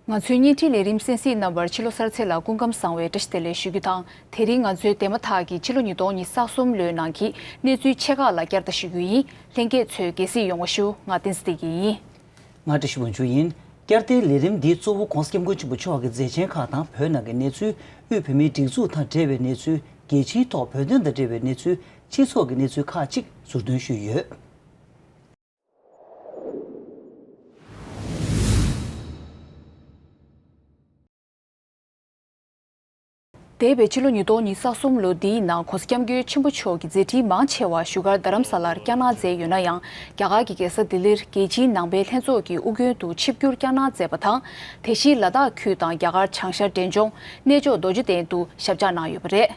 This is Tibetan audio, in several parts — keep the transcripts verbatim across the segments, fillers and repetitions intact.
ང་ཚོའི་བརྙན་འཕྲིན་ལས་རིམ་གསན་གཟིགས་གནང་བར་ཕྱི་ལོ་གསར་ཚེས་ལ་སྐུ་ཁམས་བཟང་བའི་བཀྲ་ཤིས་བདེ་ལེགས་ཞུ་རྒྱུ་དང་། དེ་རིང་ང་ཚོའི་འདས་མ་ཐག་གི་ཕྱི་ལོ་ཉིས་སྟོང་ཉི་ཤུ་རྩ་གསུམ་ལོའི་ནང་གི་གནས་ཚུལ་ཆེ་ཁག་ལ་བསྐྱར་ལྟ་ཞུ་རྒྱུ་ཡིན། ལྷན་རྒྱས་ཚོས་དགྱེས་གཟིགས་ཡོང་བ་ཞུ། ང་བསྟན་འཛིན་བདེ་སྐྱིད་ཡིན། ང་བཀྲ་ཤིས་དབང་ཕྱུག་ཡིན། བསྐྱར་ལྟའི་ལས་རིམ་འདིའི་གཙོ་བོ་༸གོང་ས་༸སྐྱབས་མགོན་ཆེན་པོ་མཆོག་གི་མཛད་ཆེན་ཁག་དང་བོད་ནང་གི་གནས་ཚུལ། དབུས་བོད་མིའི་སྒྲིག་འཛུགས་དང་འབྲེལ་བའི་གནས་ཚུལ། རྒྱལ་སྤྱིའི་ཐོག་བོད་དོན་དང་འབྲེལ་བའི་གནས་ཚུལ། སྤྱི་ཚོགས་ཀྱི་གནས་ཚུལ་ཁག་ཅིག་ཟུར་འདོན་ཞུས་ཡོད། འདས་པའི་ཕྱི་ལོ་ཉིས་སྟོང་ཉི་ཤུ་རྩ་གསུམ་ལོ་འདིའི་ནང་༸གོང་ས་༸སྐྱབས་མགོན་ཆེན་པོ་མཆོག་གི་མཛད་འཕྲིན་མང་ཆེ་བ་བཞུགས་སྒར་རྡ་རམ་ས་ལར་བསྐྱངས་གནང་མཛད་ཡོད་ན་ཡང་། རྒྱ་གར་གྱི་རྒྱལ་ས་ལྡི་ལིར་རྒྱལ་སྤྱིའི་ནང་པའི་ལྷན་ཚོགས་ཀྱི་དབུ་རྒྱན་དུ་ཆིབས་བསྒྱུར་བསྐྱངས་གནང་མཛད་པ་དང་། དེ་བཞིན་ལ་དྭགས་ཁུལ་དང་རྒྱ་གར་བྱང་ཤར་འབྲས་ལྗོངས་གནས་མཆོག་རྡོ་རྗེ་གདན་དུ་ཞབས་བཅགས་གནང་ཡོད་པ་རེད།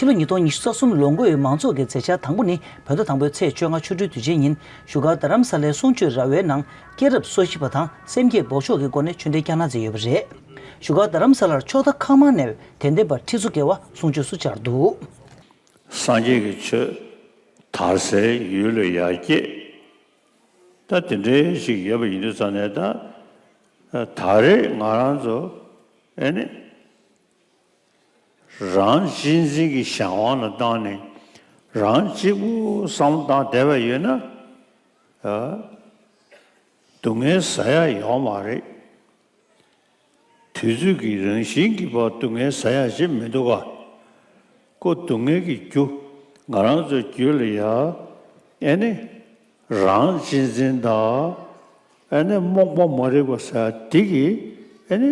ཕྱི་ལོ་ཉིས་སྟོང་ཉི་ཤུ་རྩ་གསུམ་ལོ་འགོའི་མང་ཚོགས་ཀྱི་མཛད་འཆར་དང་པོ་ནི་བོད་ཟླ་དང་པོའི་ཚེས་བཅོ་ལྔ་ཆོ་འཕྲུལ་དུས་ཆེན་ཡིན། བཞུགས་སྒར་རྡ་རམ་ས་ལའི་གསུང་ཆོས་ར་བའི་ནང་སྐྱེས་རབས་སོ་བཞི་པ་དང་སེམས་བསྐྱེད་འབོགས་ཆོག་གི་སྒོ་ནས་ཆོས་འབྲེལ་བསྐྱངས་གནང་མཛད་ཡོད་པ་རེད། བཞུགས་སྒར་རྡ་རམ་ས་ལར་ཕྱོགས་མཐའ་ཁག་མང་ནས་དད་ལྡན་པ་ཁྲི་ཚོ་བརྒལ་བ་གསུང་ཆོས་སུ་བཅར་འདུག་སངས་རྒྱས་ཀྱི་ཆོས་དར་སའི་ཡུལ་ལ་ཡར་སྐྱེས། ད་དེ་འདྲའི་ཞིག་ཡོད་པ་ཡིན་དུས་ཙང་ནས། ད་ད་རེས་ང་རང་ཚོ་ཨེ་ནི་རང་གཅེས་འཛིན་གྱི་གཞན་དབང་ལ་བཏང་ནས་རང་གཅིག་པུ་བསམ་བློ་བཏང་བསྡད་པ་ཡོད་ན། ཨ། སྡུག་བསྔལ་ཟ་ཡ་ཡོད་མ་རེད། དུས་ཚོད་ཀྱི་རང་བཞིན་གྱིས་ཕར་སྡུག་བསྔལ་ཟ་ཡ་ཞིག་མི་འདུག་ག། ཁོ་སྡུག་བསྔལ་གྱི་རྒྱུ་ང་རང་ཚོའི་རྒྱུད་ལ་ཡ་ཨེ་ནི་རང་གཅེས་འཛིན་དང་ཨེ་ནི་རྨོངས་པ་མ་རིག་པ་ཟེར་ཡ་འདི་གིས་ཨེ་ནི་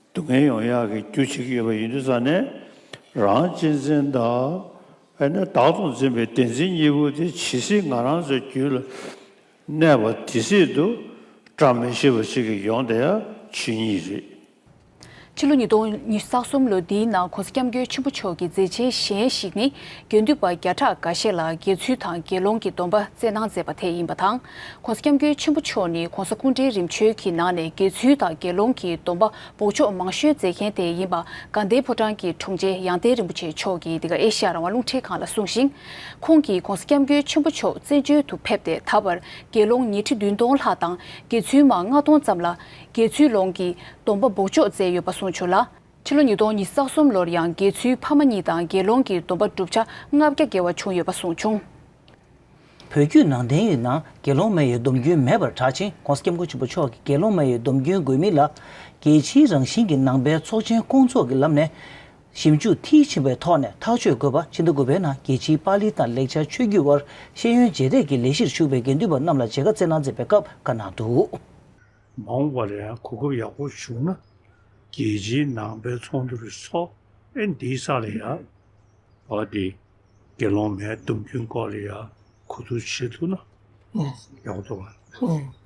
སྡུག་བསྔལ་ཡོང་ཡག་གི་རྒྱུ་བྱེད་ཀྱི་ཡོད་པ་ཡིན་དུས་ཙང་ནས། རང་གཅེས་འཛིན་དང་ཨེ་ནི་བདག་ཏུ་འཛིན་པའི་བདེན་འཛིན་གཉིས་པོ་དེ་ཇི་སྲིད་ང་རང་ཚོའི་རྒྱུད་ལ་གནས་པ་དེ་སྲིད་དུ་བཀྲ་མི་ཤིས་པ་ཞིག་གི་ཡོང་བསྡད་ཡ་ཆོས་ཉིད་རེད། ཕྱི་ལོ་ཉིས་སྟོང་ཉི་ཤུ་རྩ་གསུམ་ལོ་འདིའི་ནང་༸གོང་ས་༸སྐྱབས་མགོན་ཆེན་པོ་མཆོག་གི་མཛད་ཆེན་གཞན་ཞིག་ནི། དགེ་འདུན་པ་བརྒྱ་ཕྲག་འགའ་ཤས་ལ་དགེ་ཚུལ་དང་དགེ་སློང་གི་སྡོམ་པ་སྩལ་གནང་མཛད་པ་དེ་ཡིན་པ་དང་། ༸གོང་ས་༸སྐྱབས་མགོན་ཆེན་པོ་མཆོག་ནི་༸གོང་ས་སྐུ་ཕྲེང་རིམ་བྱོན་གྱི་ནང་ནས་དགེ་ཚུལ་དང་དགེ་སློང་གི་སྡོམ་པ་འབོགས་ཆོག་མང་ཤོས་མཛད་མཁན་དེ་ཡིན་པ། དགའ་ལྡན་ཕོ་བྲང་གི་དྲུང་ཆེ་ཡང་སྟེང་རིན་པོ་ཆེ་མཆོག་གིས་འདི་ག་ཨེ་ཤ་ཡ་རང་དབང་རླུང་འཕྲིན་ཁང་ལ་གསུངས་ཤིང་། ཁོང་གིས་༸གོང་ས་༸སྐྱབས་མགོན་ཆེན་པོ་མཆོག་བཙན་བྱོལ་དུ་ཕེབས་ཏེ་ད་བར་དགེ་སློང་ཉི་ཁྲི་བདུན་སྟོང་ལྷག་དང་དགེ་ཚུལ་མ་ལྔ་སྟོང་ཙམ་ལ་དགེ་ཚུལ་སློང་གི་སྡོམ་པ་འབོགས་ཆོག་སྩལ་ཡོད་པ་གསུངས་བྱུང་ལ། ཕྱི་ལོ་ཉིས་སྟོང་ཉི་ཤུ་རྩ་གསུམ་ལོར་ཡང་དགེ་ཚུལ་ཕ་མ་གཉིས་དང་དགེ་སློང་གི་སྡོམ་པ་བསྒྲུབ་བྱ་ལྔ་བརྒྱ་བརྒལ་བ་བྱུང་ཡོད་པ་གསུངས་བྱུང་། བོད་བརྒྱུད་ནང་བསྟན་ཡི་ནང་དགེ་སློང་མ་ཡི་སྡོམ་རྒྱུན་མེད་པར་གྲགས་ཤིང་། ༸གོང་ས་༸སྐྱབས་མགོན་ཆེན་པོ་མཆོག་གིས་དགེ་སློང་མ་ཡི་སྡོམ་རྒྱུན་དགོས་མིན་ལ། རྒྱལ་སྤྱིའི་རང་བཞིན་གྱི་ནང་པའི་ཚོགས་ཆེན་སྐོང་ཚོགས་ཀྱི་ལམ་ནས་ཞིབ་འཇུག་མཐིལ་ཕྱིན་པའི་ཐོག་ནས་ཐག་གཅོད་དགོས་པ། ཕྱི་ཟླ་དགུ་པའི་ནང་རྒྱལ་སྤྱིའི་པཱ་ལི་དང་ལེགས་སྦྱར་ཆོས་བརྒྱུད་དབར་ཤེས་ཡོན་བརྗེ་རེས་ཀྱི་ལས་གཞིར་ཞུགས་པའི་དགེ་འདུན་པ་རྣམས་ལ་མཇལ་ཁ་བསྩལ་གནང་མཛད་པའི་སྐབས་བཀའ་གནང་འདུག་མ་འོངས་པ་ལ་ཡང་གོ་སྐབས་ཡག་པོ་བྱུང་ན། རྒྱལ་སྤྱིའི་ནང་པའི་ཚོགས་འདུ་རེ་ཚོགས། ཨེ་འདིའི་ས་ལ་ཡ་བ་དེ་དགེ་སློང་མའི་སྡོམ་རྒྱུན་སྐོར་ལ་ཡ་གོ་བསྡུར་བྱེད་ཐུབ་ན་ཡག་པོ་འདུག་ག། བོད་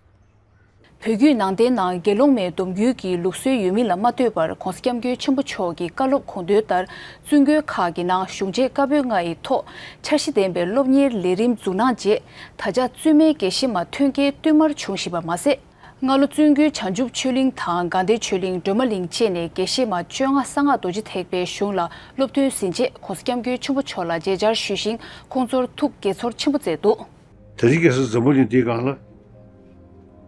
བརྒྱུད་ནང་བསྟན་ནང་དགེ་སློང་མའི་སྡོམ་རྒྱུན་གྱི་ལུགས་སྲོལ་ཡོད་མིན་ལ་མ་ལྟོས་པར་༸གོང་ས་༸སྐྱབས་མགོན་ཆེན་པོ་མཆོག་གི་བཀའ་སློབ་དགོངས་དོན་ལྟར་བཙུན་དགོན་ཁག་གི་ནང་གཞུང་ཆེན་བཀའ་པོད་ལྔ་ཡི་ཐོག་འཆར་གཞི་ལྡན་པའི་སློབ་གཉེར་ལས་རིམ་འཛུགས་གནང་རྗེས། ད་ཆ་བཙུན་མའི་དགེ་བཤེས་མ་ཐོན་སྐྱེད་བསྟུད་མར་འབྱུང་བཞིན་པ་མ་ཟད། སྔ་ལོ་བཙུན་དགོན་བྱང་ཆུབ་ཆོས་གླིང་དང་དགའ་ལྡན་ཆོས་གླིང་སྒྲོལ་མ་གླིང་བཅས་ནས་དགེ་བཤེས་མ་བཅོ་ལྔ་གསང་སྔགས་རྡོ་རྗེ་ཐེག་པའི་གཞུང་ལ་སློབ་ཐོན་ཟིན་རྗེས་༸གོང་ས་༸སྐྱབས་མགོན་ཆེན་པོ་མཆོག་ལ་མཇལ་བཅར་ཞུས་ཤིང་ཁོང་ཚོར་ཐུགས་དགྱེས་ཚོར་ཆེན་པོ་མཛད་འདུག་དེ་རིང་ཁ་སང་འཛམ་བུ་གླིང་འདིའི་སྒང་ལ།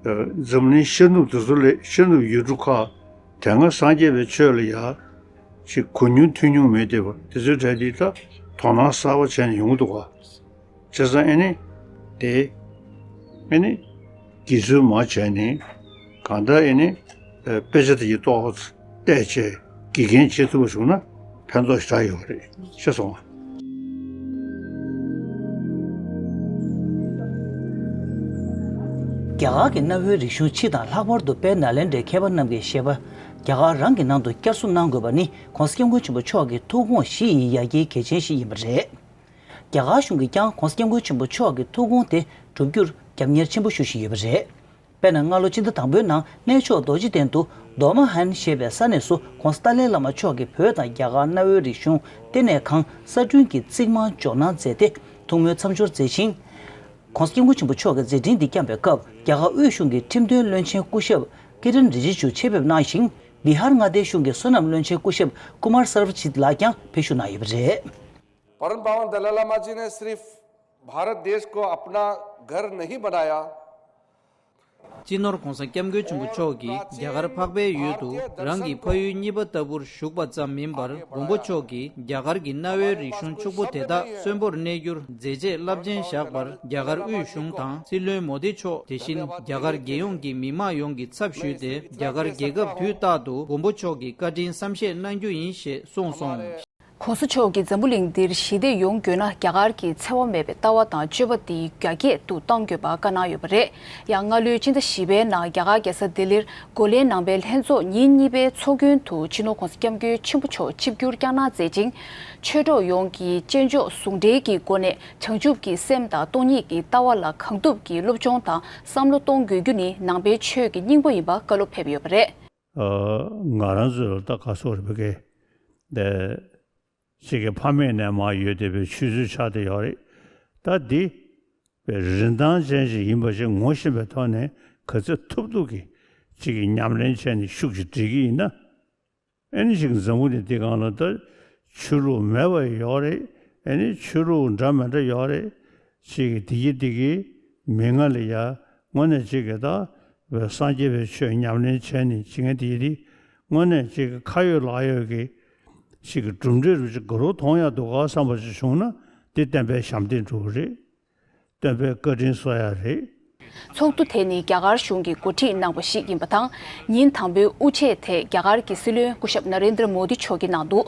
ཨ། འཛམ་གླིང་ཤར་ནུབ་དེ་ཚོ་ལས་ཤར་ནུབ་ཡུལ་གྲུ་ཁག་དེ་སྔ་སངས་རྒྱས་པའི་ཆོས་ལ་ཡ་ཅིག་གོ་མྱོང་ཐོས་མྱོང་མེད་བསྡད་པ་དེ་ཚོའི་གྲས་འདི་ད་དོ་སྣང་གསར་པ་བྱས་ནས་ཡོང་གི་འདུག་ག། བྱས་ཙང་ཨེ་ནི་དེ་ཨེ་ནི་དགེ་ཚུལ་མ་བྱས་ནས་གང་ལྟར་ཨེ་ནི་དཔེ་ཆ་དེ་ཡི་ཏོག་བལྟས་བྱས་དགེ་རྒན་བྱེད་ཐུབ་པ་བྱུང་ན་ཕན་ཐོགས་ཞེ་དྲག་ཡོད་རེད། ཤེས་སོང་ང་། རྒྱ་གར་གྱི་གནའ་བོའི་རིག་གཞུང་སྤྱི་དང་ལྷག་པར་དུ་དཔལ་ནཱ་ལེནྡྲའི་མཁས་པ་རྣམས་ཀྱི་བཞེད་པ། རྒྱ་གར་རང་གི་ནང་དུ་བསྐྱར་གསོ་གནང་དགོས་པ་ནི་༸གོང་ས་༸སྐྱབས་མགོན་ཆེན་པོ་མཆོག་གི་ཐུགས་དགོངས་བཞི་ཡི་ཡ་གྱལ་གལ་ཆེན་ཞིག་ཡིན་པ་རེད། རྒྱ་གར་གཞུང་གིས་ཀྱང་༸གོང་ས་༸སྐྱབས་མགོན་ཆེན་པོ་མཆོག་གི་ཐུགས་དགོངས་དེ་བསྒྲུབ་རྒྱུར་རྒྱབ་གཉེར་ཆེན་པོ་ཞུ་བཞིན་ཡོད་པ་རེད། དཔེར་ན། སྔ་ལོ་སྤྱི་ཟླ་དང་པོའི་ནང་གནས་མཆོག་རྡོ་རྗེ་གདན་དུ་རྡོར་མ་ཧན་ཞེས་པའི་ས་གནས་སུ་༸གོང་ས་ཏཱ་ལའི་བླ་མ་མཆོག་གིས་བོད་དང་རྒྱ་གར་གནའ་བོའི་རིག་གཞུང་བསྟི་གནས་ཁང་གསར་སྐྲུན་གྱི་རྩིག་རྨང་འཇོག་གནང་མཛད་དེ་ཐུགས་སྨོན་མཚམས་སྦྱོར་མཛད་ཅིང་། ༸གོང་ས་༸སྐྱབས་མགོན་ཆེན་པོ་མཆོག་གིས་མཛད་འཕྲིན་འདི་བསྐྱངས་པའི་སྐབས། རྒྱ་གར་དབུས་གཞུང་གི་ཁྲིམས་དོན་བློན་ཆེན་སྐུ་ཞབས་ཀི་རན་རི་ཇི་ཇུ་ཆེད་ཕེབས་གནང་ཞིང་། བི་ཧར་མངའ་སྡེའི་གཞུང་གི་སོ་ནམ་བློན་ཆེན་སྐུ་ཞབས་ཀུ་མར་སར་བ་ཇིད་ལགས་ཀྱང་ཕེབས་ཞུགས་གནང་ཡོད་པ་རེད། परम पावन दलाई लामा जी ने सिर्फ भारत देश को अपना घर नहीं बनाया, སྤྱི་ནོར་༧གོང་ས་༧སྐྱབས་མགོན་ཆེན་པོ་མཆོག་གིས་རྒྱ་གར་འཕགས་པའི་ཡུལ་དུ་རང་གི་ཕ་ཡུལ་གཉིས་པ་ལྟ་བུར་བཞུགས་པ་ཙམ་མིན་པར། མགོན་པོ་མཆོག་གིས་རྒྱ་གར་གྱི་གནའ་བོའི་རིག་གཞུང་ཕྱུག་པོ་དེ་དག་གསོན་པོར་གནས་རྒྱུར་མཛད་རྗེས་རླབས་ཆེན་བཞག་པར། རྒྱ་གར་དབུས་གཞུང་དང་སྲིད་བློན་མོ་དི་མཆོག་དེ་བཞིན་རྒྱ་གར་རྒྱལ་ཡོངས་ཀྱི་མི་མང་ཡོངས་ཀྱི་ཚབ་ཞུས་ཏེ། རྒྱ་གར་རྒྱལ་ཁབ་དུས་རྟག་ཏུ་མགོན་པོ་མཆོག་གི་བཀའ་དྲིན་བསམ་ཤེས་གནང་རྒྱུ་ཡིན་ཞེས་གསུངས་སོང་། ༸གོང་ས་མཆོག་གིས་འཛམ་བུ་གླིང་འདིར་ཞི་བདེ་ཡོང་དགོས་ན། རྒྱ་གར་གྱི་འཚེ་བ་མེད་པའི་ལྟ་བ་དང་སྤྱོད་པ་འདི་རྒྱ་སྐྱེད་དུ་གཏང་དགོས་པ་བཀའ་གནང་ཡོད་པ་རེད། ཡང་སྔ་ལོའི་ཕྱི་ཟླ་བཞི་པའི་ནང་རྒྱ་གར་རྒྱལ་ས་ལྡི་ལིར་གོ་ལའི་ནང་པའི་ལྷན་ཚོགས་ཉིན་གཉིས་པའི་ཚོགས་རྒྱན་དུ་སྤྱི་ནོར་༸གོང་ས་༸སྐྱབས་མགོན་ཆེན་པོ་མཆོག་ཆིབས་བསྒྱུར་བསྐྱངས་གནང་མཛད་ཅིང་། ཆོས་གྲོགས་ཡོངས་ཀྱིས་དཔྱད་འཇོག་ཟུང་འབྲེལ་གྱི་སྒོ་ནས་བྱང་ཆུབ་ཀྱི་སེམས་དང་སྟོང་ཉིད་ཀྱི་ལྟ་བ་ལ་གང་ཐུབ་ཀྱིས་སློབ་སྦྱོང་དང་བསམ་བློ་གཏོང་དགོས་རྒྱུ་ནི་ནང་པའི་ཆོས་ཀྱི་སྙིང་པོ་ཡིན་པ་བཀའ་སློབ་ཕེབས་ཡོད་པ་རེད། ཨ། ང་རང་ཚོའི་ལ་ད་ག་སོགས་རེད་པ་གས། ད་ཅིག་གི་ཕ་མེས་ནས་མར་ཡོད་བསྡད་པའི་ཆོས་ཚུལ་ཆགས་བསྡད་ཡོད་རེད། ད་འདི་པའི་རིན་ཐང་ཅན་ཞིག་ཡིན་པ་ཞིག་ངོ་ཤེས་པའི་ཐོག་ནས་ག་ཚོད་ཐུབ་ཐུབ་ཀྱིས་ཅིག་གི་ཉམས་ལེན་བྱས་ནས་ཤུགས་ཀྱིས་སྒྲིལ་གྱི་ཡིན་ན། ཨེ་ནི་ཅིག་འཛམ་བུ་གླིང་འདི་སྒང་ལ་ད་ཆོས་ལུགས་མེད་པ་ཡོད་རེད། ཨེ་ནི་ཆོས་ལུགས་འདྲ་མི་འདྲ་ཡོད་རེད། ཅིག་གི་དེ་གི་དེ་གི་མི་ང་ལ་ཡ་དངོས་གནས་ཅིག་གི་ད་སངས་རྒྱས་པའི་ཆོས་ཉམས་ལེན་བྱས་ནས་ཅིག་ངས་དེ་གི་དེ་དངོས་གནས་ཅིག་གི་ཁ་ཡོད་ལག་ཡོད་ཀྱི་ཅིག་གི་གྲུབ་འབྲས་རུ་ཅིག་དགའ་རབ་མཐོང་ཡ་འདུག་ག་བསམ་པ་ཅིག་བྱུང་ན་འདི་བསྟན་པའི་ཞབས་འདེགས་འགྲོ་གི་རེད། བསྟན་པའི་བཀའ་དྲིན་གསོ་ཡ་རེད། ཚོགས་འདུ་དེ་ནི་རྒྱ་གར་གཞུང་གིས་འགོ་ཁྲིད་གནང་བ་ཞིག་ཡིན་པ་དང་། ཉིན་དང་པོའི་དབུ་འབྱེད་དེ་རྒྱ་གར་གྱི་སྲིད་བློན་སྐུ་ཞབས་ནཱ་རེན་དྲ་མོ་དི་མཆོག་གིས་གནང་འདུག་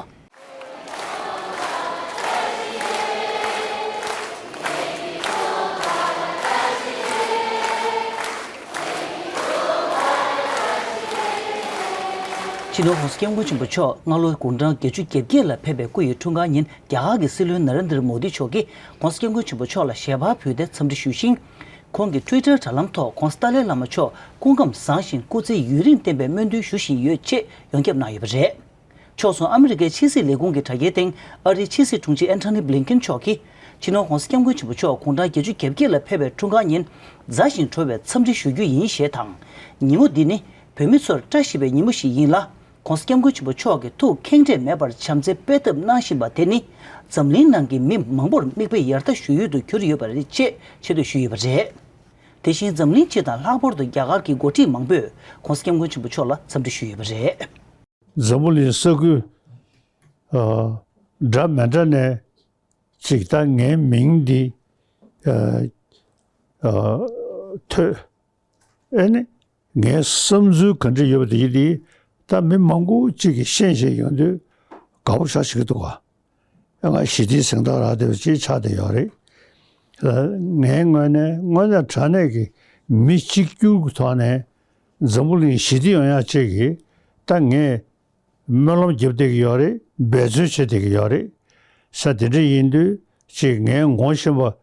སྤྱི་ནོར་༸གོང་ས་༸སྐྱབས་མགོན་ཆེན་པོ་མཆོག་སྔ་ལོ་དགུང་གྲངས་བརྒྱད་ཅུ་གྱ་བརྒྱད་ལ་ཕེབས་པའི་སྐུ་ཡི་འཁྲུངས་སྐར་ཉིན། རྒྱ་གར་གྱི་སྲིད་བློན་ནཱ་རེན་དྲ་མོ་དི་མཆོག་གིས་༸གོང་ས་༸སྐྱབས་མགོན་ཆེན་པོ་མཆོག་ལ་ཞལ་པར་ཕུལ་ཏེ་འཚམས་འདྲི་ཞུས་ཤིང་། ཁོང་གི་ཊུའི་ཊར་དྲ་ལམ་ཐོག་༸གོང་ས་ཏཱ་ལའི་བླ་མ་མཆོག་སྐུ་ཁམས་བཟང་ཞིང་སྐུ་ཚེ་ཡུན་རིང་བརྟན་པའི་སྨོན་འདུན་ཞུ་བཞིན་ཡོད་ཅེས་ཡོངས་ཁྱབ་གནང་ཡོད་པ་རེད། ཕྱོགས་མཚུངས་ཨ་མི་རི་ཀའི་ཕྱི་སྲིད་ལས་ཁུངས་ཀྱི་དྲ་རྒྱའི་སྟེང་ཨ་རིའི་ཕྱི་སྲིད་དྲུང་ཆེ་ཨན་ཐོ་ནི་བྷི་ལིན་ཀིན་མཆོག་གིས། སྤྱི་ནོར་༸གོང་ས་༸སྐྱབས་མགོན་ཆེན་པོ་མཆོག་དགུང་གྲངས་བརྒྱད་ཅུ་གྱ་བརྒྱད་ལ་ཕེབས་པའི་འཁྲུངས་སྐར་ཉིན། མཛའ་ཞིང་བྲོ་བའི་འཚམས་འདྲི་ཞུ་རྒྱུ་ཡིན་ཞེས་དང་། ཉིན་མོ་འདི་ནི་བོད་མི་ཚོར་བཀྲ་ཤིས་པའི་ཉིན་མོ་ཞིག་ཡིན་ལ། ༸གོང་ས་༸སྐྱབས་མགོན་ཆེན་པོ་མཆོག་གིས་ཐུགས་ཁེངས་དྲེགས་མེད་པར་བྱམས་བརྩེ་སྤེལ་ཐབས་གནང་བཞིན་པ་དེ་ནི། འཛམ་གླིང་ནང་གི་མི་མང་པོར་མིག་དཔེ་ཡར་ལྟ་ཞུ་ཡུལ་དུ་གྱུར་ཡོད་པ་རེད་ཅེས་ཆེ་བསྟོད་ཞུས་ཡོད་པ་རེད། དེ་བཞིན་འཛམ་གླིང་སྤྱི་དང་ལྷག་པར་དུ་རྒྱ་གར་གྱི་འགོ་ཁྲིད་མང་པོས་༸གོང་ས་༸སྐྱབས་མགོན་ཆེན་པོ་མཆོག་ལ་འཚམས་འདྲི་ཞུས་ཡོད་པ་རེད། འཛམ་བུ་གླིང་ས་ཁུལ་ཨ་འདྲ་མི་འདྲ་ནས་ཅིག་ད་ངའི་མིང་འདི་ཨ་ཨ་ཐོས། ཨེ་ནི་ངའི་བསམ་ཚུལ་ག་འདྲ་ཡོད་པ་དེ་འདི་ད་མི་མང་པོ་ཅིག་གིས་ཤེས་བཞིན་ཡོང་དུས་དགའ་པོ་ཞེ་དྲག་བྱེད་ཀྱི་འདུག་ག་ང་ཞི་བདེའི་གཟེངས་རྟགས་རག་བསྡད་པ་ཅིག་ཆགས་བསྡད་ཡོད་རེད། ངའི་ངོས་ནས་དངོས་གནས་དྲང་གནས་ཀྱི་མི་གཅིག་གྱུར་གྱི་ཐོག་ནས་འཛམ་བུ་གླིང་ཞི་བདེ་ཡོང་ཡག་ཅིག་གི་ད་ངས་སྨོན་ལམ་རྒྱབ་བསྡད་ཀྱི་ཡོད་རེད། འབད་བརྩོན་བྱེད་བསྡད་ཀྱི་ཡོད་རེད། ས་དེ་འདྲ་ཡིན་དུས་ཅིག་ངས་ངོ་ཤེས་པ་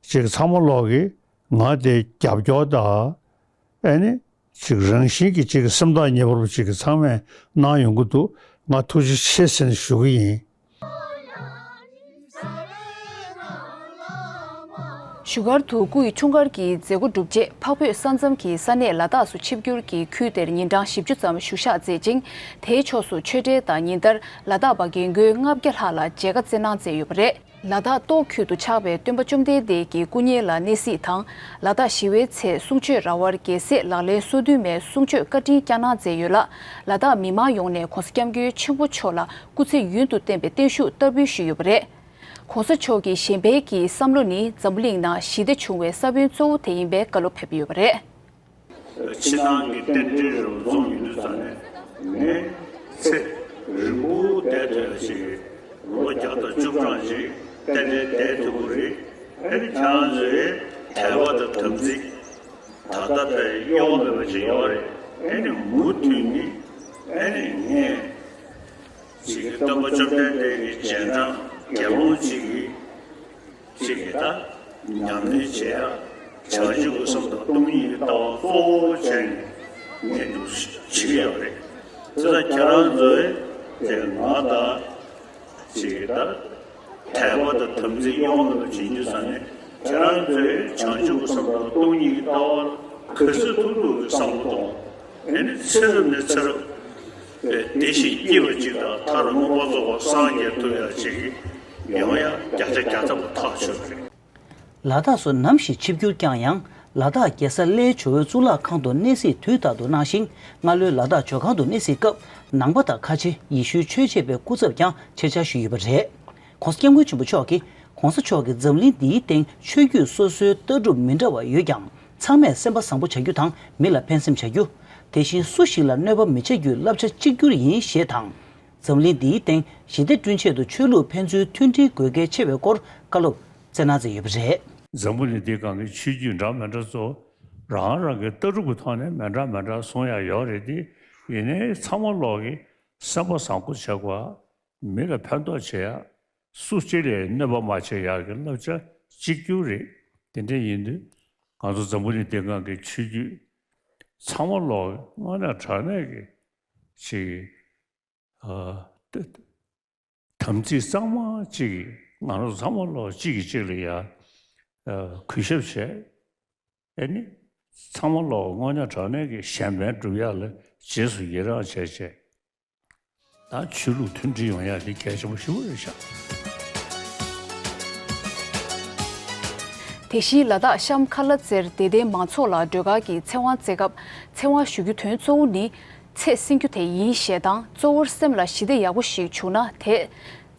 ཅིག་ཚང་མ་ལོག་གིས་ང་དེ་རྒྱབ་སྐྱོར་དང་ཨེ་ནི། ཅིག་རང་བཞིན་གྱིས་ཅིག་སེམས་ཐག་ཉེ་བོ་ཅིག་ཚང་མས་གནང་ཡོང་གི་འདུག་ང་ཐུགས་རྗེ་ཆེ་ཟེར་ནས་ཞུ་གི་ཡིན། བཞུགས་སྒར་དུ་སྐུ་ཡི་འཁྲུངས་སྐར་གྱི་མཛད་སྒོ་གྲུབ་རྗེས། འཕགས་བོད་ས་མཚམས་ཀྱི་ས་གནས་ལ་དྭགས་སུ་ཆིབས་བསྒྱུར་གྱིས་ཁུལ་དེར་ཉིན་གྲངས་བཞི་བཅུ་ཙམ་བཞུགས་ཞག་མཛད་ཅིང་། དེའི་ཕྱོགས་སུ་ཆོས་འབྲེལ་དང་ཉིན་ལྟར་ལ་དྭགས་པ་རྒན་རྒོན་ལྔ་བརྒྱ་ལྷག་ལ་མཇལ་ཁ་བསྩལ་གནང་མཛད་ཡོད་པ་རེད། ལ་དྭགས་ཏོག་ཁུལ་དུ་ཆགས་པའི་སྟོན་པ་བཅོམ་ལྡན་འདས་ཀྱི་སྐུ་བརྙན་ལ་གནས་གཟིགས་དང་། ལ་དྭགས་ཞི་བའི་ཚེ་གསུང་ཆོས་ར་བར་རྒྱལ་སྲས་ལག་ལེན་སོ་བདུན་མའི་གསུང་ཆོས་བཀའ་དྲིན་བསྐྱངས་གནང་མཛད་ཡོད་ལ། ལ་དྭགས་མི་མང་ཡོངས་ནས་༸གོང་ས་༸སྐྱབས་མགོན་ཆེན་པོ་མཆོག་ལ་སྐུ་ཚེ་ཡུན་དུ་བརྟན་པའི་བརྟན་བཞུགས་བསྟར་འབུལ་ཞུས་ཡོད་པ་རེད། ༸གོང་ས་མཆོག་གི་གཞན་ཕན་གྱི་བསམ་བློ་ནི་འཛམ་བུ་གླིང་ནང་ཞི་བདེ་བྱུང་བའི་ས་བོན་གཙོ་བོ་དེ་ཡིན་པའི་བཀའ་སློབ་ཕེབས་ཡོད་པ་རེད། ཕྱི་ནང་གི་རྟེན་འབྲེལ་རུ་འཛོམས་ཡོང་དུས་ཙམ་ནས་ངས་ཚེ་རིང་པོ་བསྡད་ཐུབ་ཡ་ཅིག་ལོ་བརྒྱ་དང་བཅུ་གྲངས་ཅིག་རྟེན་འབྲེལ་བསྡད་ཐུབ་ཀྱི་རེད། ཨ་ནི་ཁྱེད་རང་ཚོའི་དད་པ་དང་དམ་ཚིག་ད་ལྟ་བས་གཡོ་མེད་པ་ཅིག་ཡོད་རེད། ཨ་ནི་མུ་མཐུད་ནས་ཨ་ནི་ངས་ཅིག་སྟོན་པ་བཅོམ་ལྡན་འདས་ཀྱི་རྗེས་འབྲང་དགེ་སློང་ཅིག་གིས། གཅིག་གིས་ད་ཉམས་ལེན་བྱེད་ཡ་བྱང་ཆུབ་ཀྱི་སེམས་དང་སྟོང་ཉིད་ཀྱི་ལྟ་བ་གཙོ་བོ་བྱས་ནས་ངས་འདུག་བྱེད་ཀྱི་ཡོད་རེད། དེ་ལ་ཁྱེད་རང་ཚོས་དེ་ང་དང་གཅིག་གིས་ད་དད་པ་དང་དམ་ཚིག་གཡོ་མེད་པ་བྱེད་རྒྱུ་ཙམ་ནས་ཁྱེད་རང་ཚོས་བྱང་ཆུབ་ཀྱི་སེམས་དང་སྟོང་ཉིད་ཀྱི་ལྟ་བ་ག་ཚོད་ཐུབ་ཐུབ་ཀྱི་བསམ་བློ་གཏོང་། ཨེ་ནི་ཚེ་རབས་ནས་ཚེ་རབས་བདེ་ཞིང་སྐྱིད་པ་ཅིག་དང་མཐར་མངོན་པར་རྫོགས་པར་སངས་རྒྱས་ཐུབ་ཡ་ཅིག་ཡོང་ཡ་བརྒྱ་ཆ་བརྒྱ་ཐམ་པ་ཐག་ཆོད་པ་རེད། ལ་དྭགས་སུ་ནམ་ཞིག་ཆིབས་བསྒྱུར་བསྐྱངས་ཡང་ ལ་དྭགས་རྒྱལ་ས་གླེའི་ཇོ་བོའི་གཙུག་ལག་ཁང་དུ་གནས་གཟིགས་དུས་ལྟར་དུ་གནང་ཞིང་། སྔ་ལོའི་ལ་དྭགས་ཇོ་ཁང་དུ་གནས་གཟིགས་སྐབས་ནང་པ་དང་ཁ་ཆེ་ཡེ་ཤུའི་ཆོས་བྱེད་པའི་སྐུ་ཚབ་ཀྱང་ཆེད་བཅར་ཞུས་ཡོད་པ་རེད། ྋགོང་ས་ྋསྐྱབས་མགོན་ཆེན་པོ་མཆོག་གིས་ྋགོང་ས་མཆོག་གིས་འཛམ་གླིང་འདིའི་སྟེང་ཆོས་བརྒྱུད་སོ་སོའི་ལྟ་གྲུབ་མི་འདྲ་བ་ཡོད་ཀྱང་། ཚང་མས་སེམས་པ་བཟང་པོ་བྱ་རྒྱུ་དང་མི་ལ་ཕན་སེམས་བྱ་རྒྱུ། དེ་བཞིན་སུ་ཞིག་ལ་གནོད་པ་མི་བྱ་རྒྱུའི་བསླབ་བྱ་གཅིག་གྱུར་ཡིན་ཞེས་དང་། འཛམ་གླིང་འདིའི་སྟེང་ཞི་བདེ་བསྐྲུན་ཆེད་དུ་ཆོས་ལུགས་ཕན་ཚུན་མཐུན་སྒྲིལ་དགོས་གལ་ཆེ་བའི་སྐོར་བཀའ་སློབ་སྩལ་གནང་མཛད་ཡོད་པ་རེད། འཛམ་བུ་གླིང་འདིའི་སྒང་གི་ཆོས་བརྒྱུད་འདྲ་མི་འདྲ་ཚོ་རང་རང་གི་ལྟ་གྲུབ་ཀྱི་ཐོག་ནས་མི་འདྲ་མི་འདྲ་གསུང་ཡ་ཡོད་རེད་དེ། ཡིན་ནའི་ཚང་མ་ལོག་གི་སེམས་པ་བཟང་པོ་བྱེད་དགོས། མི་ལ་ཕན་ཐོགས་བྱེད་ཡ། སུ་གཅིག་ལ་གནོད་པ་མ་བྱེད་ཡག་གི་བསླབ་བྱ་གཅིག་གྱུར་རེད། དེ་འདྲ་ཡིན་དུས་ང་ཚོ་འཛམ་བུ་གླིང་འདིའི་སྒང་གི་ཆོས་བརྒྱུད་ཚང་མ་ལོག་དངོས་གནས་དྲང་གནས་ཀྱི་ཅིག་ཨ། དམ་ཚིག་གཙང་མ་གཅིག་གིས་ང་རང་ཚོ་ཚང་མ་ལོག་གཅིག་གིས་གཅིག་ལ་ཡ། ཨ། གུས་ཞབས་བྱས། ཨེ་ནི། ཚང་མ་ལོག་དངོས་གནས་དྲང་གནས་ཀྱི་གཞན་ཕན་སྒྲུབ་ཡག་ལ་རྗེས་སུ་ཡི་རང་བྱས་བྱས། ད་ཆོས་ལུགས་མཐུན་སྒྲིལ་ཡོང་ཡག་འདི་གལ་ཆེན་པོ་ཞེ་པོ་རེད་ཤག་དེ་བཞིན་ལ་དྭགས་གཤམ་ཁ་ལ་རྩེར་དད་ལྡན་མང་ཚོགས་ལ་སྒྲོལ་དཀར་གྱི་ཚེ་དབང་སྩལ་སྐབས་ཚེ་དབང་ཞུ་རྒྱུ་དོན་གཙོ་བོ་ནི། ཚེ་བསྲིང་རྒྱུ་དེ་ཡིན་ཞེས་དང་། གཙོ་བོར་སེམས་ལ་ཞི་བདེ་ཡག་པོ་ཞིག་བྱུང་ན་དེས་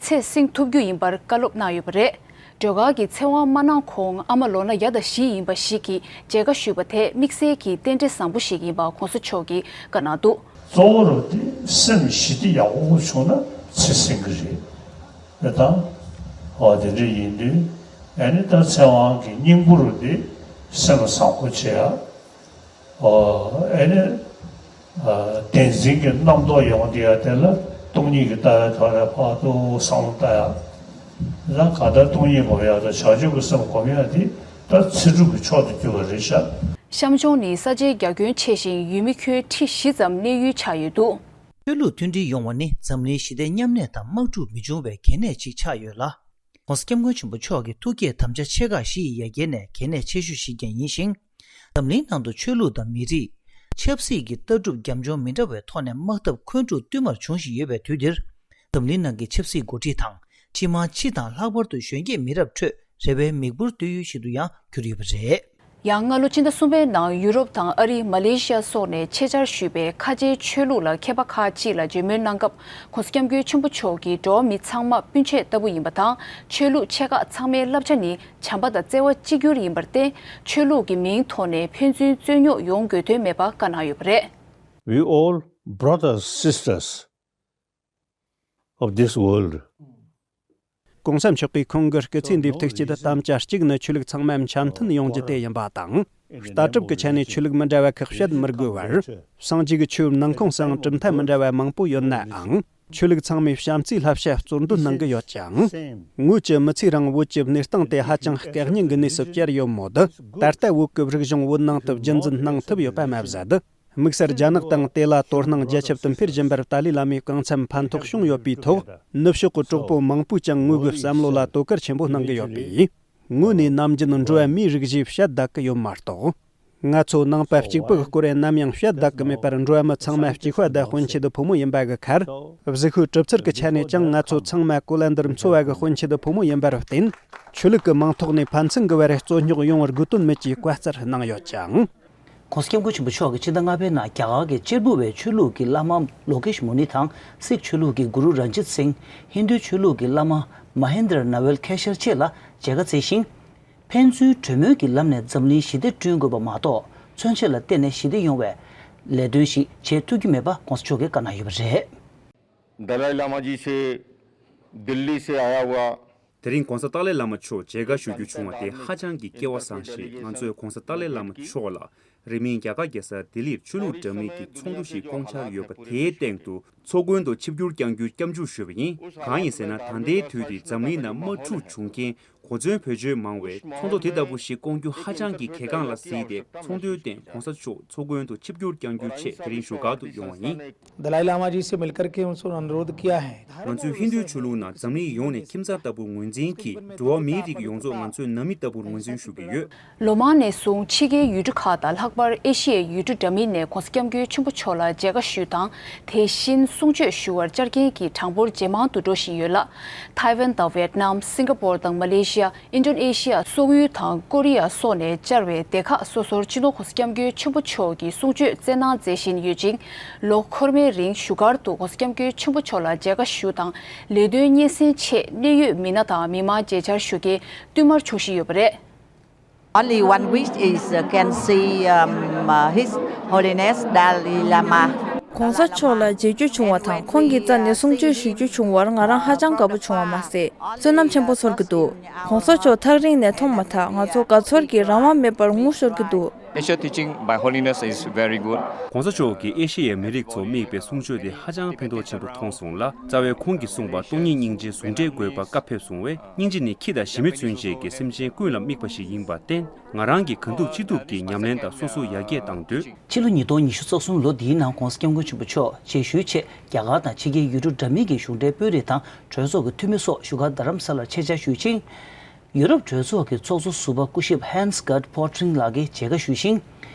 ཚེ་བསྲིང་ཐུབ་རྒྱུ་ཡིན་པར་བཀའ་སློབ་གནང་ཡོད་པ་རེད། སྒྲོལ་དཀར་གྱི་ཚེ་དབང་མ་གནང་གོང་ཨ་མ་ལོ་ན་བརྒྱ་དང་བཞི་ཡིན་པ་ཞིག་གིས་མཇལ་ཁ་ཞུས་པ་དེ་དམིགས་བསལ་གྱི་རྟེན་འབྲེལ་བཟང་པོ་ཞིག་ཡིན་པ་ྋགོང་ས་མཆོག་གིས་བཀའ་གནང་འདུག་གཙོ་བོ་རུ་དེ་སེམས་ཞི་བདེ་ཡག་པོ་བྱུང་ན་ཚེ་བསྲིང་གི་རེད། རེད་དང་། འོ་དེ་འདྲ་ཡིན་དུས་ཨ་ནི་ད་ཚེ་དབང་གི་སྙིང་པོ་རུ་དེ་སེམས་བཟང་པོ་བྱེད་ཡ། ཨོ། ཨེ་ནི། ཨ། བདེན་འཛིན་གྱི་རྣམ་རྟོག་ཡོང་དེ་ཡ་དེ་ལ་སྟོང་ཉིད་ཀྱི་ལྟ་བའི་ཐོག་ནས་ཕར་ཏུ་བསམ་བློ་བཏང་ཡ། ད་གང་ལྟར་སྟོང་ཉིད་སྒོམ་ཡ་དང་བྱང་ཆུབ་ཀྱི་སེམས་སྒོམ་ཡ་དེ་ད་ཚེ་སྒྲུབ་ཀྱི་མཆོག་ཏུ་གྱུར་པ་རེད་ཤག་གཤམ་ལྗོངས་ནི་ས་ཆའི་རྒྱ་ཁྱོན་ཆེ་ཞིང་ཡུལ་མི་ཁྱོན་ཁྲི་བཞི་ཙམ་གནས་ཡུལ་ཆགས་ཡོད་འདུག་ཆོས་ལུགས་མཐུན་སྒྲིལ་ཡོང་བ་ནི་འཛམ་གླིང་ཞི་བདེ་མཉམ་གནས་དང་དམག་འཁྲུག་མི་འབྱུང་བའི་གལ་གནད་ཅིག་ཆགས་ཡོད་ལ། ྋགོང་ས་ྋསྐྱབས་མགོན་ཆེན་པོ་མཆོག་གི་ཐུགས་བསྐྱེད་དམ་བཅའ་ཆེ་ཁག་བཞི་ཡི་ཡ་གྱལ་ནས་གལ་གནད་ཆེ་ཤོས་ཤིག་ཀྱང་ཡིན་ཞིང་། འཛམ་གླིང་ནང་དུ་ཆོས་ལུགས་དང་མི་རིགས། ཆབ་སྲིད་ཀྱི་ལྟ་གྲུབ་རྒྱབ་ལྗོངས་མི་འདྲ་བའི་ཐོག་ནས་དམག་འཐབ་འཁོན་འཁྲུག་བསྟུད་མར་འབྱུང་བཞིན་ཡོད་པའི་དུས་འདིར། འཛམ་གླིང་ནང་གི་ཆབ་སྲིད་འགོ་ཁྲིད་དང་། སྤྱི་དམངས་སྤྱི་དང་ལྷག་པར་དུ་གཞོན་སྐྱེས་མི་རབས་ཁྲོད་རེ་བའི་མིག་འབུར་གཏོད་ཡུལ་ཞིག་ཏུ་ཡང་གྱུར་ཡོད་པ་རེད། ཡང་སྔ་ལོ་ཕྱི་ཟླ་གསུམ་པའི་ནང་ཡུ་རོབ་དང་ཨ་རི། མ་ལེ་ཤི་ཡ་སོགས་ནས་ཆེད་བཅར་ཞུས་པའི་ཁ་ཆེའི་ཆོས་ལུགས་ལ་མཁས་པ་ཁག་ཅིག་ལ་བརྗེ་མོལ་གནང་སྐབས། ྋགོང་ས་ྋསྐྱབས་མགོན་ཆེན་པོ་མཆོག་གིས་འགྲོ་བ་མི་ཚང་མ་སྤུན་མཆེད་ལྟ་བུ་ཡིན་པ་དང་། ཆོས་ལུགས་ཆེ་ཁག་ཚང་མའི་བསླབ་བྱ་ནི་བྱམས་པ་དང་བརྩེ་བ་གཅིག་གྱུར་ཡིན་པར་བརྟེན། ཆོས་ལུགས་ཀྱི་མིང་ཐོག་ནས་ཕན་ཚུན་རྩོད་རྙོག་ཡོང་དགོས་དོན་མེད་པ་བཀའ་གནང་ཡོད་པ་རེད། We all brothers, sisters of this world. ྋགོང་ས་མཆོག་གིས་ཁོང་གི་སྐུ་ཚེ་འདིའི་ཐུགས་བསྐྱེད་དམ་བཅའ་གཅིག་ནི་ཆོས་ལུགས་ཚང་མ་འཆམ་མཐུན་ཡོང་རྒྱུ་དེ་ཡིན་པ་དང་། ལྟ་གྲུབ་ཀྱི་ཆ་ནས་ཆོས་ལུགས་མི་འདྲ་བ་ཁག་བཤད་མི་དགོས་པར། སངས་རྒྱས་ཀྱི་ཆོས་ནང་ཁོངས་སུའང་གྲུབ་མཐའ་མི་འདྲ་བ་མང་པོ་ཡོད་ནའང་། ཆོས་ལུགས་ཚང་མས་བྱམས་བརྩེའི་བསླབ་བྱ་གཙོར་འདོན་གནང་གི་ཡོད་ཅིང་། ངོས་ཀྱི་མི་ཚེའི་རིང་བོད་ཀྱི་གནས་སྟངས་དེ་ཧ་ཅང་སྐད་སྙན་གྱི་གནས་སུ་གྱར་ཡོད་མོད། ད་ལྟ་བོད་ཀྱི་རིག་གཞུང་བོད་ནང་དུ་རྒྱུན་འཛིན་གནང་ཐུབ་ཡོད་པ་མ་ཟད། དམིགས་བསལ་རྒྱ་ནག་དང་དེ་ལ་དོ་སྣང་རྒྱ་ཁྱབ་ཏུ་འཕེལ་བཞིན་པར་ཏཱ་ལའི་བླ་མའི་རྐང་འཚམ་ཕན་ཐོགས་བྱུང་ཡོད་པའི་ཐོག་ནུབ་ཕྱོགས་ཀྱི་གྲོགས་པོ་མང་པོས་ཀྱང་ངོས་ཀྱི་བསམ་བློ་ལ་དོ་ཁུར་ཆེན་པོ་གནང་གི་ཡོད་པས། ངོས་ནས་ནམ་རྒྱུན་འགྲོ་བ་མིའི་རིགས་ཞེས་བཤད་བསྡད་ཀྱི་ཡོད་མ་གཏོགས། ང་ཚོ་ནང་པ་གཅིག་པུ་གི་སྐོར་ནམ་ཡང་བཤད་བསྡད་ཀྱི་མེད་པར། འགྲོ་བ་མི་ཚང་མ་གཅིག་པ་དང་དཔོན་ཆེན་དུ་ཕོ་མོ་ཡིན་པ་གི་ཁར། གཟུགས་པོའི་གྲུབ་ཚུལ་གྱི་ཆ་ནས་ཀྱང་ང་ཚོ་ཚང་མ་གོ་ལ་འདིར་འཚོ་བ་གི་དཔོན་ཆེན་དུ་ཕོ་མོ་ཡིན་པར་བརྟེན། ཆོས་ལུགས་ཀྱི་མིང་ཐོག་ནས་ཕན་ཚུན་གྱི་བར་རྩོད་རྙོག་ཡོང་བར་དགོས་དོན་མེད་ཅེས་བཀའ་སྩལ་གནང་ཡོད་ཅིང་། ྋགོང་ས་ྋསྐྱབས་མགོན་ཆེན་པོ་མཆོག་གིས་ཕྱི་ཟླ་ལྔ་པའི་ནང་རྒྱ་གར་གྱི་གཅེར་བུ་བའི་ཆོས་ལུགས་ཀྱི་བླ་མ་ལོ་ཀེཤ་མུ་ནི་དང་། སིག་ཆོས་ལུགས་ཀྱི་གུ་རུ་རན་ཇིད་སིང་། ཧིན་རྡུའི་ཆོས་ལུགས་ཀྱི་བླ་མ་མ་ཧེན་དྲ་ན་ཝེལ་ཁེ་ཤར་བཅས་ལ་མཇལ་ཁ་བསྩལ་ཞིང་། ཕན་ཚུན་གྲོས་མོལ་གྱི་ལམ་ནས་འཛམ་གླིང་ཞི་བདེ་བསྐྲུན་དགོས་པ་མ་གཏོགས། མཚོན་བྱེད་ལ་བརྟེན་ནས་ཞི་བདེ་ཡོང་བའི་ལས་དོན་ཞིག་བྱེད་ཐུབ་ཀྱི་མེད་པ་ྋགོང་ས་མཆོག་གིས་བཀའ་གནང་ཡོད་པ་རེད། दलाई लामा जी से दिल्ली से आया हुआ དེ་རིང་ྋགོང་ས་ཏཱ་ལའི་བླ་མ་མཆོག་མཇལ་ཁ་ཞུ་རྒྱུ་བྱུང་བ་དེ་ཧ་ཅང་གི་སྐལ་བ་བཟང་ཞེས། ང་ཚོས་ྋགོང་ས་ཏཱ་ལའི་བླ་མ་མཆོག་ལ་རིང་མིན་རྒྱ་གར་རྒྱལ་ས་ལྡི་ལིར་ཆོས་ལུགས་འདྲ་མིན་གྱི་ཚོགས་འདུ་ཞིག་བསྐོང་འཆར་ཡོད་པ་དེའི་སྟེང་དུ་ཚོགས་མགོན་དུ་ཆིབས་བསྒྱུར་བསྐྱང་རྒྱུའི་སྐྱབས་འཇུག་ཞུས་པ་ཡིན། གང་ཡིན་ཟེར་ན། ད་ལྟའི་དུས་འདིར་འཛམ་གླིང་ནང་དམག་འཁྲུག་བྱུང་རྐྱེན་གོ་མཚོན་བེད་སྤྱོད་མང་བས། ཚོགས་འདུ་དེ་ལྟ་བུ་ཞིག་བསྐོང་རྒྱུ་ཧ་ཅང་གི་གལ་འགངས་ལ་གཟིགས་ཏེ། ཚོགས་འདུའི་སྟེང་ྋགོང་ས་མཆོག་ཚོགས་མགོན་དུ་ཆིབས་བསྒྱུར་བསྐྱང་རྒྱུའི་ཆེད་དེ་རིང་བཞུགས་སྒར་དུ་ཡོང་བ་ཡིན། दलाई लामा जी से मिलकर के उनसे अनुरोध किया है। ང་ཚོས་ཧིན་རྡུའི་ཆོས་ལུགས་ནང་འཛམ་གླིང་ཡོངས་ནས་ཁྱིམ་ཚང་ལྟ་བུར་ངོས་འཛིན་གྱིས། འགྲོ་བ་མིའི་རིགས་ཡོངས་རྫོགས་ང་ཚོས་ནང་མི་ལྟ་བུར་ངོས་འཛིན་ཞུ་གི་ཡོད། ལོ་མང་ནས་བཟུང་ཕྱི་རྒྱལ་ཡུལ་གྲུ་ཁག་དང་། ལྷག་པར་ཨེ་ཤི་ཡའི་ཡུལ་གྲུ་འདྲ་མིན་ནས་ྋགོང་ས་ྋསྐྱབས་མགོན་ཆེན་པོ་མཆོག་ལ་མཇལ་ཁ་ཞུས་དང་། དེ་བཞིན་གསུང་ཆོས་ཞུ་བར་བཅར་མཁན་གྱི་གྲངས་འབོར་ཇེ་མང་དུ་འགྲོ་བཞིན་ཡོད་ལ། ཐའེ་ཝན་དང་ཝེད་ནམ། སིང་ག་པོར་དང་མ་ལེ་ཤི། ཡ། ཨིན་ཌོ་ནེ་ཤི་ཡ། སོག་ཡུལ་དང་ཀོ་རི་ཡ་སོགས་ནས་བཅར་བའི་སྡེ་ཁག་སོ་སོར་སྤྱི་ནོར་༸གོང་ས་༸སྐྱབས་མགོན་ཆེན་པོ་མཆོག་གི་གསུང་ཆོས་སྩལ་གནང་མཛད་བཞིན་ཡོད་ཅིང་། ལོ་འཁོར་མའི་རིང་བཞུགས་སྒར་དུ་༸གོང་ས་༸སྐྱབས་མགོན་ཆེན་པོ་མཆོག་ལ་མཇལ་ཁ་ཞུ་དང་ལས་དོན་སྙན་སེང་ཆེད་གནད་ཡོད་མི་སྣ་དང་མི་མང་མཇལ་བཅར་ཞུ་མཁན་བསྟུད་མར་འབྱོན་བཞིན་ཡོད་པ་རེད། Only one wish is, uh, can see, um, uh, His Holiness Dalai Lama. ༸གོང་ས་མཆོག་ལ་མཇལ་རྒྱུ་བྱུང་བ་དང་ཁོང་གི་རྩ་ནས་གསུང་ཆོས་ཞུ་རྒྱུ་བྱུང་བར་ང་རང་ཧ་ཅང་དགའ་པོ་བྱུང་བ་མ་ཟད་བསོད་ནམས་ཆེན་པོ་ཚོར་གྱི་འདུག ༸གོང་ས་མཆོག་ཐག་རིང་ནས་མཐོང་མ་ཐག་ང་ཚོ་དགའ་ཚོར་གྱིས་རང་དབང་མེད་པར་ངུ་ཤོར་གྱི་འདུག Asia teaching by Holiness is very good. ༸གོང་ས་མཆོག་གིས་ཨེ་ཤེ་ཡའི་མི་རིགས་ཚོ་དམིགས་པའི་གསུང་ཆོས་དེ་ཧ་ཅང་ཕན་ཐོགས་ཆེན་པོ་མཐོང་སོང་ལ། རྩ་བའི་ཁོང་གིས་གསུངས་པ་སྟོང་ཉིད་སྙིང་རྗེ་ཟུང་འབྲེལ་དགོས་པ་བཀའ་ཕེབས་སོང་བས། སྙིང་རྗེ་ནི་ཁྱི་དང་ཞི་མི་ཚུན་ཆད་ཀྱི་སེམས་ཅན་ཀུན་ལ་དམིགས་པ་ཞིག་ཡིན་པར་བརྟེན། ང་རང་གིས་གང་ཐུབ་ཅི་ཐུབ་ཀྱིས་ཉམས་ལེན་དང་སོ་སོ་ཡར་རྒྱས་གཏང་འདོད། ཕྱི་ལོ་ཉིས་སྟོང་ཉི་ཤུ་རྩ་གསུམ་ལོ་འདིའི་ནང་༸གོང་ས་༸སྐྱབས་མགོན་ཆེན་པོ་མཆོག་རྗེས་ཤུལ་ཆེད་རྒྱ་གར་དང་ཕྱི་རྒྱལ་ཡུལ་གྲུ་འདྲ་མིན་གྱི་གཞུང་འབྲེལ་དཔོན་རིགས་དང་གྲོས་ཚོགས་ཀྱི་འཐུས་མི་སོགས་བཞུགས་སྒར་རྡ་རམ་ས་ལར་ཆེད་བཅར་ཞུས་ཤིང་། ཡུ་རོབ་གྲོས་ཚོགས་ཀྱི་ཚོགས་གཙོ་ཟུར་པ་སྐུ་ཞབས་Hans Gert Pöttering ལགས་ཀྱིས་མཇལ་ཁ་ཞུས་ཤིང་།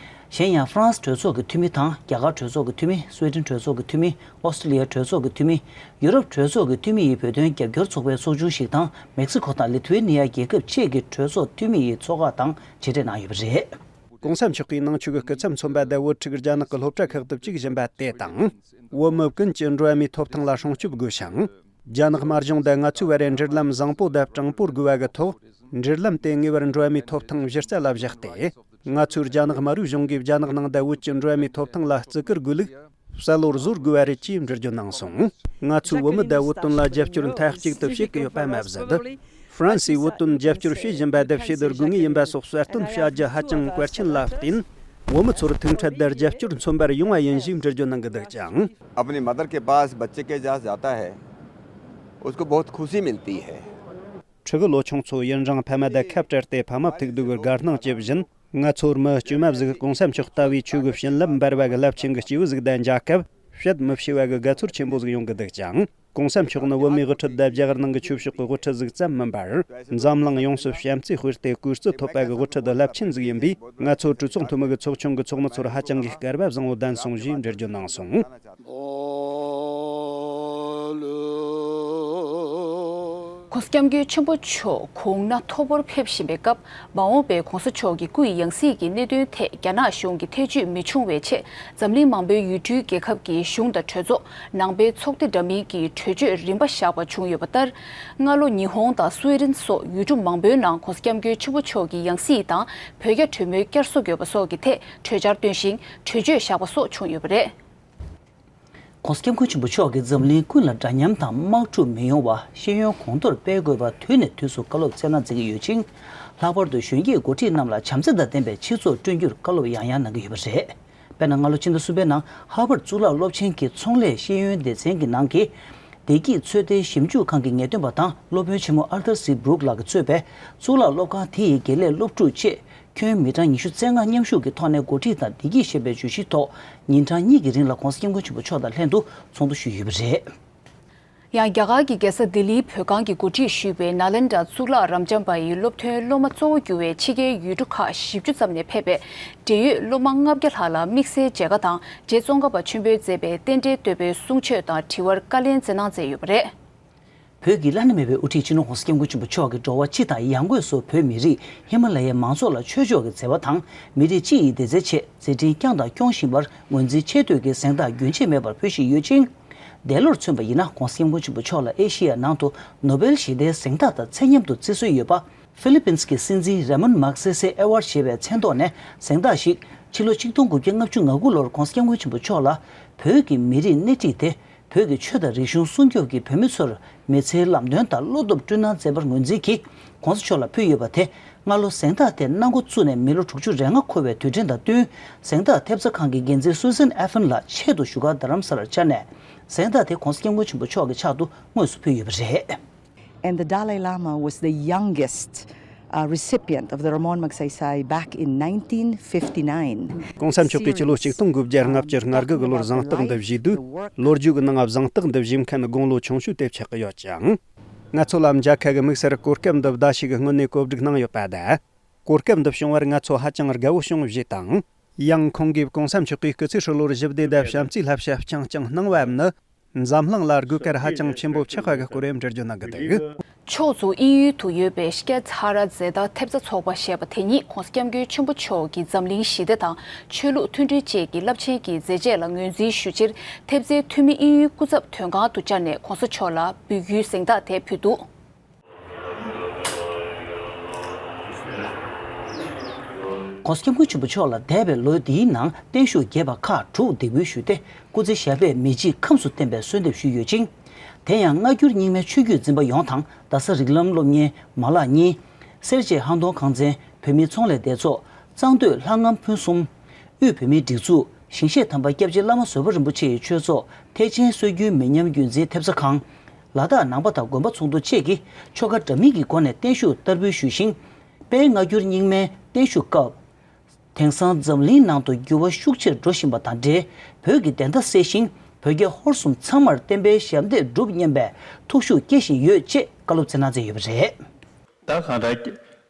གཞན་ཡང་ཧྥ་རན་སི་གྲོས་ཚོགས་ཀྱི་འཐུས་མི་དང་རྒྱ་གར་གྲོས་ཚོགས་ཀྱི་འཐུས་མི། སུའེ་ཏེན་གྲོས་ཚོགས་ཀྱི་འཐུས་མི། ཨོ་སི་ཀྲི་ལི་ཡ་གྲོས་ཚོགས་ཀྱི་འཐུས་མི། ཡུ་རོབ་གྲོས་ཚོགས་ཀྱི་འཐུས་མི་ཡི་བོད་དོན་རྒྱབ་སྐྱོར་ཚོགས་པའི་ཚོགས་ཆུང་ཞིག་དང་མེག་སི་ཁོ་དང་ལི་ཐུ་ཝེ་ནི་ཡ་རྒྱལ་ཁབ་བཅས་ཀྱི་གྲོས་ཚོགས་འཐུས་མི་ཡི་ཚོགས་ཁག་དང་མཇལ་འཕྲད་གནང་ཡོད་པ་རེད། ༸གོང་ས་མཆོག་གིས་ནང་ཆོས་ཀྱི་སྐུ་ཚབ་མཚོན་པ་དང་བོད་ཕྲུག་རྒྱ་ནག་གི་སློབ་གྲྭ་ཁག་ཏུ་བཅུག་བཞིན་པ་དེ་དང་། བོད་མི་ཀུན་གྱི་འགྲོ་བ་མིའི་ཐོབ་ཐང་ལ་སྲུང་སྐྱོབ་དགོས་ཤིང་། རྒྱ་ནག་དམར་གཞུང་དང་ང་ཚོའི་བར་འབྲེལ་ལམ་བཟང་པོ་དང་དྲང་པོར་དགོས་པ་གི་ཐོག་འབྲེལ་ལམ་དེ་ངེས་པར་འགྲོ་བ་མིའི་ཐོབ་ཐང་གཞི་རྩ་ལ་བཞག་སྟེ། ང་ཚོའི་རྒྱ་ནག་དམར་པོའི་གཞུང་གིས་རྒྱ་ནག་ནང་དང་བོད་ཀྱི་འགྲོ་བ་མིའི་ཐོབ་ཐང་ལ་བརྩི་བཀུར་དགོས་ལུགས་གསལ་བོར་བཟོ་དགོས་པ་རེད་ཅེས་འགྲེལ་བརྗོད་གནང་སོང་། ང་ཚོས་བོད་མི་དང་བོད་དོན་ལ་རྒྱབ་སྐྱོར་མཐའ་གཅིག་ཏུ་བྱེད་ཀྱི་ཡོད་པ་མ་ཟད། ཧྥ་རན་སིས་བོད་དོན་རྒྱབ་སྐྱོར་བྱེད་བཞིན་པ་དེ་བྱེད་དགོས་ངེས་ཡིན་པ་སོགས་གསལ་སྟོན་བྱ་རྒྱུ་ཧ་ཅང་གལ་ཆེན་ལ་བརྟེན། བོད་མི་ཚོར་ཐུག་འཕྲད་དང་རྒྱབ་སྐྱོར་མཚོན་པར་ཡོང་བ་ཡིན་ཞེས་འགྲེལ་བརྗོད་གནང་གི་འདུག་ཅིང་། अपनी मदर के पास बच्चे के साथ जाता है, उसको बहुत खुशी मिलती है। ཕྲུ་གུ་ལོ་ཆུང་ཚོ་ཡུན་རིང་ཕ་མ་དང་ཁ་བྲལ་ཏེ་ཕ་མ་ཐུག་འདུག་གི་དགའ་སྣང་སྐྱེ་བཞིན། ང་ཚོར་མི་དཀྱུས་མ་ཟིག་གོང་ས་མཆོག་ལྟ་བུའི་ཆོས་ཀྱི་བྱིན་རླབས་འབར་བ་གི་རླབས་ཆེན་གྱི་སྐྱེས་བུ་ཟིག་དང་མཇལ་སྐབས་བཤད་མི་ཤེས་པ་གི་དགའ་ཚོར་ཆེན་པོ་ཟིག་ཡོང་གི་འདུག་ཅིང་། གོང་ས་མཆོག་ནི་བོད་མིའི་དབུ་ཁྲིད་དང་རྒྱ་གར་ནང་གི་ཆོས་ཕྱོགས་ཀྱི་དབུ་ཁྲིད་ཟིག་ཙམ་མིན་པར། འཛམ་གླིང་ཡོངས་སུ་བྱམས་བརྩེ་སྤེལ་ཏེ་གུས་བརྩི་ཐོབ་པ་གི་དབུ་ཁྲིད་རླབས་ཆེན་ཟིག་ཡིན་པས། ང་ཚོ་གྲོས་ཚོགས་འཐུས་མི་གི་ཚོགས་ཆུང་གི་ཚོགས་མི་ཚོར་ཧ་ཅང་གི་སྐལ་བ་བཟང་བོ་ལྡན་སོང་ཞེས་འགྲེལ་བརྗོད་གནང་སོང་། ༸གོང་ས་༸སྐྱབས་མགོན་ཆེན་པོ་མཆོག་གོང་ན་མཐོ་པོར་ཕེབས་བཞིན་པའི་སྐབས། མ་འོངས་པའི་༸གོང་ས་མཆོག་གི་སྐུ་ཡི་ཡང་སྲིད་ཀྱི་གནད་དོན་ཐད་རྒྱ་ནག་གཞུང་གི་ཐེ་བྱུས་མི་འབྱུང་བའི་ཆེད། འཛམ་གླིང་མང་པོའི་ཡུལ་གྲུའི་རྒྱལ་ཁབ་ཀྱི་གཞུང་དང་གྲོས་ཚོགས། ནང་པའི་ཚོགས་སྡེ་འདྲ་མིན་གྱིས་གྲོས་ཆོད་རིམ་པ་བཞག་པ་བྱུང་ཡོད་པ་ལྟར། སྔ་ལོ་ཉི་ཧོང་དང་སུའེ་ཏེན་སོགས་ཡུལ་གྲུ་མང་པོའི་ནང་༸གོང་ས་༸སྐྱབས་མགོན་ཆེན་པོ་མཆོག་གི་ཡང་སྲིད་དང་བོད་རྒྱ་གྲོས་མོལ་བསྐྱར་གསོ་དགོས་པ་སོགས་ཀྱི་ཐད་གྲོས་འཆར་བཏོན་ཞིང་གྲོས་ཆོད་བཞག་པ་སོགས་བྱུང་ཡོད་པ་རེད། ༸གོང་ས་༸སྐྱབས་མགོན་ཆེན་པོ་མཆོག་གིས་འཛམ་གླིང་ཀུན་ལ་འདྲ་མཉམ་དང་དམག་འཁྲུག་མི་ཡོང་བ། ཤེས་ཡོན་གོང་མཐོར་སྤེལ་དགོས་པ་དུས་ནས་དུས་སུ་བཀའ་སློབ་སྩལ་གནང་མཛད་ཀྱི་ཡོད་ཅིང་། ལྷག་པར་དུ་གཞོན་སྐྱེས་འགོ་ཁྲིད་རྣམས་ལ་བྱམས་བརྩེ་དང་ལྡན་པའི་སྤྱི་ཚོགས་བསྐྲུན་རྒྱུར་བཀའ་སློབ་ཡང་ཡང་གནང་གི་ཡོད་པ་རེད། དཔེར་ན། སྔ་ལོ་ཕྱི་ཟླ་གསུམ་པའི་ནང་ཧར་ཝརཌ་གཙུག་ལག་སློབ་ཆེན་གྱི་ཚོང་ལས་ཤེས་ཡོན་སྡེ་ཚན་གྱི་ནང་གི་བདེ་སྐྱིད་ཚོད་ལྟའི་ཞིབ་འཇུག་ཁང་གི་ངེས་སྟོན་པ་དང་སློབ་དཔོན་ཆེན་མོ་ཨར་ཐར་སི་སྦྲུག་ལགས་ཀྱིས་གཙོས་པའི་གཙུག་ལག་སློབ་ཁང་དེ་ཡི་དགེ་ལས་སློབ་ཕྲུག་བཅས། ཁྱོན་མི་གྲངས་ཉི་ཤུ་རྩ་ལྔ་མཉམ་ཞུགས་ཀྱི་ཐོག་ནས་འགོ་ཁྲིད་དང་བདེ་སྐྱིད་ཞེས་པའི་བརྗོད་གཞིའི་ཐོག་ཉིན་གྲངས་གཉིས་ཀྱི་རིང་ལ་༸གོང་ས་༸སྐྱབས་མགོན་ཆེན་པོ་མཆོག་དང་ལྷན་དུ་ཚོགས་འདུ་ཞུས་ཡོད་པ་རེད། ཡང་རྒྱ་གར་གྱི་རྒྱལ་ས་ལྡི་ལིའི་བོད་ཁང་གིས་གོ་སྒྲིག་ཞུས་པའི་ནཱ་ལེནྡྲ་གཙུག་ལག་རབ་འབྱམས་པ་ཡི་སློབ་ཐོན་སློབ་མ་གཙོ་བོ་གྱུར་བའི་ཕྱི་རྒྱལ་ཡུལ་གྲུ་ཁག་བཞི་བཅུ་ཙམ་ནས་ཕེབས་པའི་འབྲེལ་ཡོད་སློབ་མ་ལྔ་བརྒྱ་ལྷག་ལ་དམིགས་བསལ་མཇལ་ཁ་དང་རྗེ་ཙོང་ཁ་པ་ཆེན་པོས་མཛད་པའི་རྟེན་འབྲེལ་བསྟོད་པའི་གསུང་ཆོས་དང་དྲི་བར་བཀའ་ལན་སྩལ་གནང་མཛད་ཡོད་པ་རེད། བོད་ཀྱི་བླ་ན་མེད་པའི་དབུ་ཁྲིད་སྤྱི་ནོར་༸གོང་ས་༸སྐྱབས་མགོན་ཆེན་པོ་མཆོག་གིས་འགྲོ་བ་སྤྱི་དང་ཡང་སྒོས་སུ་བོད་མི་རིགས་ཧི་མ་ལ་ཡའི་མང་ཚོགས་ལ་ཆོས་ཕྱོགས་ཀྱི་བརྩེ་བ་དང་མི་རིགས་སྤྱི་ཡི་བདེ་རྩའི་ཆེད་མཛད་འཕྲིན་བསྐྱངས་དང་སྐྱོང་བཞིན་པར་ངོས་འཛིན་ཆེ་བསྟོད་ཀྱི་གཟེངས་རྟགས་རྒྱུན་ཆད་མེད་པར་ཕུལ་བཞིན་ཡོད་ཅིང་། འདས་ལོར་མཚོན་པ་ཡིན་ན་༸གོང་ས་༸སྐྱབས་མགོན་ཆེན་པོ་མཆོག་ལ་ཨེ་ཤེ་ཡ་ནང་དུ་ནོ་བེལ་ཞི་བདེའི་གཟེངས་རྟགས་དང་ཚད་མཉམ་དུ་བརྩི་སྲོལ་ཡོད་པ། ཧྥི་ལི་པིན་གྱི་སྲིད་འཛིན་རེ་མོན་མག་སེ་སེ་ཨེ་ཝར་ཞེས་པའི་མཚན་ཐོག་ནས་གཟེངས་རྟགས་ཤིག་ཕྱི་ལོ་ཆིག་སྟོང་དགུ་བརྒྱ་ལྔ་བཅུ་ང་དགུ་ལོར་༸གོང་ས་༸སྐྱབས་མགོན་ཆེན་པོ་མཆོག་ལ་བོད་ཀྱི་མི་རིགས་སྣེ་ཁྲིད་དེ། བོད་ཀྱི་ཆོས་དང་རིག་གཞུང་སྲུང་སྐྱོབ་ཀྱིས་བོད་མི་ཚོར་མི་ཚེའི་ལམ་སྟོན་དང་བློ་སྟོབས་བསྐྲུན་གནང་མཛད་པར་ངོས་འཛིན་གྱིས་༸གོང་ས་མཆོག་ལ་ཕུལ་ཡོད་པ་དེ། སྔ་ལོ་གཟེངས་རྟགས་དེ་གནང་འགོ་བཙུགས་ནས་མི་ལོ་དྲུག་ཅུ་རེ་ལྔ་འཁོར་བའི་དུས་དྲན་དང་བསྟུན། གཟེངས་རྟགས་ཐེབས་རྩ་ཁང་གི་འགན་འཛིན་སུ་ཟན་ཨེ་ཕན་ལགས་ཆེད་དུ་བཞུགས་སྒར་རྡ་རམ་ས་ལར་བཅར་ནས། གཟེངས་རྟགས་དེ་༸གོང་ས་༸སྐྱབས་མགོན་ཆེན་པོ་མཆོག་གི་ཕྱག་ཏུ་དངོས་སུ་ཕུལ་ཡོད་པ་རེད། And the Dalai Lama was the youngest, uh, recipient of the Ramon Magsaysay back in nineteen fifty-nine. ༸གོང་ས་མཆོག་གིས་ཕྱི་ལོ་ཆིག་སྟོང་དགུ་བརྒྱ་ལྔ་བཅུ་ང་དགུ་གི་ལོར་གཟེངས་རྟགས་འདི་བཞེས་དུས། ལོ་རྒྱུས་ཀྱི་ནང་གཟེངས་རྟགས་འདི་བཞེས་མཁན་དགུང་ལོ་ཆུང་ཤོས་དེ་ཆགས་ཀྱི་ཡོད་ཅིང་། ང་ཚོ་ལ་མཇལ་ཁ་གི་དམིགས་བསལ་གོ་སྐབས་འདི་བརྡ་ཞིག་གི་སྔོན་ནས་གོ་སྒྲིག་གནང་ཡོད་པ་དང་། གོ་སྐབས་འདི་བྱུང་བར་ང་ཚོ་ཧ་ཅང་དགའ་བོ་བྱུང་ཞེས་དང་། ཡང་ཁོང་གིས་༸གོང་ས་མཆོག་གིས་སྐུ་ཚེ་ཧྲིལ་བོར་ཞི་བདེ་དང་བྱམས་བརྩེའི་བསླབ་བྱ་བསྐྱངས་བསྐྱངས་གནང་བའམ་ནི། འཛམ་གླིང་ལ་དགོས་གལ་ཧ་ཅང་ཆེན་པོ་ཆགས་པ་གི་སྐོར་ཡང་འགྲེལ་བརྗོད་གནང་གི་འདུག་ཕྱོགས་མཚུངས་དབྱིན་ཡུལ་དུ་ཡོད་པའི་ཤཀྱ་ཛ་ར་ཛེ་ཏཱ་ཐེབས་རྩ་ཚོགས་པ་ཞེས་པ་དེ་ཉིད་༸གོང་ས་༸སྐྱབས་མགོན་ཆེན་པོ་མཆོག་གིས་འཛམ་གླིང་ཞི་བདེ་དང་ཆོས་ལུགས་མཐུན་སྒྲིལ་བཅས་ཀྱི་རླབས་ཆེན་གྱི་མཛད་རྗེས་ལ་ངོས་འཛིན་ཞུ་ཕྱིར། ཐེབས་རྩའི་འཐུས་མི་དབྱིན་ཡུལ་སྐུ་ཚབ་དོན་ཁང་དུ་བཅར་ནས་༸གོང་ས་མཆོག་ལ་འབོད་སྐུལ་གཟེངས་རྟགས་དེ་ཕུལ་འདུག། ༸གོང་ས་༸སྐྱབས་མགོན་ཆེན་པོ་མཆོག་ལ་འདས་པའི་ལོ་འདིའི་ནང་བརྟན་བཞུགས་རྒྱས་པ་ཁག་དྲུག་འདེགས་འབུལ་ཞུས་ཏེ། སྐུ་ཚེ་ཞབས་པད་མེ་ལྕེ་ཁམས་སུ་བསྟན་པའི་གསོལ་འདེབས་ཞུས་ཡོད་ཅིང་། དེ་ཡང་སྔ་འགྱུར་རྙིང་མའི་ཆོས་བརྒྱུད་འཛིན་པ་ཡོངས་དང་། རྡ་ས་རིགས་ལམ་སློབ་གཉེར་མ་ལག་གཉིས། སེར་བྱེས་ཧང་ཏོང་ཁང་ཚན། བོད་མིའི་ཚོང་ལས་སྡེ་ཚོགས། གཙང་སྟོད་ལྷ་ངམ་ཕུན་གསུམ། དབུས་བོད་མིའི་སྒྲིག་འཛུགས། ཞིང་གཤེགས་དམ་པ་སྐྱབས་རྗེ་བླ་མ་བཟོད་པ་རིན་པོ་ཆེ་ཡི་ཆོས་ཚོགས། ཐེག་ཆེན་སྲོལ་རྒྱུན་མི་ཉམས་རྒྱུན་འཛིན་ཐེབས་རྩ་ཁང་། ལ་དྭགས་ནང་པ་དང་དགོན་པ་ཚོགས་འདུ་བཅས་ཀྱིས་ཆོ་ག་འདྲ་མིན་གྱི་སྒོ་ནས་བརྟན་བཞུགས་བསྟར་འབུལ་ཞུས་ཤིང་། དཔལ་སྔ་འགྱུར་རྙིང་མའི་བརྟན་བཞུགས་སྐབས། དེང་སང་འཛམ་གླིང་ནང་དུ་འགྱུར་བ་ཤུགས་ཆེར་འགྲོ་བཞིན་པ་དང་འབྲེལ། བོད་ཀྱི་བདེན་མཐའ་གསལ་ཞིང་། བོད་རྒྱ་ཧོར་གསུམ་ཚང་མར་བསྟན་པའི་ཞབས་འདེགས་སྒྲུབ་སྙམ་པའི་ཐུགས་ཤུགས་སྐྱེད་བཞིན་ཡོད་ཅེས་བཀའ་སློབ་སྩལ་གནང་མཛད་ཡོད་པ་རེད། ད་གང་ལྟར་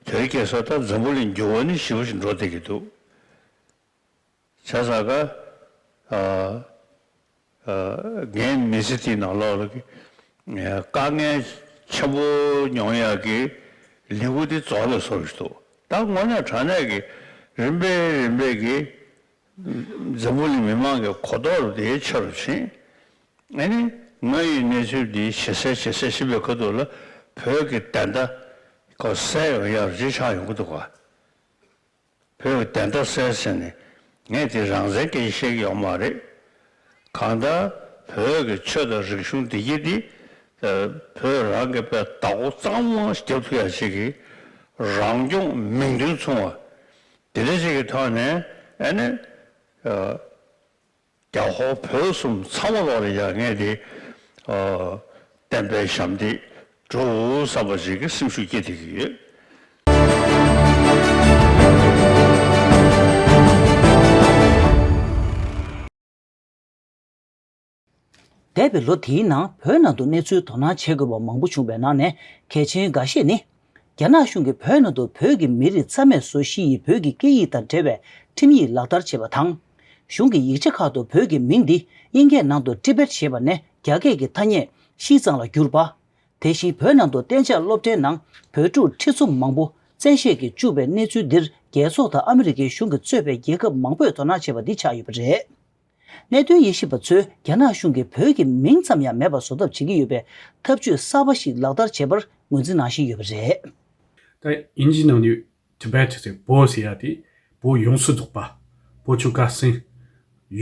དོལ་རྒྱལ་ས་ད་འཛམ་བུ་གླིང་འགྱུར་བ་ནི་ཞེ་པོ་ཞིག་འགྲོ་བསྡད་ཀྱི་འདུག། བྱས་ཙང་ཀ་ཨ་ཨ་ངའི་མི་ཚེ་འདིའི་ནང་ལོགས་ལ་གི་དཀའ་ངལ་ཆེན་པོ་མྱོང་ཡག་གི་ལེའུ་འདི་རྫོགས་ལ་སོང་ཞིག་འདུག། ད་དངོས་གནས་དྲང་གནས་ཀྱི་རིམ་པས་རིམ་པས་ཀྱི་འཛམ་བུ་གླིང་མི་མང་གི་གོ་རྟོགས་དེ་ཆེ་རུ་ཕྱིན། ཨ་ནི་ང་ཡི་གནས་ཚུལ་འདི་ཇེ་གསལ་ཇེ་གསལ་ཕྱིན་པའི་ཁ་ཐུག་ལ་བོད་ཀྱི་བདེན་མཐའ་ཁོ་གསལ་ཡོང་ཡག་རེ་ཆགས་ཡོང་གི་འདུག་ག། བོད་ཀྱི་བདེན་མཐའ་གསལ་ཟེར་ནས་ངས་དེ་རང་བཙན་སྐད་ཆ་བཤད་ཀྱི་ཡོད་མ་རེད། གང་ལྟར་བོད་ཀྱི་ཆོས་དང་རིག་གཞུང་བདེ་སྐྱིད་འདི་བོད་རང་གི་དཔེ་བདག་པོ་གཙང་མ་རྒྱབ་ཐུབ་ཡག་ཅིག་གི་རང་སྐྱོང་མིང་དོན་མཚུངས་པ་དེ་འདྲ་ཅིག་གི་ཐོག་ནས་ཨ་ནི། རྒྱ་ཧོར་བོད་གསུམ་ཚང་མ་ལོག་ལ་ཡ་ངས་དེ་བསྟན་པའི་ཞབས་འདེགས་སྒྲུབ་བསམ་པ་ཞིག་གི་སེམས་ཤུགས་སྐྱེད་བསྡད་ཀྱི་ཡོད། འདས་པའི་ལོ་དེའི་ནང་བོད་ནང་དུ་གནས་ཚུལ་དོ་སྣང་བྱེད་དགོས་པ་མང་པོ་བྱུང་བའི་ནང་ནས་གལ་ཆེན་འགའ་ཤས་ནི། རྒྱ་ནག་གཞུང་གིས་བོད་ནང་དུ་བོད་ཀྱི་མི་རིགས་རྩ་མེད་བཟོ་གཞི་ཡི་བོད་ཀྱི་སྐད་ཡིག་དང་འབྲེལ་བའི་ཁྲིམས་ཡིག་ལག་བསྟར་བྱས་པ་དང་། གཞུང་གི་ཡིག་ཆ་ཁག་ཏུ་བོད་ཀྱི་མིང་འདི་དབྱིན་སྐད་ནང་དུ་ཊི་བེཊ་ཞེས་པ་ནས་རྒྱ་སྐད་ཀྱི་ཐ་སྙད་ཤིས་ཙང་ལ་བསྒྱུར་པ། དེ་བཞིན་བོད་ནང་དུ་གཏན་འཇགས་སློབ་གྲྭའི་ནང་བོད་ཕྲུག་ཁྲི་ཚོ་མང་པོ་བཙན་ཤེད་ཀྱིས་བཅུག་པའི་གནས་ཚུལ་འདིར་རྒྱལ་ཚོགས་དང་ཨ་མི་རི་ཀའི་གཞུང་གིས་གཙོས་པའི་རྒྱལ་ཁབ་མང་པོས་དོ་སྣང་བྱས་པ་འདི་ཆགས་ཡོད་པ་རེད། གནད་དོན་དབྱེ་ཞིབ་པ་ཚོས་རྒྱ་ནག་གཞུང་གིས་བོད་ཀྱི་མིང་ཙམ་ཡང་མེད་པར་བཟོ་ཐབས་བྱེད་ཀྱི་ཡོད་པའི་ཐབས་ཇུས་གསར་པ་ཞིག་ལག་བསྟར་བྱེད་པར་ངོས་འཛིན་གནང་བཞིན་ཡོད་པ་རེད། ད་དབྱིན་ཇིའི་ནང་ནས་Tibet་ཟེར་བོད་ཟེར་ཡ་དེ་བོད་ཡོངས་སུ་རྫོགས་པ། བོད་ཆོལ་ཁ་གསུམ་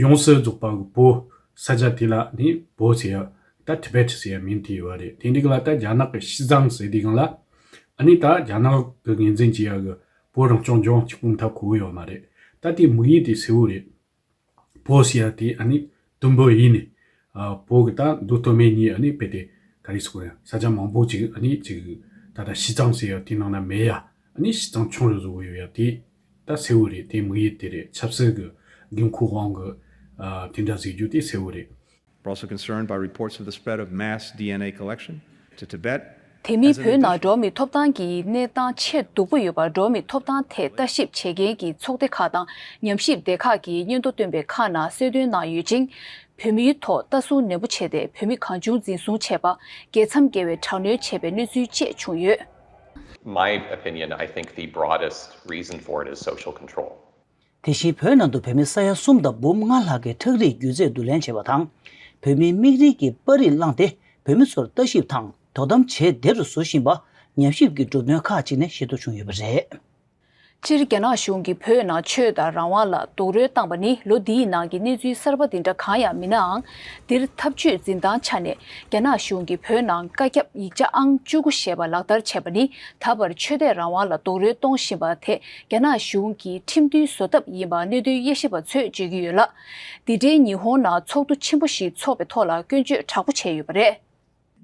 ཡོངས་སུ་རྫོགས་པ་གི་བོད་ས་ཆ་དེ་ལ་ནི་བོད་ཟེར་ཡ། ད་Tibet་ཟེར་ཡ་མིང་དེ་ཡོད་པ་རེད། དེ་འདྲ་གི་ལ་ད་རྒྱ་ནག་གི་ཤིས་ཙང་ཟེར་དེ་གང་ལ། ཨ་ནི་ད་རྒྱ་ནག་གི་ངོས་འཛིན་བྱེད་ཡ་གི་བོད་རང་སྐྱོང་ལྗོངས་གཅིག་པུ་མཐའ་འཁོར་གི་ཡོད་མ་རེད། ད་དེ་དམིགས་ཡུལ་དེ་གསལ་བོ་རེད། བོད་ཟེར་ཡ་དེ་ཨ་ནི་དུམ་བུ་ཡིན་ནི། ཨ་བོད་གི་ད་མདོ་སྟོད་སྨད་གཉིས་ཨ་ནི་དཔེ་དེ་ག་རེ་ཟེར་དགོས་ཡ། ས་ཆ་མང་པོ་ཅིག་ཨ་ནི་ཅིག་ད་ལྟ་ཤིས་ཙང་ཟེར་ཡ་དེ་ནང་ན་མེད་ཡ། ཨ་ནི་ཤིས་ཙང་ཆུང་རུ་བཟོ་གི་ཡོད་ཡ་དེ་ད་གསལ་བོ་རེད། དེ་དམིགས་ཡུལ་དེ་རེད། ཆབ་སྲིད་གི་དགོས་མཁོ་དབང་གི་ཨ་དེ་འདྲ་ཟེར་རྒྱུ་དེ་གསལ་བོ་རེད། We're also concerned by reports of the spread of mass D N A collection to Tibet. དེ་མིན་བོད་ནང་འགྲོ་བ་མིའི་ཐོབ་ཐང་གི་གནས་སྟངས་ཆེས་སྡུག་པོ་ཡོད་པ། འགྲོ་བ་མིའི་ཐོབ་ཐང་ཐད་ལྟ་ཞིབ་བྱེད་མཁན་གྱི་ཚོགས་སྡེ་ཁག་དང་ཉམས་ཞིབ་སྡེ་ཁག་གིས་སྙན་ཐོ་བཏོན་པའི་ཁག་ནང་གསལ་སྟོན་གནང་ཡོད་ཅིང་། བོད་མིའི་ཐོག་ལྟ་སྲུང་ནན་པོ་བྱས་ཏེ། བོད་མི་གང་བྱུང་འཛིན་བཟུང་བྱས་པ། རྒྱལ་མཚམས་བརྒལ་བའི་དྲག་གནོན་བྱས་པའི་གནས་ཚུལ་བཅས་བྱུང་ཡོད། My opinion, I think the broadest reason for it is social control. དེ་བཞིན་བོད་ནང་དུ་བོད་མི་ས་ཡ་གསུམ་དང་འབུམ་ལྔ་ལྷག་གི་ཁྲག་རིགས་རྒྱུད་རྫས་བསྡུ་ལེན་བྱས་པ་དང་། བོད་མིའི་མིག་རིལ་གྱི་པར་རིས་བླངས་ཏེ་བོད་མི་ཚོར་ལྟ་ཞིབ་དང་དོ་དམ་བྱེད་བདེ་རུ་བཟོ་བཞིན་པ་ཉམས་ཞིབ་ཀྱི་གྲུབ་དོན་ཁག་ཅིག་ནས་ཤེས་རྟོགས་བྱུང་ཡོད་པ་རེད། སྤྱིར་རྒྱ་ནག་གཞུང་གིས་བོད་ནང་ཆོས་དང་རང་དབང་ལ་རྡོག་རོལ་བཏང་པ་ནི་ལོ་འདིའི་ནང་གི་གནས་ཚུལ་གསར་པ་འདི་འདྲ་གང་ཡང་མིན་ནའང་། འདིར་ཐབས་ཇུས་འཛིན་སྟངས་ཆ་ནས་རྒྱ་ནག་གཞུང་གིས་བོད་ནང་བཀའ་ཁྱབ་ཡིག་ཆ་ཨང་བཅུ་དགུ་ཞེས་པ་ལག་བསྟར་བྱས་པ་ནི་ད་བར་ཆོས་དད་རང་དབང་ལ་རྡོག་རོལ་གཏོང་བཞིན་པ་དེ་རྒྱ་ནག་གཞུང་གིས་ཁྲིམས་མཐུན་བཟོ་ཐབས་ཡིན་པ་གནད་དོན་དབྱེ་ཞིབ་པ་ཚོས་བརྗོད་ཀྱི་ཡོད་ལ། འདི་འདྲའི་ཉི་ཧོང་ནང་ཚོགས་འདུ་ཆེན་པོ་ཞིག་འཚོགས་པའི་ཐོག་ལ་སྐྱོན་བརྗོད་དྲག་པོ་བྱས་ཡོད་པ་རེད།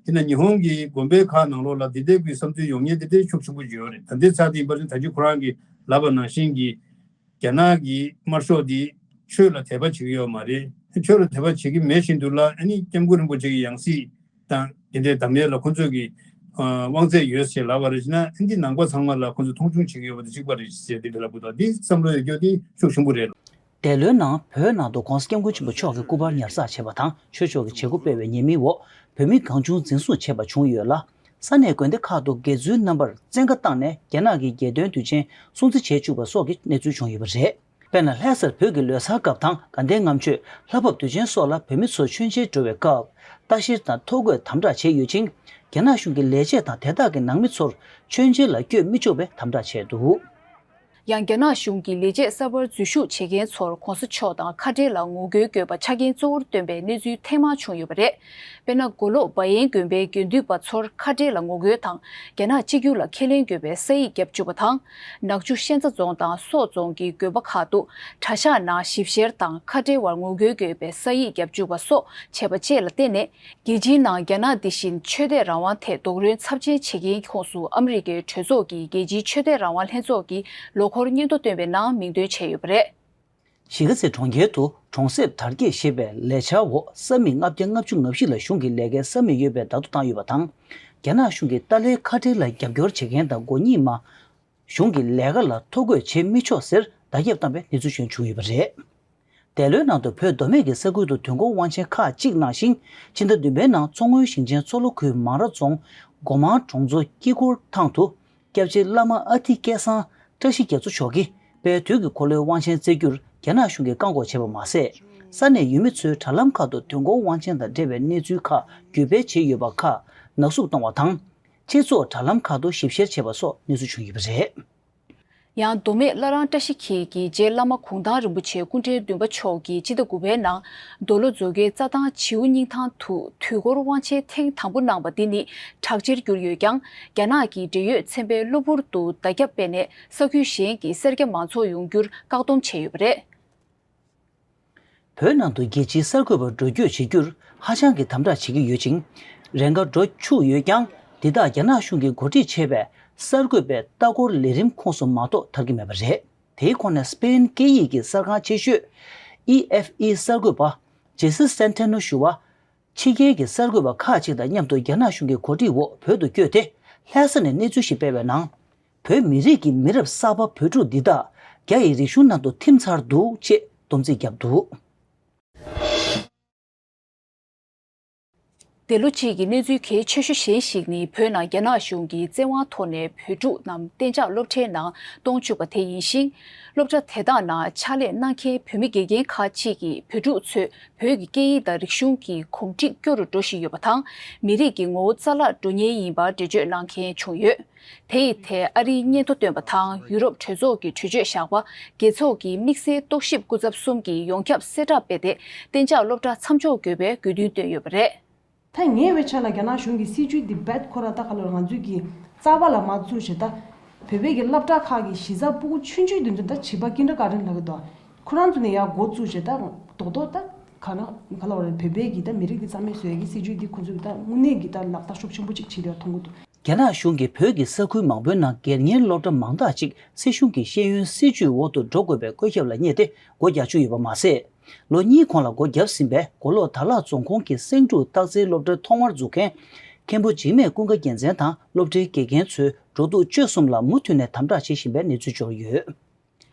དེ་ནས་ཉི་ཧོང་གི་དགོན་པའི་ཁག་ནང་ལོགས་ལ་འདི་འདྲའི་གི་བསམ་ཚུལ་ཡོང་མཁན་དེ་འདྲའི་ཤུགས་ཆེན་པོ་ཡོད་རེད། ད་ལྟའི་ཆ་དེ་ཡིན་པ་ནི་ད་ཅི་ཁོ་རང་གིས་ལབ་པ་ནང་བཞིན་གྱི་རྒྱ་ནག་གི་དམར་ཤོག་འདི་ཆོས་ལ་དད་པ་བྱེད་ཀྱི་ཡོད་མ་རེད། ཆོས་ལ་དད་པ་བྱེད་ཀྱི་མེད་བཞིན་དུ་ལ་ཨ་ནི་སྐྱབས་མགོན་རིན་པོ་ཆེ་གི་ཡང་སྲིད་དང་དེ་འདྲའི་འདམ་ཡས་ལ་ཁོ་ཚོས་ཀྱི་དབང་ཚད་ཡོད་ཞེས་ལབ་པ་རེད། བྱས་ན་ཨ་ནི་ནང་པ་ཚང་མ་ལ་ཁོ་ཚོས་མཐོང་ཆུང་བྱེད་ཀྱི་ཡོད་པ་དེ་གཅིག་པ་རེད་ཟེར་དེ་འདྲ་ལབ་དགོས་དང་། འདི་བསམ་བློ་ཡོད་རྒྱུ་དེ་ཤུགས་ཆེན་པོ་རེད། འདས་ལོའི་ནང་བོད་ནང་དུ་༸གོང་ས་༸སྐྱབས་མགོན་ཆེན་པོ་མཆོག་གི་སྐུ་པར་ཉར་ཚགས་བྱས་པ་དང་ཆོས་ཕྱོགས་ཀྱི་བྱེད་སྒོ་སྤེལ་བའི་ཉེས་མིང་འོག་བོད་མི་གང་བྱུང་འཛིན་བཟུང་བྱས་པ་བྱུང་ཡོད་ལ། ས་གནས་དགོན་སྡེ་ཁག་ཏུ་དགེ་ཚུལ་རྣམ་པར་བཙན་བཀའ་བཏང་ནས་རྒྱ་ནག་གི་རྒྱལ་དོན་དུས་ཆེན་སྲུང་བརྩི་བྱེད་བཅུག་པ་སོགས་ཀྱི་གནས་ཚུལ་བྱུང་ཡོད་པ་རེད། དཔེར་ན། ལྷ་སར་བོད་ཀྱི་ལོ་གསར་སྐབས་དང་དགའ་ལྡན་ལྔ་མཆོད། ལྷ་བབས་དུས་ཆེན་སོགས་ལ་བོད་མི་ཚོ་མཆོད་མཇལ་འགྲོ་བའི་སྐབས། ལྟ་བཤེར་དང་ཐོ་འགོད་དམ་དྲག་བྱས་ཡོད་ཅིང་། རྒྱ་ནག་གཞུང་གི་ལས་བྱེད་དང་དེ་དག་གི་ནང་མི་ཚོར་མཆོད་མཇལ་ལ་བསྐྱོད་མི་ཆོག་པའི་དམ་དྲག་བྱས་འདུག། ཡང་། རྒྱ་ནག་གཞུང་གི་ལས་བྱེད་གསར་པར་འཛུལ་ཞུགས་བྱེད་མཁན་ཚོར་གོང་ས་མཆོག་དང་ཁ་བྲལ་ལ་ངོ་རྒོལ་དགོས་པ་ཆ་རྐྱེན་གཙོ་བོར་བཏོན་པའི་གནས་ཚུལ་ཐེངས་མང་བྱུང་ཡོད་པ་རེད། དཔེར་ན། མགོ་ལོག་བ་ཡན་དགོན་པའི་དགེ་འདུན་པ་ཚོར་ཁ་བྲལ་ལ་ངོ་རྒོལ་དང་རྒྱ་ནག་གཅིག་གྱུར་ལ་ཁས་ལེན་དགོས་པའི་ས་ཡིག་བརྒྱབ་བཅུག་པ་དང་། ནག་ཆུ་ཤན་རྩ་རྫོང་དང་སོག་རྫོང་གི་དགོན་པ་ཁག་ཏུ་གྲྭ་ཤག་ནང་ཞིབ་བཤེར་དང་ཁ་བྲལ་བར་ངོ་རྒོལ་དགོས་པའི་ས་ཡིག་བརྒྱབ་བཅུག་པ་སོགས་བྱས་པ་བཅས་ལ་བརྟེན་ནས། རྒྱལ་སྤྱིའི་ནང་རྒྱ་ནག་འདི་བཞིན་ཆོས་དད་རང་དབང་ཐད་རྡོག་རོལ་ཚབས་ཆེན་བྱེད་མཁན་ཁོངས་སུ་ཨ་མི་རི་ཀའི་གྲོས་ཚོགས་ཀྱི་རྒྱལ་སྤྱིའི་ཆོས་དད་རང་དབང་ལྷན་ཚོགས་ཀྱི་ལོ་འཁོར་སྙན་ཐོ་བཏོན་པའི་ནང་མིང་འདོན་བྱས་ཡོད་པ་རེད། གཞིས་ཀ་རྩེ་གྲོང་ཁྱེར་དུ་གྲོང་གསེབ་དར་རྒྱས་ཞེས་པའི་ལས་འཆར་འོག་ས་མིག་ལྔ་བརྒྱ་ལྔ་བཅུ་ང་བཞི་ལ་གཞུང་གི་ལས་ཀའི་ས་མིག་ཡོད་པའི་བརྡ་ཐོ་བཏང་ཡོད་པ་དང་། རྒྱ་ནག་གཞུང་གིས་ཏཱ་ལའི་ཁ་བྲལ་ལ་རྒྱབ་སྐྱོར་བྱེད་མཁན་དང་མགོ་གཉིས་མ། གཞུང་གི་ལས་ཀ་ལ་ཐོ་འགོད་བྱེད་མི་ཆོག་ཟེར་བརྡ་ཁྱབ་བཏང་བའི་གནས་ཚུལ་ཞིག་བྱུང་ཡོད་པ་རེད། འདས་ལོའི་ནང་དུ་བོད་མདོ་སྨད་ཀྱི་ས་ཁུལ་དུ་དུས་འཁོར་དབང་ཆེན་ཁག་ཅིག་ནང་བཞིན། ཕྱི་ཟླ་བདུན་པའི་ནང་མཚོ་སྔོན་ཞིང་ཆེན་མཚོ་ལྷོ་ཁུལ་མང་ར་རྫོང་སྒོ་མང་གྲོང་ཚོ་དཀྱིལ་འཁོར་ཐང་དུ། སྐྱབས་རྗེ་བླ་མ་ཨ་ཏི་སྐལ་བཟང་བཀྲ་ཤིས་རྒྱ་མཚོ་མཆོག་གིས་དཔལ་དུས་ཀྱི་འཁོར་ལོའི་དབང་ཆེན་སྩལ་རྒྱུར་རྒྱ་ནག་གཞུང་གིས་བཀག་འགོག་བྱས་པ་མ་ཟད། ས་གནས་ཡུལ་མི་ཚོའི་དྲ་ལམ་ཁག་ཏུ་དུས་འཁོར་དབང་ཆེན་དང་འབྲེལ་བའི་གནས་ཚུལ་ཁག་བརྒྱུད་སྤེལ་བྱས་ཡོད་པ་ཁག་ནག་བསུབ་གཏོང་བ་དང་། སྤྱི་ཚོགས་དྲ་ལམ་ཁག་ཏུ་ཞིབ་བཤེར་བྱས་པ་སོགས་གནས་ཚུལ་བྱུང་ཡོད་པ་རེད། ཡང་། མདོ་སྨད་བླ་བྲང་བཀྲ་ཤིས་འཁྱིལ་གྱི་རྗེ་བླ་མ་གུང་ཐང་རིན་པོ་ཆེ་སྐུ་ཕྲེང་བདུན་པ་མཆོག་གིས་སྤྱི་ཟླ་དགུ་པའི་ནང་། མདོ་ལྷོ་མཛོད་དགེ་རྩྭ་ཐང་བྱིའུ་སྙིང་ཐང་དུ་དུས་འཁོར་དབང་ཆེན་ཐེངས་དང་པོ་གནང་བ་འདི་ནི་གྲགས་ཆེར་གྱུར་ཡོད་ཀྱང་། རྒྱ་ནག་གི་འབྲེལ་ཡོད་ཚན་པས་གློ་བུར་དུ་བརྡ་ཁྱབ་སྤེལ་ནས་ས་ཁུལ་གཞན་གྱི་སེར་སྐྱ་མང་ཚོགས་ཡོང་རྒྱུར་བཀག་སྡོམ་བྱས་ཡོད་པ་རེད། བོད་ནང་དུ་རྒྱལ་སྤྱིའི་གསར་འགོད་པ་འགྲོ་སྐྱོད་བྱེད་རྒྱུར་ཧ་ཅང་གི་དམ་དྲག་བྱེད་ཀྱི་ཡོད་ཅིང་། རེ་འགའ་འགྲོ་བཅུག་ཡོད་ཀྱང་། འདི་དག་རྒྱ་ནག་གཞུང་གིས་འགོ་ཁྲིད་བྱས་པའི་གསར་འགོད་པའི་ལྟ་སྐོར་ལས་རིམ་ཁོངས་སུ་མ་གཏོགས་ཐར་གྱི་མེད་པ་རེད། དེའི་ཁོངས་ནས་སྤེན་སྐད་ཡིག་གི་གསར་ཁང་ཆེ་ཤོས་ཨི་ཨེཕ་ཨི་གསར་འགོད་པ་ཇེ་སི་སན་ཐེ་ནོ་ཞུ་བ། ཕྱི་རྒྱལ་གྱི་གསར་འགོད་པ་ཁག་ཅིག་དང་མཉམ་དུ་རྒྱ་ནག་གཞུང་གི་གོ་སྒྲིག་འོག་བོད་དུ་བསྐྱོད་དེ། ལྷ་ས་ནས་གནས་ཚུལ་ཞིག་སྤེལ་བའི་ནང་། བོད་མི་རིགས་ཀྱི་མི་རབས་གསར་པ་བོད་ཕྲུག་འདི་དག་རྒྱ་ཡི་རིག་གཞུང་ནང་དུ་ཐིམ་ཚར་འདུག་ཅེས་སྡོམ་རྩིས་བརྒྱབ་འདུག། འདི་ལོ་དཔྱིད་ཀྱི་གནས་ཚུལ་གལ་ཆེ་ཤོས་གཞན་ཞིག་ནི། བོད་ནང་རྒྱ་ནག་གཞུང་གིས་བཙན་དབང་ཐོག་ནས་བོད་ཕྲུག་རྣམས་གཏན་འཇགས་སློབ་གྲྭའི་ནང་གཏོང་བཅུག་པ་དེ་ཡིན་ཞིང་། སློབ་གྲྭ་དེ་དག་ནང་ཕྱག་ལས་གནང་མཁན་བོད་མི་དགེ་རྒན་ཁག་ཅིག་གིས་བོད་ཕྲུག་ཚོས་བོད་ཀྱི་སྐད་ཡིག་དང་རིག་གཞུང་གི་གོམས་འདྲིས་སྐྱོ་རུ་འགྲོ་བཞིན་ཡོད་པ་དང་། མི་རིགས་ཀྱི་ངོ་བོ་རྩ་བརླག་འགྲོ་ཉེན་ཡིན་པར་འགྲེལ་བརྗོད་གནང་མཁན་བྱུང་ཡོད། དེ་ཡི་ཐད་ཨ་རིའི་སྙན་ཐོ་བཏོན་པ་དང་། ཡུ་རོབ་གྲོས་ཚོགས་ཀྱི་གྲོས་ཆོད་བཞག་པ། རྒྱལ་ཚོགས་ཀྱི་དམིགས་བསལ་རྟོག་ཞིབ་སྐུ་ཚབ་གསུམ་གྱིས་ཡོངས་ཁྱབ་གསལ་བསྒྲགས་སྤེལ་ཏེ། གཏན་འཇགས་སློབ་གྲྭ་མཚམས་འཇོག་དགོས་པའི་དགོས་འདུན་བཏོན་ཡོད་པ་རེད། ད་ཉེ་བའི་ཆར་ལ་རྒྱ་ནག་གཞུང་གི་སྲིད་ཇུས་འདི་རྦད་ཁོ་རང་ད་ག་ལ་ང་ཚོས་ཀྱི་རྩ་བ་ལ་མ་བཙུགས་བྱས། ད་བོད་པའི་གི་སློབ་གྲྭ་ཁག་གི་གཞི་རྩ་སྤུ་གུ་ཆུང་ཆུང་དེ་ཚོ་ད་བྱིས་པ་ཀིན་ཌར་གྷར་ཌེན་ལབ་ཀྱི་འདུག། ཁོ་རང་ཚོ་ནས་ཡར་འགོ་བཙུགས་བྱས། ད་རྡོག་རྡོག་ད་ག་ན་ག་ལ་བ་རེད། བོད་པའི་གི་ད་མི་རིགས་འདི་རྩ་མེད་བཟོ་ཡ་གི་སྲིད་ཇུས་འདི་ཁོ་ཚོས་ད་དངོས་གནས་ཀྱི་ད་ལག་བསྟར་ཤུགས་ཆེན་པོ་ཅིག་བྱེད་ཡོད་མཐོང་གི་འདུག། རྒྱ་ནག་གཞུང་གིས་བོད་ཀྱི་ས་ཁུལ་མང་པོའི་ནང་སྒེར་གཉེར་སློབ་གྲྭ་མང་དག་ཅིག་སྲིད་གཞུང་གི་ཤེས་ཡོན་སྲིད་ཇུས་འོག་ཏུ་འགྲོ་དགོས་པའི་བཀོད་ཁྱབ་ལ་བསྙད་དེ་སྒོ་རྒྱག་བཅུག་ཡོད་པ་མ་ཟད། ལོ་གཉིས་གོང་ལ་སྒོ་བརྒྱབ་ཟིན་པའི་མགོ་ལོག་དར་ལག་རྫོང་ཁོངས་ཀྱི་སེང་ཕྲུག་སྟག་རྩེའི་སློབ་གྲྭའི་ཐོག་མར་འཛུགས་མཁན་མཁན་པོ་འཇིགས་མེད་ཀུན་དགའ་རྒྱལ་མཚན་དང་སློབ་གྲྭའི་དགེ་རྒན་ཚོའི་འགྲོ་འདུག་སྤྱོད་གསུམ་ལ་མུ་མཐུད་ནས་དམ་དྲག་བྱེད་བཞིན་པའི་གནས་ཚུལ་འབྱོར་ཡོད།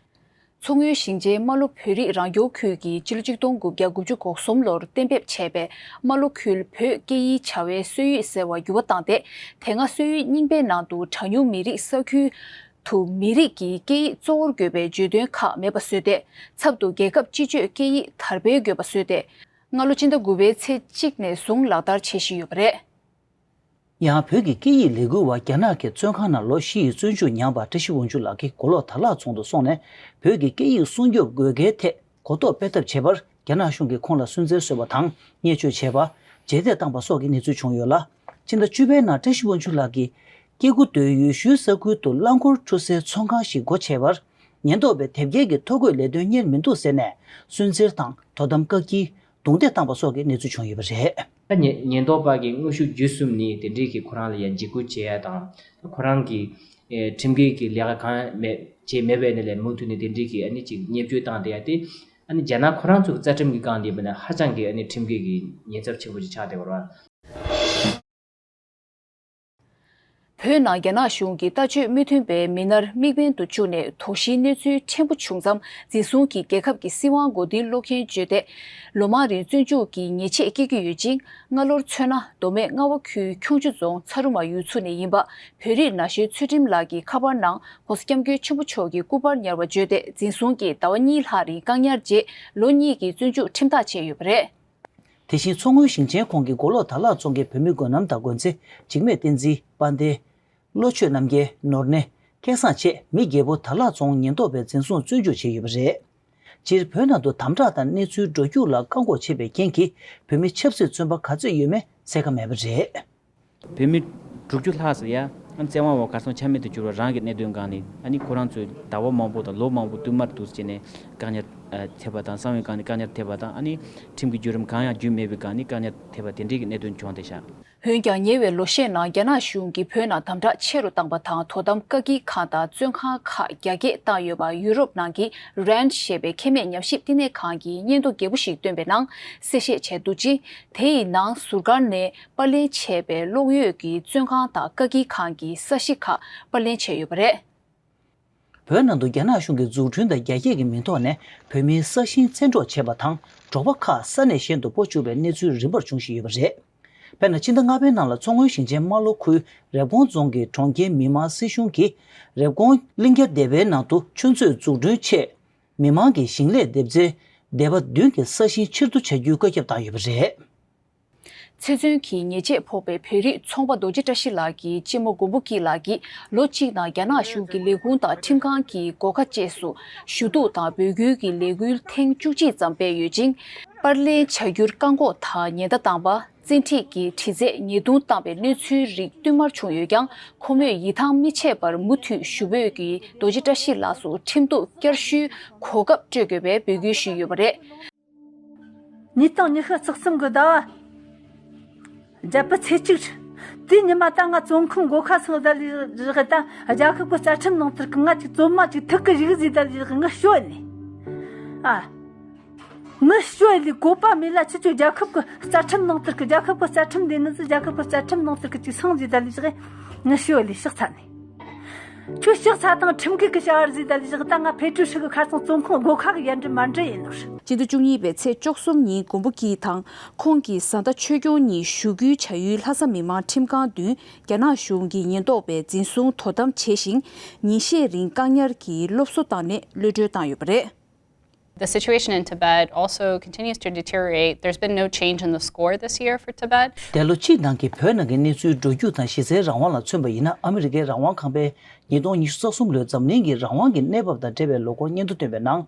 མཚོ་སྔོན་ཞིང་ཆེན་རྨ་ལྷོ་བོད་རིགས་རང་སྐྱོང་ཁུལ་གྱིས་སྤྱི་ལོ་ཆིག་སྟོང་དགུ་བརྒྱ་དགུ་བཅུ་གོ་གསུམ་ལོར་གཏན་འབེབས་བྱས་པའི་རྨ་ལྷོ་ཁུལ་བོད་སྐད་ཡིག་བྱ་བའི་སྲོལ་ཡིག་ཟེར་བར་འགྱུར་བ་བཏང་སྟེ། དེ་སྔ་སྲོལ་ཡིག་རྙིང་པའི་ནང་དུ་གྲངས་ཉུང་མི་རིགས་ས་ཁུལ་དུ་མི་རིགས་ཀྱི་སྐད་ཡིག་གཙོ་བོར་དགོས་པའི་བརྗོད་དོན་ཁག་མེད་པ་བཟོས་ཏེ། ཚབ་ཏུ་རྒྱལ་ཁབ་སྤྱི་སྤྱོད་སྐད་ཡིག་དར་སྤེལ་དགོས་པ་བཟོས་ཏེ། སྔ་ལོ་སྤྱི་ཟླ་དགུ་པའི་ཚེས་གཅིག་ནས་བཟུང་ལག་བསྟར་བྱེད་བཞིན་ཡོད་པ་རེད། ཡང་བོད་ཀྱི་སྐད་ཡིག་ལས་འགུལ་བ་རྒྱ་ནག་གི་བཙོན་ཁང་ནང་ལོ་བཞི་ཡི་བཙོན་འཇུག་མྱངས་པ་བཀྲ་ཤིས་དབང་ཕྱུག་ལགས་ཀྱིས་མགོ་ལོག་དར་ལག་རྫོང་དུ་སོང་ནས་བོད་ཀྱི་སྐད་ཡིག་སྲུང་སྐྱོབ་དགོས་གལ་ཐད་གོ་རྟོགས་སྤེལ་ཐབས་བྱས་པར་རྒྱ་ནག་གཞུང་གིས་ཁོང་ལ་སུན་གཙེར་བཟོས་པ་དང་བརྙས་བཅོས་བྱས་པ། རྗེས་འདེད་བཏང་པ་སོགས་ཀྱི་གནས་ཚུལ་བྱུང་ཡོད་ལ། ཕྱི་ཟླ་བཅུ་པའི་ནང་བཀྲ་ཤིས་དབང་ཕྱུག་ལགས་ཀྱིས་སྐྱེ་རྒུ་མདོའི་ཡུལ་ཤུལ་ས་ཁུལ་དུ་རླངས་འཁོར་འཁྲུ་སའི་ཚོང་ཁང་ཞིག་སྒོ་ཕྱེ་བར། ཉེན་རྟོག་པས་དེབ་སྐྱེལ་གྱི་ཐོ་འགོད་ལས་དོན་གཉེར་མི་འདུག་ཟེར་ནས་སུན་གཙེར་དང་དོ་དམ་བཀག་སྐྱིལ། རྡུང་རྡེག་བཏང་པ་སོགས་ཀྱི་གནས་ཚུལ་བྱུང་ཡོད་པ་རེད། ད་ཉེན་ཉེན་རྟོག་པ་གིས་དངོས་ཤུགས་བརྒྱུད་གསུམ་ནས་དེ་འདྲའི་གི་ཁོ་རང་ལ་ཡ་འཇིགས་སྐུལ་བྱེད་ཡ་དང་། ཁོ་རང་གི་ཨེ་ཁྲིམས་འགལ་གྱི་ལས་ཀ་གང་མེད་བྱས་མེད་པའི་ནི་ལས་མུ་མཐུད་ནས་དེ་འདྲའི་གི་ཨ་ནི་ཅིག་བརྙས་བཅོས་བཏང་བསྡད་ཡ་དེ། ཨ་ནི་རྒྱ་ནག་ཁོ་རང་ཚོ་གི་རྩ་ཁྲིམས་ཀྱི་སྒང་དེ་མིན་ན་ཧ་ཅང་གི་ཨ་ནི་ཁྲིམས་འགལ་གྱི་ཉེན་ཚབས་ཆེན་པོ་ཅིག་ཆགས་བསྡད་པ་རེད། བོད་ནང་རྒྱ་ནག་གཞུང་གིས་ལྟ་སྤྱོད་མི་མཐུན་པའི་མི་སྣར་དམིགས་འབེན་དུ་བཅུག་ནས་དོགས་གཞིའི་གནས་ཚུལ་ཕྲན་བུ་བྱུང་ཙང་འཛིན་བཟུང་གིས་རྒྱལ་ཁབ་ཀྱི་སྲིད་དབང་མགོ་རྟིང་སློག་མཁན་བརྗོད་དེ། ལོ་མང་རིང་བཙོན་འཇུག་གི་ཉེས་ཆད་བཀལ་གྱི་ཡོད་ཅིང་། སྔ་ལོར་མཚོན་ན། མདོ་སྨད་རྔ་བ་ཁུལ་ཁྱུང་མཆུ་རྫོང་ཚ་རུ་མ་ཡུལ་ཚོ་ནས་ཡིན་པ། བོད་རིགས་ན་གཞོན་ཚུལ་ཁྲིམས་ལགས་ཀྱི་ཁ་པར་ནང་༸གོང་ས་༸སྐྱབས་མགོན་ཆེན་པོ་མཆོག་གི་སྐུ་པར་ཉར་བ་བརྗོད་དེ། འཛིན་བཟུང་གིས་ཟླ་བ་གཉིས་ལྷག་རིང་བཀག་ཉར་རྗེས། ལོ་གཉིས་ཀྱི་བཙོན་འཇུག་ཁྲིམས་ཐག་བཅད་ཡོད་པ་རེད། དེ་བཞིན་མཚོ་སྔོན་ཞིང་ཆེན་ཁོངས་ཀྱི་མགོ་ལོག་དར་ལག་རྫོང་གི་བོད་མི་མགོན་རྣམ་དང་མགོན་ཚེ། འཇིགས་མེད་བསྟན་འཛིན། དཔལ་ལྡན། བློ་ཆོས་རྣམ་རྒྱལ། ནོར་གནས། སྐལ་བཟང་བཅས་མི་བརྒྱད་པོ་དར་ལག་རྫོང་ཉེན་རྟོག་པས་འཛིན་བཟུང་བཙོན་འཇུག་བྱས་ཡོད་པ་རེད། སྤྱིར་བོད་ནང་དུ་དམ་དྲག་དང་གནས་ཚུལ་འགྲོ་རྒྱུགས་ལ་བཀག་འགོག་བྱེད་པའི་རྐྱེན་གྱིས། བོད་མི་ཆབ་སྲིད་བཙོན་པ་ག་ཚོད་ཡོད་མེད་གསལ་ཁ་མེད་པ་རེད། བོད་མི་དྲུག་ཅུ་ལྷག་ཙམ་ཡ། ཨ་ནི་བཙན་དབང་འོག་གར་སོང་ཆ་མེད་དུ་གྱུར་བ་རང་གི་གནད་དོན་སྒང་ནས། ཨ་ནི་ཁོ་རང་ཚོས་ཟླ་བ་མང་པོ་དང་ལོ་མང་པོ་བསྟུད་མར་དུ་བྱས་ནས་བཀག་ཉར་ཨ་ཐེབས་པ་དང་། གསང་བའི་སྒང་ནས་བཀག་ཉར་ཐེབས་པ་དང་། ཨ་ནི་ཁྲིམས་ཀྱི་བརྒྱུད་རིམ་གང་ཡང་བརྒྱུད་མེད་པའི་སྒང་ནས་བཀག་ཉར་ཐེབས་པ་དེ་འདྲའི་གི་གནད་དོན་བྱུང་བསྡད་ཤག། འོན་ཀྱང་ཉེ་བའི་ལོ་ཤས་ནང་རྒྱ་ནག་གཞུང་གིས་བོད་ནང་དམ་དྲག་ཆེ་རུ་བཏང་པ་དང་། དོ་དམ་བཀག་སྐྱིལ་ཁང་དང་བཙོན་ཁང་ཁག་རྒྱ་སྐྱེད་བཏང་ཡོད་པ། ཡུ་རོབ་ནང་གི་རན་ཞེས་པའི་ཁེ་མེད་ཉམས་ཞིབ་བསྟི་གནས་ཁང་གིས་སྙན་ཐོ་རྒྱས་པོ་ཞིག་བཏོན་པའི་ནང་གསལ་བཤད་བྱས་འདུག་ཅིང་། དེ་ཡི་ནང་ཟུར་སྒར་ནས་པར་ལེན་བྱས་པའི་གློག་ཡོད་ཀྱི་བཙོན་ཁང་དང་བཀག་སྐྱིལ་ཁང་གི་ས་གཞི་ཁག་པར་ལེན་བྱས་ཡོད་པ་རེད། བོད་ནང་དུ་རྒྱ་ནག་གཞུང་གིས་འཛུགས་སྐྲུན་དང་རྒྱ་སྐྱེད་ཀྱི་མིང་ཐོག་ནས་བོད་མིའི་ས་ཞིང་བཙན་འཕྲོག་བྱས་པ་དང་། འབྲོག་པ་ཁག་ས་གནས་གཞན་དུ་སྤོ་བཅུག་པའི་གནས་ཚུལ་རིམ་པར་འབྱུང་བཞིན་ཡོད་པ་རེད། དཔེར་ན། ཕྱི་ཟླ་ལྔ་པའི་ནང་ལ་མཚོ་སྔོན་ཞིང་ཆེན་རྨ་ལྷོ་ཁུལ་རེབ་གོང་རྫོང་གི་གྲོང་ཁྱེར་མི་དམངས་སྲིད་གཞུང་གིས་རེབ་གོང་གླིང་རྒྱ་སྡེ་བའི་ནང་དུ་ཆུ་མཛོད་འཛུགས་སྐྲུན་ཆེད་མི་དམངས་ཀྱི་ཞིང་ལས་འདེབས་རྩའི་སྡེ་པ་བདུན་གྱི་ས་ཞིང་ཕྱིར་བསྡུ་བྱ་རྒྱུའི་བཀོད་ཁྱབ་བཏང་ཡོད་པ་རེད། ཚེ་བཙོན་གྱི་ཉེས་ཆད་ཕོག་པའི་བོད་རིགས་ཚོང་པ་རྡོ་རྗེ་བཀྲ་ཤིས་ལགས་ཀྱི་གཅེན་མོ་མགོན་པོ་སྐྱིད་ལགས་ཀྱིས་ལོ་གཅིག་ནང་རྒྱ་ནག་གཞུང་གི་ལས་ཁུངས་དང་ཁྲིམས་ཁང་གི་སྒོ་ཁ་བཅས་སུ་ཞུ་གཏུག་དང་འབོད་སྐུལ་གྱི་ལས་འགུལ་ཐེངས་བཅུ་གཅིག་ཙམ་སྤེལ་ཡོད་ཅིང་། པར་ལེན་བྱ་རྒྱུར་བཀག་འགོག་དང་ཉེན་བརྡ་བཏང་པ། བཙན་ཁྲིད་ཀྱིས་དྲི་རྩད་ཉེས་རྡུང་བཏང་པའི་གནས་ཚུལ་རིགས་བསྟུད་མར་བྱུང་ཡོད་ཀྱང་། ཁོ་མོས་ཡིད་ཐང་མི་ཆད་པར་མུ་མཐུད་ཞུ་འབོད་ཀྱིས་རྡོ་རྗེ་བཀྲ་ཤིས་ལགས་སུ་ཁྲིམས་གཏུག་བསྐྱར་ཞུའི་གོ་སྐབས་སྤྲོད་དགོས་པའི་འབོད་སྐུལ་ཞུས་ཡོད་པ་རེད། ཉིས་སྟོང་ཉི་ཤུ་རྩ་གསུམ་གི་ཟླ་བ་བརྒྱད་པའི་ཚེས་གཅིག་དེའི་ཉི་མ་ད་ང་བཙོན་ཁང་སྒོ་ཁ་སོང་ད་ལི་རི་ད་རྒྱལ་ཁབ་ཀྱི་རྩ་ཁྲིམས་ནང་ལྟར་གི་ང་ཅིག་བཙོན་མ་ཅིག་ཐུག་གི་རིག་ཟིག་ད་ལི་རི་ངི་ཤོད་ནི། ཨ། ངི་ཤོད་ལི་གོ་པ་མེད་ལ་ཁྱི་ཆོ་རྒྱལ་ཁབ་ཀྱི་རྩ་ཁྲིམས་ནང་ལྟར་གི་རྒྱལ་ཁབ་ཀྱི་རྩ་ཁྲིམས་འདི་ནི་ཟི་རྒྱལ་ཁབ་ཀྱི་རྩ་ཁྲིམས་ནང་ལྟར་གི་ཅིག་སང་ཟིག་ད་ལི་རི་ངི་ཤོད་ལི་ཕྱག་འཚལ་ནི། ཁྱོད་ཕྱག་འཚལ་དང་ཁྲིམས་འགལ་གྱི་བྱ་བ་རེད་ཟེར་ད་ལི་ཞག་ད་ང་ཕེ་ཀྲུའུ་ཧྲི་གི་ཁ་སང་བཙོན་ཁང་སྒོ་ཁ་གི་ཡར་འདྲི་མར་འདྲི་ཡིན་ནོ། སྤྱི་ཟླ་བཅུ་གཉིས་པའི་ཚེས་བཅུ་གསུམ་ཉིན་མགོན་པོ་སྐྱིད་དང་ཁོང་གི་བཟའ་ཟླ་ཆོས་སྐྱོང་གཉིས་ཞུ་སྐུལ་བྱ་ཡུལ་ལྷ་ས་མི་དམངས་ཁྲིམས་ཁང་མདུན་རྒྱ་ནག་གཞུང་གི་ཉེན་རྟོག་པས་འཛིན་བཟུང་དོ་དམ་བྱས་ཤིང་། ཉིན་ཤས་རིང་བཀག་ཉར་གྱིས་སློབ་གསོ་བཏང་ནས་གློད་གྲོལ་བཏང་ཡོད་པ་རེད། The situation in Tibet also continues to deteriorate. There's been no change in the score this year for Tibet. འདས་ལོ་གཅིག་ནང་གི་བོད་ནང་གི་གནས་ཚུལ་འགྲོ་རྒྱུགས་དང་གཞི་རྩའི་རང་དབང་ལ་མཚོན་པ་ཡིན་ན། ཨ་མི་རི་ཀའི་རང་དབང་ཁང་པས་ཉིས་སྟོང་ཉི་ཤུ་རྩ་གསུམ་ལོའི་འཛམ་གླིང་གི་རང་དབང་གི་གནས་བབ་དང་འབྲེལ་བའི་ལོ་འཁོར་སྙན་ཐོ་བཏོན་པའི་ནང་།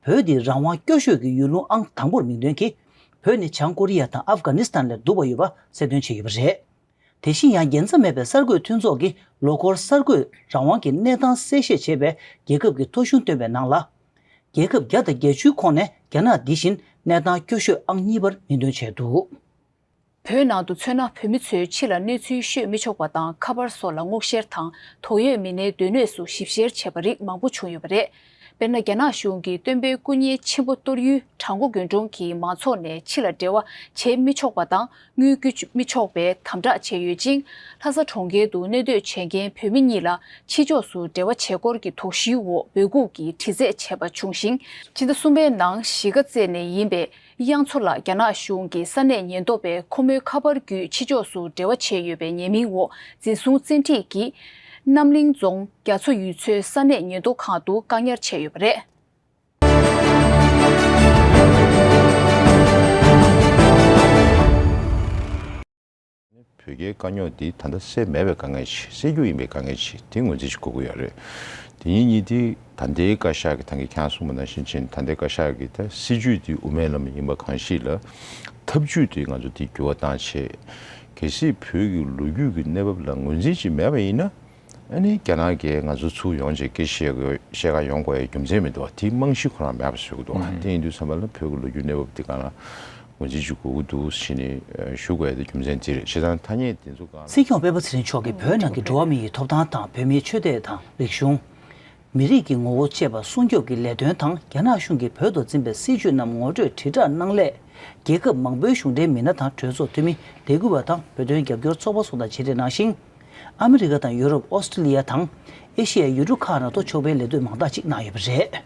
བོད་འདི་རང་དབང་སྐྱོ་ཤོས་ཀྱི་ཡུལ་ལུང་ཨང་དང་པོར་མིང་འདོན་གྱིས། བོད་ནི་བྱང་ཀོ་རི་ཡ་དང་ཨབ་གྷ་ནི་སི་ཐན་ལས་སྡུག་པ་ཡོད་པ་གསལ་སྟོན་བྱས་ཡོད་པ་རེད། དེ་བཞིན་ཡང་རྒྱལ་མཚམས་མེད་པའི་གསར་འགོད་མཐུན་ཚོགས་ཀྱིས་ལོ་འཁོར་གསར་འགོད་རང་དབང་གི་གནས་སྟངས་གསལ་བཤད་བྱས་པའི་རྒྱལ་ཁབ་ཀྱི་ཐོ་གཞུང་བཏོན་པའི་ནང་ལ། རྒྱལ་ཁབ་བརྒྱ་དང་བརྒྱད་ཅུའི་ཁོངས་ནས་རྒྱ་ནག་འདི་བཞིན་གནས་སྟངས་སྐྱོ་ཤོས་ཨང་གཉིས་པར་མིང་འདོན་བྱས་འདུག། བོད་ནང་དུ་མཚོན་ན། བོད་མི་ཚོས་ཕྱི་ལ་གནས་ཚུལ་ཤོད་མི་ཆོག་པ་དང་། ཁ་པར་སོགས་ལ་སྔོག་བཤེར་དང་། དོགས་ཡོད་མི་སྣའི་སྡོད་གནས་སུ་ཞིབ་བཤེར་བྱས་པ་རིགས་མང་པོ་བྱུང་ཡོད་པ་རེད། དཔེར་ན། རྒྱ་ནག་གཞུང་གིས་སྟོན་པའི་སྐུ་བརྙན་ཆེན་པོ་གཏོར་ཡུལ་བྲག་འགོ་དགོན་གྲོང་གི་མང་ཚོགས་ནས་ཕྱི་ལ་འབྲེལ་བ་བྱེད་མི་ཆོག་པ་དང་། དངུལ་བསྐྱི་མི་ཆོག་པའི་དམ་དྲག་བྱས་ཡོད་ཅིང་། ལྷ་ས་གྲོང་ཁྱེར་དུ་གནས་སྡོད་བྱེད་མཁན་བོད་མི་གཉིས་ལ་ཕྱི་ཕྱོགས་སུ་འབྲེལ་བ་བྱེད་སྐོར་གྱི་དོགས་གཞིའི་འོག་འབོད་འགུག་གིས་དྲི་རྩད་བྱས་པ་བྱུང་ཞིང་། ཕྱི་ཟླ་གསུམ་པའི་ནང་གཞིས་ཀ་རྩེ་ནས་ཡིན་པའི་གཡང་མཚོ་ལགས་རྒྱ་ནག་གཞུང་གི་ས་གནས་ཉེན་རྟོག་པས་ཁོ་མོའི་ཁ་པར་བརྒྱུད་ཕྱི་ཕྱོགས་སུ་འབྲེལ་བ་བྱས་ཡོད་པའི་ཉེས་མིང་འོག་འཛིན་བཟུང་བཙན་ཁྲིད་ཀྱིས། རྣམ་གླིང་རྫོང་རྒྱ་མཚོ་ཡུལ་ཚོའི་ས་གནས་ཉེན་རྟོག་ཁང་དུ་བཀག་ཉར་བྱས་ཡོད་པ་རེད། བོད་རྒྱའི་དཀའ་རྙོག་འདི་ད་ལྟ་སེལ་མེད་པའི་དཀའ་ངལ་ཅིག་སེལ་རྒྱུ་ཡིན་པའི་དཀའ་ངལ་ཅིག་དེ་ངོས་འཛིན་ཅིག་དགོས་ཀྱི་ཡོད་རེད། དེ་ཉིད་གཉིས་དེ་ད་ལྟའི་བཀའ་ཤག་གི་ད་གིན་ཁྱེད་རང་གསུངས་པ་ནང་བཞིན་བྱས་ན། ད་ལྟའི་བཀའ་ཤག་གི་ད་སྲིད་བྱུས་དེ་དབུ་མའི་ལམ་ཡིན་པ་གང་ཞིག་ལ། ཐབས་བྱུས་དེ་ང་ཚོ་དེ་འགྱུར་བ་བཏང་བྱས། གལ་སྲིད་བོད་ཀྱི་ལོ་རྒྱུས་ཀྱི་གནས་བབ་ལ་ངོས་འཛིན་ཅིག་མེད་པ་ཡིན་ན། ཨ་ནི་རྒྱ་ནག་གིས་ང་ཚོ་ཚུར་ཡོང་བྱས་སྐད་བཤད་དགོས། བཤད་ག་ཡོང་དགོས་ཡའི་རྒྱུ་མཚན་མི་འདུག་བ། དེའི་རྨང་གཞི་ཁོ་རང་མེད་པ་བཟོ་གི་འདུག་བ། དེ་ཡིན་དུས་ཙམ་པ་ལ་བོད་ཀྱི་ལོ་རྒྱུས་གནས་བབ་འདི་སྒང་ལ་ངོས་འཛིན་ཅིག་དགོས་ཀྱི་འདུག་ཟེར་ནས་ཞུ་དགོས་ཡ་དེ་རྒྱུ་མཚན་དེ་རེད། བྱས་ཙང་ཐ་སྙད་དེ་ཚོ་སྒང་ལ། སྲིད་སྐྱོང་སྤེན་པ་ཚེ་རིང་མཆོག་གིས་བོད་ནང་གི་འགྲོ་བ་མི་ཡི་ཐོབ་ཐང་དང་། བོད་མིའི་ཆོས་དད་དང་རིག་གཞུང་། མི་རིགས་ཀྱི་ངོ་བོ་བཅས་པ་སྲུང་སྐྱོབ་ཀྱི་ལས་དོན་དང་། རྒྱ་ནག་གཞུང་གིས་བོད་དུ་འཛིན་པའི་སྲིད་བྱུས་རྣམས་ངོ་སྤྲོད་དྲིལ་བསྒྲགས་གནང་སླད། རྒྱལ་ཁབ་མང་པོའི་གཞུང་འབྲེལ་མི་སྣ་དང་གྲོས་ཚོགས་འཐུས་མི། ལས་འགུལ་བ་དང་བོད་དོན་རྒྱབ་སྐྱོར་ཚོགས་པ་སོགས་དང་བྱས་རྗེས་གནང་ཞིང་། ཨ་མི་རི་ཀ་དང་ཡུ་རོབ། ཨོ་སི་ཀྲི་ལི་ཡ་དང་ཨེ་ཤི་ཡའི་ཡུལ་གྲུ་ཁག་ནང་དུ་ཕྱོགས་པའི་ལས་དོན་མང་དག་ཅིག་གནང་ཡོད་པ་རེད།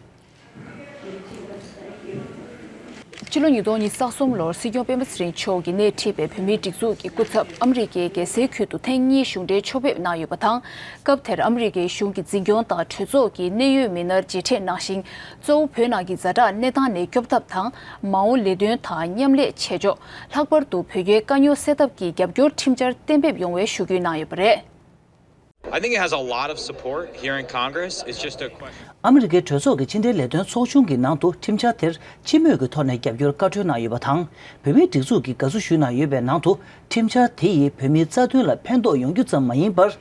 ཕྱི་ལོ་ཉིས་སྟོང་ཉི་ཤུ་རྩ་གསུམ་ལོར་སྲིད་སྐྱོང་སྤེན་པ་ཚེ་རིང་མཆོག་གིས་སྣེ་ཁྲིད་པའི་བོད་མིའི་སྒྲིག་འཛུགས་ཀྱི་སྐུ་ཚབ་ཨ་མི་རི་ཀའི་རྒྱལ་སའི་ཁུལ་དུ་ཐེངས་གཉིས་གཞུང་འབྲེལ་ཕྱོགས་ཕེབས་གནང་ཡོད་པ་དང་། སྐབས་དེར་ཨ་མི་རི་ཀའི་གཞུང་གི་འཛིན་སྐྱོང་དང་གྲོས་ཚོགས་ཀྱི་གནད་ཡོད་མི་སྣར་མཇལ་འཕྲད་གནང་ཞིང་། གཙོ་བོ་བོད་ནང་གི་ཛ་དྲག་གནས་སྟངས་ནས་སྐྱོབ་ཐབས་དང་། མ་འོངས་ལས་དོན་དང་མཉམ་ལས་བྱེད་ཕྱོགས། ལྷག་པར་དུ་བོད་རྒྱའི་དཀའ་རྙོག་སེལ་ཐབས་ཀྱི་རྒྱབ་སྐྱོར་ཁྲིམས་འཆར་གཏན་འབེབས་ཡོང་བའི་ཞུ་སྐུལ་གནང་ཡོད་པ་རེད། I think it has a lot of support here in Congress. It's just a question. ཨ་མི་རི་ཀའི་གྲོས་ཚོགས་ཀྱི་ཕྱི་འབྲེལ་ལས་དོན་ཚོགས་ཆུང་གི་ནང་དུ་ཁྲིམས་འཆར་དེར་སྤྱི་མོས་ཀྱི་ཐོག་ནས་རྒྱབ་སྐྱོར་བཀའ་འཁྲོལ་གནང་ཡོད་པ་དང་། བོད་མིའི་སྒྲིག་འཛུགས་ཀྱིས་དགའ་བསུ་ཞུས་གནང་ཡོད་པའི་ནང་དུ། ཁྲིམས་འཆར་དེ་ཡིས་བོད་མིའི་རྩ་དོན་ལ་ཕན་ཐོགས་ཡོང་རྒྱུ་ཙམ་མ་ཡིན་པར།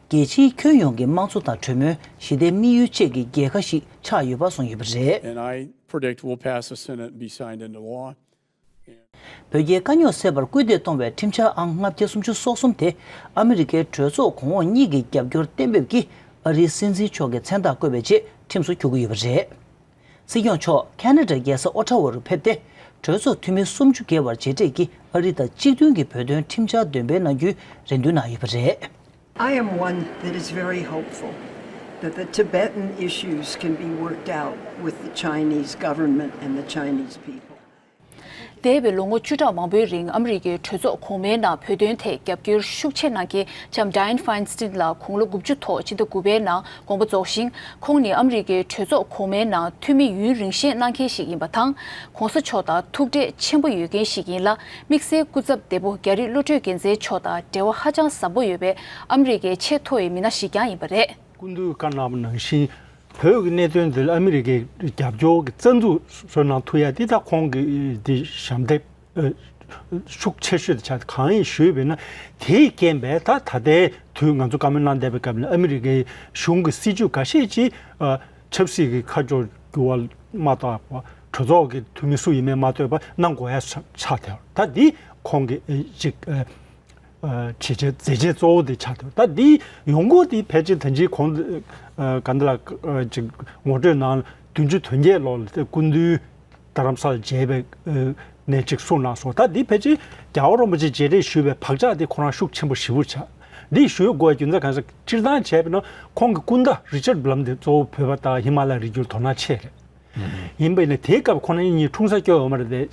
རྒྱལ་སྤྱིའི་ཁྱོན་ཡོངས་ཀྱི་དམངས་གཙོ་དང་གྲོས་མོལ། ཞི་བདེའི་དམིགས་ཡུལ་བཅས་ཀྱི་རྒྱལ་ཁ་ཞིག་ཆགས་ཡོད་པ་གསུངས་ཡོད་པ་རེད། And I predict will pass the Senate and be signed into law. བོད་རྒྱའི་དཀའ་རྙོག་སེལ་བར་སྐུལ་འདེད་གཏོང་བའི་ཁྲིམས་འཆར་ཨང་ལྔ་བརྒྱ་སུམ་ཅུ་སོ་གསུམ་དེ་ཨ་མི་རི་ཀའི་གྲོས་ཚོགས་གོང་འོག་གཉིས་ཀྱི་རྒྱབ་སྐྱོར་གཏན་འབེབས་ཀྱིས་ཨ་རིའི་སྲིད་འཛིན་མཆོག་གི་མཚན་རྟགས་བཀོད་པའི་རྗེས་ཁྲིམས་སུ་འགྱུར་གྱི་ཡོད་པ་རེད། སྲིད་སྐྱོང་མཆོག་ཁ་ན་ཌའི་རྒྱལ་ས་ཨོ་ཊ་ཝ་རུ་ཕེབས་ཏེ། གྲོས་ཚོགས་འཐུས་མི་སུམ་ཅུ་བརྒལ་བར་མཇལ་འཕྲད་ཀྱིས་ཨ་རི་དང་གཅིག་མཐུན་གྱི་བོད་དོན་ཁྲིམས་འཆར་འདོན་སྤེལ་གནང་རྒྱུའི་རེ་འདུན་གནང་ཡོད་པ་རེད། I am one that is very hopeful that the Tibetan issues can be worked out with the Chinese government and the Chinese people. འདས་པའི་ལོ་ངོ་བཅུ་ཕྲག་མང་པོའི་རིང་ཨ་མི་རི་ཀའི་གྲོས་ཚོགས་གོང་མའི་ནང་བོད་དོན་ཐད་རྒྱབ་སྐྱོར་ཤུགས་ཆེ་གནང་མཁན་ལྕམ་Dianne Feinstein་ལགས་དགུང་ལོ་དགུ་བཅུ་ཐོག་ཕྱི་ཟླ་དགུ་པའི་ནང་དགོངས་པ་རྫོགས་ཤིང་། ཁོང་ནི་ཨ་མི་རི་ཀའི་གྲོས་ཚོགས་གོང་མའི་ནང་འཐུས་མི་ཡུན་རིང་ཤོས་གནང་མཁན་ཞིག་ཡིན་པ་དང་། ༸གོང་ས་མཆོག་དང་ཐུག་འཕྲད་ཆེན་པོ་ཡོད་མཁན་ཞིག་ཡིན་ལ། དམིགས་བསལ་སྐུ་ཚབ་བདེ་པོ་རྒྱ་རིགས་བློ་གྲོས་རྒྱལ་མཚན་མཆོག་དང་འབྲེལ་བ་ཧ་ཅང་ཟབ་པོ་ཡོད་པའི་ཨ་མི་རི་ཀའི་ཆེས་མཐོ་བའི་མི་སྣ་ཞིག་ཀྱང་ཡིན་པ་རེད། སྐུ་མདུན་བཀའ་གནང་བ་ནང་བཞིན། བོད་ཀྱི་གནད་དོན་འདི་ལ་ཨ་མི་རི་ཀའི་རྒྱབ་སྐྱོར་གྱི་རྩ་འཛུགས་བཟོ་གནང་ཐུབ་ཡ་འདི་ད་ཁོང་གི་འདི་ཞབས་འདེགས་ཤུགས་ཆེ་ཤོས་དེ་ཆགས། གང་ཡིན་ཞུས་པས་ན། དེས་རྐྱེན་པས་ད་ད་ལྟའི་དུས་ང་ཚོ་བཀའ་མོལ་གནང་བསྡད་པའི་སྐབས་ལ་ཨ་མི་རི་ཀའི་གཞུང་གི་སྲིད་ཇུས་འགའ་ཤས་ཀྱིས་ཆབ་སྲིད་ཀྱི་ཁ་ཕྱོགས་འགྱུར་བ་མ་གཏོགས་པ། གྲོས་ཚོགས་ཀྱི་འཐུས་མི་སུ་ཡིན་མིན་མ་ལྟོས་པར་གནང་དགོས་ཡ་ཆགས་བསྡད། ད་འདི་ཁོང་གི་ཅིག་བྱས་རྗེས་མཛད་རྗེས་གཙོ་བོ་དེ་ཆགས་འདུག་ད་འདི་ཡོང་སྒོ་དེ་ཕལ་ཆེར་ད་ཅི་གོང་ག་འདི་ལ་ཅིག་ངོ་སྤྲོད་ནང་བདུན་ཅུ་དོན་བརྒྱད་ལོ་ལ་སྐུ་མདུན་རྡ་རམ་ས་ལ་མཇལ་བའི་ནས་ཅིག་གསུངས་གནང་སོང་། ད་འདི་ཕལ་ཆེར་རྒྱལ་བ་རིན་པོ་ཆེ་མཇལ་འཕྲད་ཞུས་པའི་བག་ཆགས་དེ་ཁོ་རང་ཤུགས་ཆེན་པོ་ཞེ་པོ་ཆགས། འདི་ཞུ་དགོས་རྒྱུ་མཚན་གང་ཟེར། སྤྱིར་བཏང་བྱས་པ་ན་ཁོང་གི་སྐུ་ཟླ་རི་ཅར་བྷ་ལམ་དེ་གཙོ་བོ་བོད་པ་དང་ཧི་མ་ལ་ཡའི་རི་རྒྱུད་དོ་སྣང་ཆེ་རེད། ཡིན་པས་ན་དེའི་སྐབས་ཁོ་རང་གཉིས་འཁྲུངས་ས་སྐྱོ་ཡོད་མ་རེད་དེ།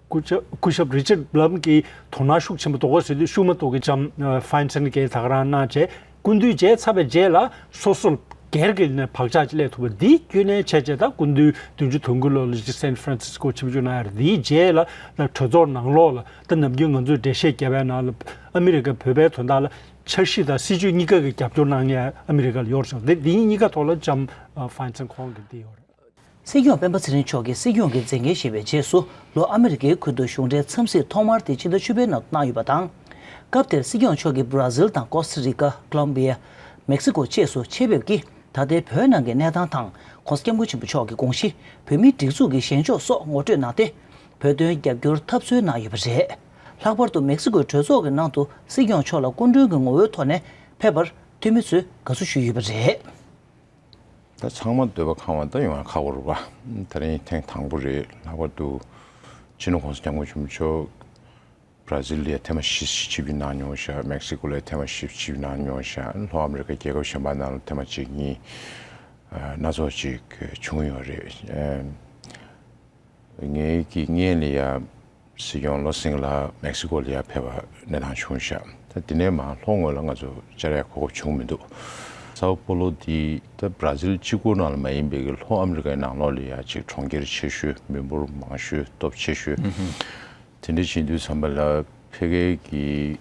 སྐུ་ཞབས་སྐུ་ཞབས་རི་ཅར་བྷ་ལམ་གྱིས་དོ་སྣང་ཤུགས་ཆེན་པོ་འདུག་གོ་ཟེར་དུས་ཤུགས་མ་གཏོགས་ཀྱི་ལྕམ་ཕའིན་སན་གྱིས་ད་ག་རང་གནང་བྱས། སྐུ་མདུན་མཇལ་ཚར་བའི་རྗེས་ལ་སོ་སོར་སྒེར་གྱི་ནས་བག་ཆགས་ཅིག་སླེབས་ཐུབ་པ་འདིའི་བརྒྱུད་ནས་བྱས་བྱས། ད་སྐུ་མདུན་བདུན་ཅུ་དོན་དགུ་ལོ་ལ་ཅིག་སན་ཧྥ་རན་སིས་ཀོ་ཆིབས་བསྒྱུར་གནང་ཡ་རེད། འདིའི་རྗེས་ལ་ད་གྲོས་ཚོགས་ནང་ལོགས་ལ་ད་ནམ་རྒྱུན་ང་ཚོས་འགྲེལ་བཤད་བརྒྱབ་པའི་ནང་ལ་ཨ་མི་རི་ཀ་བོད་པའི་དོན་དག་ལ་འཆར་གཞི་དང་སྲིད་ཇུས་གཉིས་ཀ་གི་རྒྱབ་སྐྱོར་གནང་མཁན་ཨ་མི་རི་ཀ་ལ་ཡོད་རེད་ཟེར། འདི་འདི་གཉིས་ཀ་ཐོག་ལ་ལྕམ་ཕའིན་སན་ཁོང་གིས་འདི་ཡོད་རེད། སྲིད་སྐྱོང་སྤེན་པ་ཚེ་རིང་མཆོག་གིས་སྲིད་སྐྱོང་གི་མཛད་འགན་བཞེས་པའི་རྗེས་སུ་ལོ་ཨ་མི་རི་ཀའི་ཁུལ་དུ་གཞུང་འབྲེལ་འཚམས་གཟིགས་ཐོག་མར་དེ་ཕྱི་ཟླ་བཅུ་པའི་ནང་དུ་གནང་ཡོད་པ་དང་། སྐབས་དེར་སྲིད་སྐྱོང་མཆོག་གིས་བྷ་ར་ཟིལ་དང་ཀོ་སྟ་རི་ཀ། ཀོ་ལོམ་བི་ཡ། མེག་སི་ཀོ་བཅས་སུ་ཆེད་ཕེབས་ཀྱིས་ད་ལྟའི་བོད་ནང་གི་གནས་སྟངས་དང་༸གོང་ས་༸སྐྱབས་མགོན་ཆེན་པོ་མཆོག་གི་དགོངས་གཞི། བོད་མིའི་སྒྲིག་འཛུགས་ཀྱི་བཞེངས་ཕྱོགས་སོགས་ངོ་སྤྲོད་གནང་སྟེ། བོད་དོན་རྒྱབ་སྐྱོར་འཐབ་རྩོད་གནང་ཡོད་པ་རེད། ལྷག་པར་དུ་མེག་སི་ཀོའི་གྲོས་ཚོགས་ཀྱི་ནང་དུ་སྲིད་སྐྱོང་མཆོག་ལ་སྐུ་མགྲོན་གྱི་ངོ་བོའི་ཐོག་ནས་ཕེབས་པར་འཐུས་མི་ཚོས་དགའ་བསུ་ཞུས་ཡོད་པ་རེད། ད་ཚང་མ་འདོད་པ་ཁེངས་པ་ད་ཡོང་ཡ་ཁག་པོ་རེད་པ། ད་རིང་ཐེངས་དང་པོ་རེད། ལྷག་པར་དུ་སྤྱི་ནོར་༸གོང་ས་༸སྐྱབས་མགོན་ཆེན་པོ་མཆོག་བྷ་ར་ཟིལ་ལ་ཡ་ཐེངས་མ་བཞི་ཆིབས་བསྒྱུར་གནང་མྱོང་ཤག་མེག་སི་ཀོ་ལ་ཡ་ཐེངས་མ་བཞི་ཆིབས་བསྒྱུར་གནང་མྱོང་ཤག་ལྷོ་ཨ་མི་རི་ཀ་རྒྱལ་ཁབ་གཞན་པ་ནང་ལ་ཐེངས་མ་གཅིག་གཉིས་སྣ་ཚོགས་ཅིག་བྱུང་ཡོད་རེད། ངའི་གི་སྔོན་ལ་ཡ་སྲིད་སྐྱོང་བློ་སེང་ལགས་མེག་སི་ཀོ་ལ་ཡ་ཕེབས་པ་གནས་སྟངས་བྱུང་ཤག་ད་དེ་ནས་མར་ལྷོ་ངོས་ལ་ང་ཚོ་བཅར་ཡ་གོ་སྐབས་བྱུང་མི་འདུག་སའོ་པོ་ལོ་འདི་ད་བྷ་ར་ཟིལ་གཅིག་པུ་ནང་ལ་མ་ཡིན་པའི་གི་ལྷོ་ཨ་མི་རི་ཀའི་ནང་ལོགས་ལ་ཡ་ཅིག་གྲོང་ཁྱེར་ཆེ་ཤོས། མི་འབོར་མང་ཤོས། སྟོབས་ཆེ་ཤོས། དེ་འདྲ་བྱེད་དུས་ཙམ་པ་ལ་ཕ་གིའི་གི་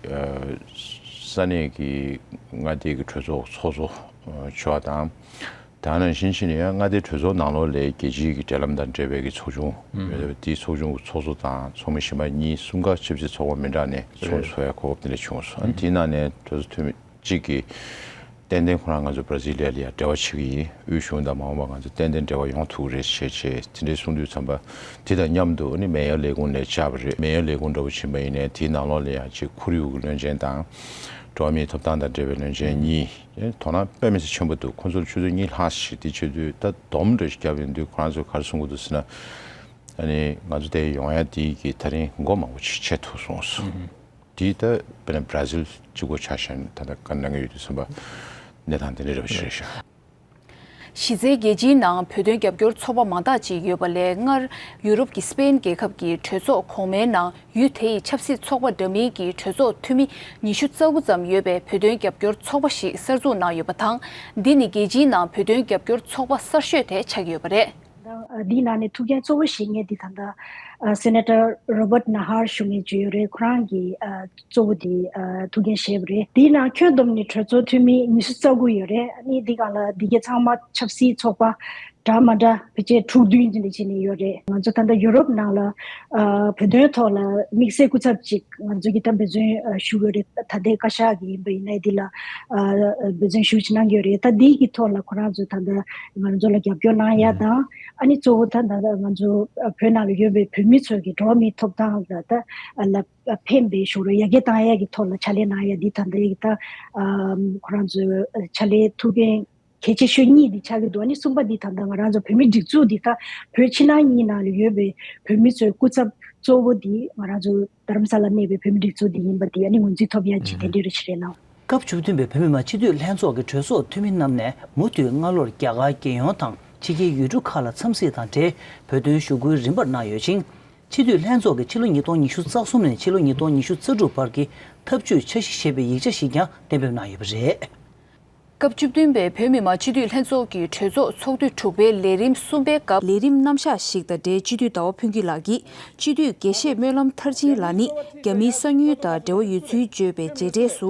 ས་གནས་ཀྱི་མངའ་སྡེ་གི་གྲོས་ཚོགས་ཚོགས་གཙོ་མཆོག་དང་། ད་ནང་བཞིན་བྱས་ནས་ཡང་མངའ་སྡེ་གྲོས་ཚོགས་ནང་ལོགས་ལ་རྒྱལ་སྤྱིའི་གི་འབྲེལ་ལམ་དང་འབྲེལ་བའི་གི་ཚོགས་ཆུང་། དེའི་ཚོགས་ཆུང་གི་ཚོགས་གཙོ་དང་ཚོགས་མི་གཞན་པ་གཉིས་གསུམ་ཀ་ཆབ་སྲིད་ཚོགས་པ་མི་འདྲ་ནས་ཚོགས་འདུ་ཚོགས་ཡ་གོ་སྐབས་དེ་འདྲ་བྱུང་སོང་། ཨ་ནི་དེའི་ནང་ནས་གྲོས་ཚོགས་འཐུས་མི་གཅིག་གིས་ཏན་ཏན་ཁོ་རང་ང་ཚོ་བྷ་ར་ཟིལ་ལ་ཡ་འབྲེལ་བ་བྱེད་ཀྱི་ཡིན། དབུས་གཞུང་དང་མ་འོངས་པ་ང་ཚོ་ཏན་ཏན་འབྲེལ་བ་ཡོང་ཐུབ་ཀྱི་རེད་ཞེས་བྱས་དེ་འདྲའི་གསུང་དུས་ཙམ་པ། དེ་དང་མཉམ་དུ་ཨ་ནི་མེ་ཡར་ལས་ཁུངས་ནས་བཅར་བ་རེད། མེ་ཡར་ལས་ཁུངས་འདྲ་པོ་ཕྱིན་པ་ཡིན་ནའི་དེའི་ནང་ལོགས་ལ་ཡང་ཅིག་ཁོར་ཡུག་གི་བློན་ཆེན་དང་། འགྲོ་བ་མིའི་ཐོབ་ཐང་དང་འབྲེལ་བའི་བློན་ཆེན་གཉིས། དོ་སྣང་དཔེ་མི་སྲིད་ཆེན་པོ་འདུག་ཁོང་ཚོར་ཆུ་ཚོད་གཉིས་ལྷག་ཞིག་དེ་བྱེད་དུས་ད་སྡོམ་འདྲ་ཞིག་བརྒྱབ་ཡོང་དུས་ཁོ་རང་ཚོས་ག་རེ་གསུང་གི་འདུག་ཟེར་ན། ཨ་ནི་ང་ཚོ་དེ་ཡོང་ཡ་དེ་གི་ད་རིང་སྒོ་མང་པོ་ཞིག་ཕྱེ་ཐུབ་སོང་ཟེར། དེ་ད་དཔེར་ན་བྷ་ར་ཟིལ་གཅིག་པོ་ཆ་བཞག་ན་ད་ལྟ་བཀའ་གནང་གི་ཡོད་དུས་ཙམ་པ་གནས་སྟངས་དེ་འདྲ་རེད་པ་ཞིག་རེད་ཤག་གཞི་རྩའི་རྒྱལ་སྤྱིའི་ནང་བོད་དོན་རྒྱབ་སྐྱོར་ཚོགས་པ་མང་དག་ཅིག་ཡོད་པ་ལས། སྔར་ཡུ་རོབ་ཀྱི་སི་པེན་རྒྱལ་ཁབ་ཀྱི་གྲོས་ཚོགས་གོང་མའི་ནང་ཡུལ་དེ་ཡི་ཆབ་སྲིད་ཚོགས་པ་འདྲ་མིན་གྱི་གྲོས་ཚོགས་འཐུས་མི་ཉི་ཤུ་རྩ་དགུ་ཙམ་ཡོད་པའི་བོད་དོན་རྒྱབ་སྐྱོར་ཚོགས་པ་ཞིག་གསར་འཛུགས་གནང་ཡོད་པ་དང་། འདི་ནི་རྒྱལ་སྤྱིའི་ནང་བོད་དོན་རྒྱབ་སྐྱོར་ཚོགས་པ་གསར་ཤོས་དེ་ཆགས་ཀྱི་ཡོད་པ་རེད། ད་འདིའི་ནང་ནས་ཐུགས་འགན་གཙོ་བོ་བཞེས་མཁན་འདི་ད་ལྟ་སེ་ནེ་ཊར་རོ་བར་ཊི་ན་ཧར་ཞུ་མཁན་ཅིག་ཡོད་རེད། ཁོ་རང་གིས་གཙོ་བོ་དེ་ཐུགས་འགན་བཞེས་པ་རེད། དེའི་ནང་ཁྱོན་བསྡོམས་ནས་གྲོས་ཚོགས་འཐུས་མི་ཉི་ཤུ་རྩ་དགུ་ཡོད་རེད། ཨ་ནི་འདི་སྒང་ལ་འདི་གའི་ཚང་མ་ཆབ་སྲིད་ཚོགས་པ་འདྲ་མ་འདྲ་ཕལ་ཆེར་དྲུག་བདུན་ཅིག་འདྲ་བྱས་ནས་ཡོད་རེད། ང་ཚོ་ད་ལྟ་ཡུ་རོབ་ནང་ལ་བོད་དོན་ཐོག་ལ་དམིགས་བསལ་སྐུ་ཚབ་ཅིག་ང་ཚོ་གིས་ད་འབད་བརྩོན་ཞུ་དགོས་རེད། ད་ལྟའི་བཀའ་ཤག་གིས་ཡིན་པ་ཡིན་ན་འདི་ལ་འབད་བརྩོན་ཞེ་པོ་ཅིག་གནང་གི་ཡོད་རེད། ད་འདི་གི་ཐོག་ལ་ཁོ་རང་ཚོས་ད་ལྟ་ང་ཚོ་ལ་རྒྱབ་སྐྱོར་གནང་ཡ་དང་། ཨ་ནི་གཙོ་བོ་ད་ད་ལྟ་ང་ཚོ་བོད་ནང་ལ་ཡོད་པའི་བོད་མི་ཚོ་གི་འགྲོ་བ་མིའི་ཐོབ་ཐང་ལ་ད་ལ་ཕན་པའི་ཕྱོགས་ལ་ཡར་རྒྱས་བཏང་ཡ་གི་ཐོག་ལ་ཕྱག་ལས་གནང་ཡ་འདི་ད་ལྟ་ཡི་ད་ཁོ་རང་ཚོའི་ཕྱག་ལས་ཐུགས་འགན་གལ་ཆེ་ཤོས་གཉིས་འདི་ཆགས་ཀྱི་འདུག་ཨ་ནི་གསུམ་པ་འདི་ད་ལྟ་ང་རང་ཚོ་བོད་མི་སྒྲིག་འཛུགས་འདི་ད་བོད་ཕྱི་ནང་གཉིས་ནང་ལ་ཡོད་པའི་བོད་མི་ཚོའི་སྐུ་ཚབ་གཙོ་བོ་འདི་ང་རང་ཚོ་རྡ་རམ་ས་ལ་གནས་པའི་བོད་མི་སྒྲིག་འཛུགས་འདི་ཡིན་པ་འདི་ཨ་ནི་ངོས་འཛིན་ཐོབ་ཡ་ཅིག་དེ་འདྲ་རེ་ཞིག་རེད་ལགས། སྐབས་བཅུ་བདུན་པའི་བོད་མི་མང་སྤྱི་འཐུས་ལྷན་ཚོགས་ཀྱི་གྲོས་ཚོགས་འཐུས་མི་རྣམས་ནས་མུ་མཐུད་སྔ་ལོར་རྒྱ་གར་རྒྱལ་ཡོངས་དང་ཕྱི་རྒྱལ་ཡུལ་གྲུ་ཁག་ལ་འཚམས་གཟིགས་དང་འབྲེལ་བོད་དོན་ཞུ་སྐུལ་རིམ་པར་གནང་ཡོད་ཅིང་། སྤྱི་འཐུས་ལྷན་ཚོགས་ཀྱིས་ཕྱི་ལོ་ཉིས་སྟོང་ཉི་ཤུ་རྩ་གསུམ་ནས་ཕྱི་ལོ་ཉིས་སྟོང་ཉི་ཤུ་རྩ་དྲུག་བར་གྱི་འཐབ་ཇུས་འཆར་གཞི་ཞེས་པའི་ཡིག་ཆ་ཞིག་ཀྱང་གཏན་འབེབས་གནང་ཡོད་པ་རེད། སྐབས་བཅུ་བདུན་པའི་བོད་མི་མང་སྤྱི་འཐུས་ལྷན་ཚོགས་ཀྱི་གྲོས་ཚོགས་ཚོགས་དུས་དྲུག་པའི་ལས་རིམ་གསུམ་པའི་སྐབས་ལས་རིམ་རྣམ་གཞག་ཞིག་དང་འབྲེལ་སྤྱི་འཐུས་ཟླ་བ་ཕུན་སྐྱིད་ལགས་ཀྱིས་སྤྱི་འཐུས་དགེ་བཤེས་སྨོན་ལམ་མཐར་ཕྱིན་ལགས་ནི་རྒྱ་མིའི་གསང་ཉུལ་དང་འབྲེལ་བ་ཡོད་ཚུལ་བརྗོད་པའི་རྗེས་འབྲས་སུ།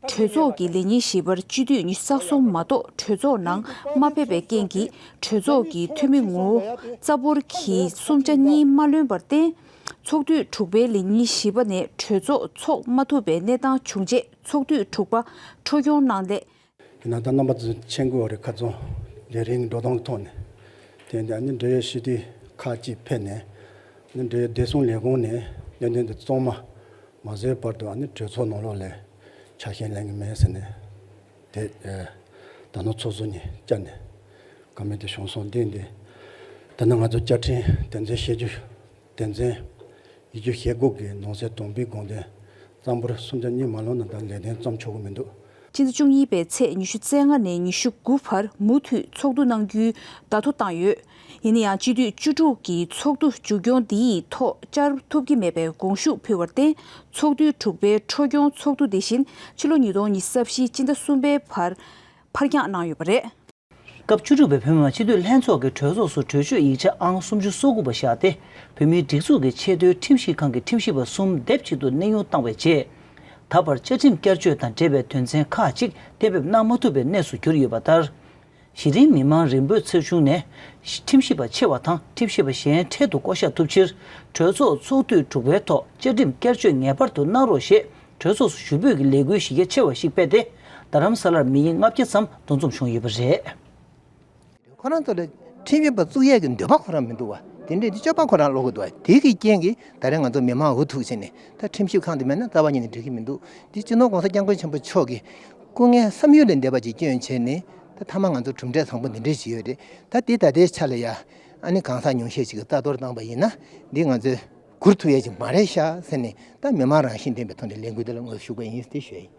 གྲོས་ཚོགས་ཀྱི་ལས་ཉིན་བཞི་པར་སྤྱི་འཐུས་ཉི་ཤུ་རྩ་གསུམ་མ་གཏོགས་གྲོས་ཚོགས་ནང་མ་ཕེབས་པའི་རྐྱེན་གྱིས་གྲོས་ཚོགས་ཀྱི་འཐུས་མི་ངོ་བོ་རྩ་འབོར་གྱི་གསུམ་ཆ་གཉིས་མ་ལོན་པར་བརྟེན། ཚོགས་དུས་དྲུག་པའི་ལས་ཉིན་བཞི་པ་ནས་གྲོས་ཚོགས་འཚོགས་མ་ཐུབ་པའི་གནས་སྟངས་བྱུང་རྗེས་ཚོགས་དུས་དྲུག་པ་འཕྲོ་སྐྱོང་གནང་སླད། ཡིན་ན་ད་རྣམ་པ་ཚོ་མཁྱེན་གྱི་ཡོད་རེད། ཁ་རྩང་ལས་རིམ་འགྲོ་སྟངས་ཐོག་ནས་དེ་འདྲ་ནི་འབྲེལ་ཡོད་སྤྱི་འཐུས་ཁག་ཅིག་ཕེབས་ནས་ནི་འབྲེལ་ཡོད་བདེ་སྲུང་ལས་ཁུངས་ནས་གནད་དོན་དེ་གཙང་མ་མ་བཟོས་བར་དུ་ཨ་ནི་གྲོས་ཚོགས་ནང་ལོགས་ལ་ཆ་ཤས་ལེན་གྱི་མེད་ཟེར་ནས་དེ་ད་ནང་ཚོགས་ཟུར་ནས་བཅར་ནས་བཀའ་མོལ་དེ་བྱུང་སོང་། དེ་འདི་ད་ནི་ང་ཚོ་བཅའ་ཁྲིམས་དོན་ཚན་ཞེ་བཅུ་དོན་ཚན་ཡིག་བཅུ་ཞེ་དགུ་གི་ནང་གསེས་དང་པོའི་དགོངས་དོན་རྩ་འབོར་སུམ་ཆ་གཉིས་མ་ལོན་ན་ད་ལས་དོན་བརྩམས་ཆོག་གི་མི་འདུག་སྤྱི་ཟླ་བཅུ་གཉིས་པའི་ཚེས་ཉི་ཤུ་རྩ་ལྔ་ནས་ཉི་ཤུ་དགུ་བར་མུ་མཐུད་ཚོགས་འདུ་གནང་རྒྱུའི་བརྡ་ཐོ་བཏང་ཡོད། ཡིན་ན་ཡང་སྤྱི་འཐུས་བཅུ་དྲུག་གིས་ཚོགས་འདུ་མཇུག་སྐྱོང་འདིའི་ཐོག་བཅར་ཐུབ་ཀྱི་མེད་པའི་དགོངས་ཞུ་ཕུལ་བར་བརྟེན། ཚོགས་དུས་དྲུག་པའི་འཕྲོ་སྐྱོང་ཚོགས་འདུ་དེ་བཞིན་ཕྱི་ལོ་ཉིས་སྟོང་ཉི་ཤུ་རྩ་བཞི་སྤྱི་ཟླ་གསུམ་པའི་བར་ཕར་འགྱངས་གནང་ཡོད་པ་རེད། སྐབས་བཅུ་དྲུག་པའི་བོད་མི་མང་སྤྱི་འཐུས་ལྷན་ཚོགས་ཀྱི་གྲོས་ཚོགས་སུ་གྲོས་ཆོད་ཡིག་ཆ་ཨང་སུམ་ཅུ་སོ་དགུ་པ་བཞག་སྟེ། བོད་མིའི་སྒྲིག་འཛུགས་ཀྱི་ཆེས་མཐོའི་ཁྲིམས་ཞིབ་ཁང་གི་ཁྲིམས་ཞིབ་པ་གསུམ་སྡེབ་གཅིག་ཏུ་གནས་དབྱུང་བཏང་བའི་རྗེས། ད་བར་བཅའ་ཁྲིམས་བསྐྱར་བཅོས་དང་འབྲེལ་བའི་དོན་ཚན་ཁག་ཅིག་གཏན་འབེབས་གནང་མ་ཐུབ་པའི་གནས་སུ་གྱུར་ཡོད་པ་ལྟར། གཞི་རིམ་མི་མང་རིམ་སྤོས་ཚོགས་ཆུང་ནས་ཁྲིམས་ཞིབ་པ་ཆེ་བ་དང་ཁྲིམས་ཞིབ་པ་གཞན་འཕྲལ་དུ་བསྐོ་གཞག་ཐུབ་ཕྱིར། གྲོས་ཚོགས་ཚོགས་དུས་དྲུག་པའི་ཐོག་བཅའ་ཁྲིམས་བསྐྱར་བཅོས་ངེས་པར་དུ་གནང་རོགས་ཞེས་གྲོས་ཚོགས་སུ་ཞུ་འབོད་ཀྱི་ལས་འགུལ་གཞི་རྒྱ་ཆེ་བ་ཞིག་སྤེལ་ཏེ། རྡ་རམ་ས་ལར་མི་ཡིན་ལྔ་བརྒྱ་ཙམ་འདུ་འཛོམས་བྱུང་ཡོད་པ་རེད། ཁོ་རང་ཚོ་ལ་ཁྲིམས་ཞིབ་པ་བཙུགས་ཡས་ཀྱི་འདོད་པ་ཁོ་རང་མི་འདུག་བ། དེ་འདྲའི་དེ་སྤྱོད་པ་ཁོ་རང་ལོག་གི་འདུག་བ། དེ་གི་རྐྱེན་གྱིས་ད་རེས་ང་ཚོ་མི་མང་འུ་ཐུག་བྱས་ནས་ད་ཁྲིམས་ཞིབ་ཁང་དེ་མེད་ན་རྩ་བ་ཉིད་ནས་འགྲིག་གི་མི་འདུག། དེ་སྤྱི་ནོར་༸གོང་ས་༸སྐྱབས་མགོན་ཆེན་པོ་མཆོག་གི་སྐུ་ངལ་བསམ་ཡུལ་ལས་འདས་པ་ཅིག་བསྐྱོན་བྱས་ནས་ད་མཐའ་མ་ང་ཚོ་གྲུབ་འབྲས་བཟང་པོ་འདི་འདྲས་ཞིག་ཡོད་རེད། ད་དེ་ད་ལྟའི་ཆ་ལ་ཡ་ཨ་ནི་གང་ཟག་ཉུང་ཤས་ཤིག་གིས་རྩ་གཏོར་བཏང་པ་ཡིན་ན་འདི་ང་ཚོས་བསྒུར་ཐུབ་ཡས་ཅིག་མ་རེད་ཤག་ཟེར་ནས་ད་མི་མང་རང་བཞིན་ལྡན་པའི་ཐོག་ནས་ལས་འགུལ་འདི་ལ་ངོས་ཞུགས་པ་ཡིན་ཟེར་ཞུ་ཡ་ཡིན།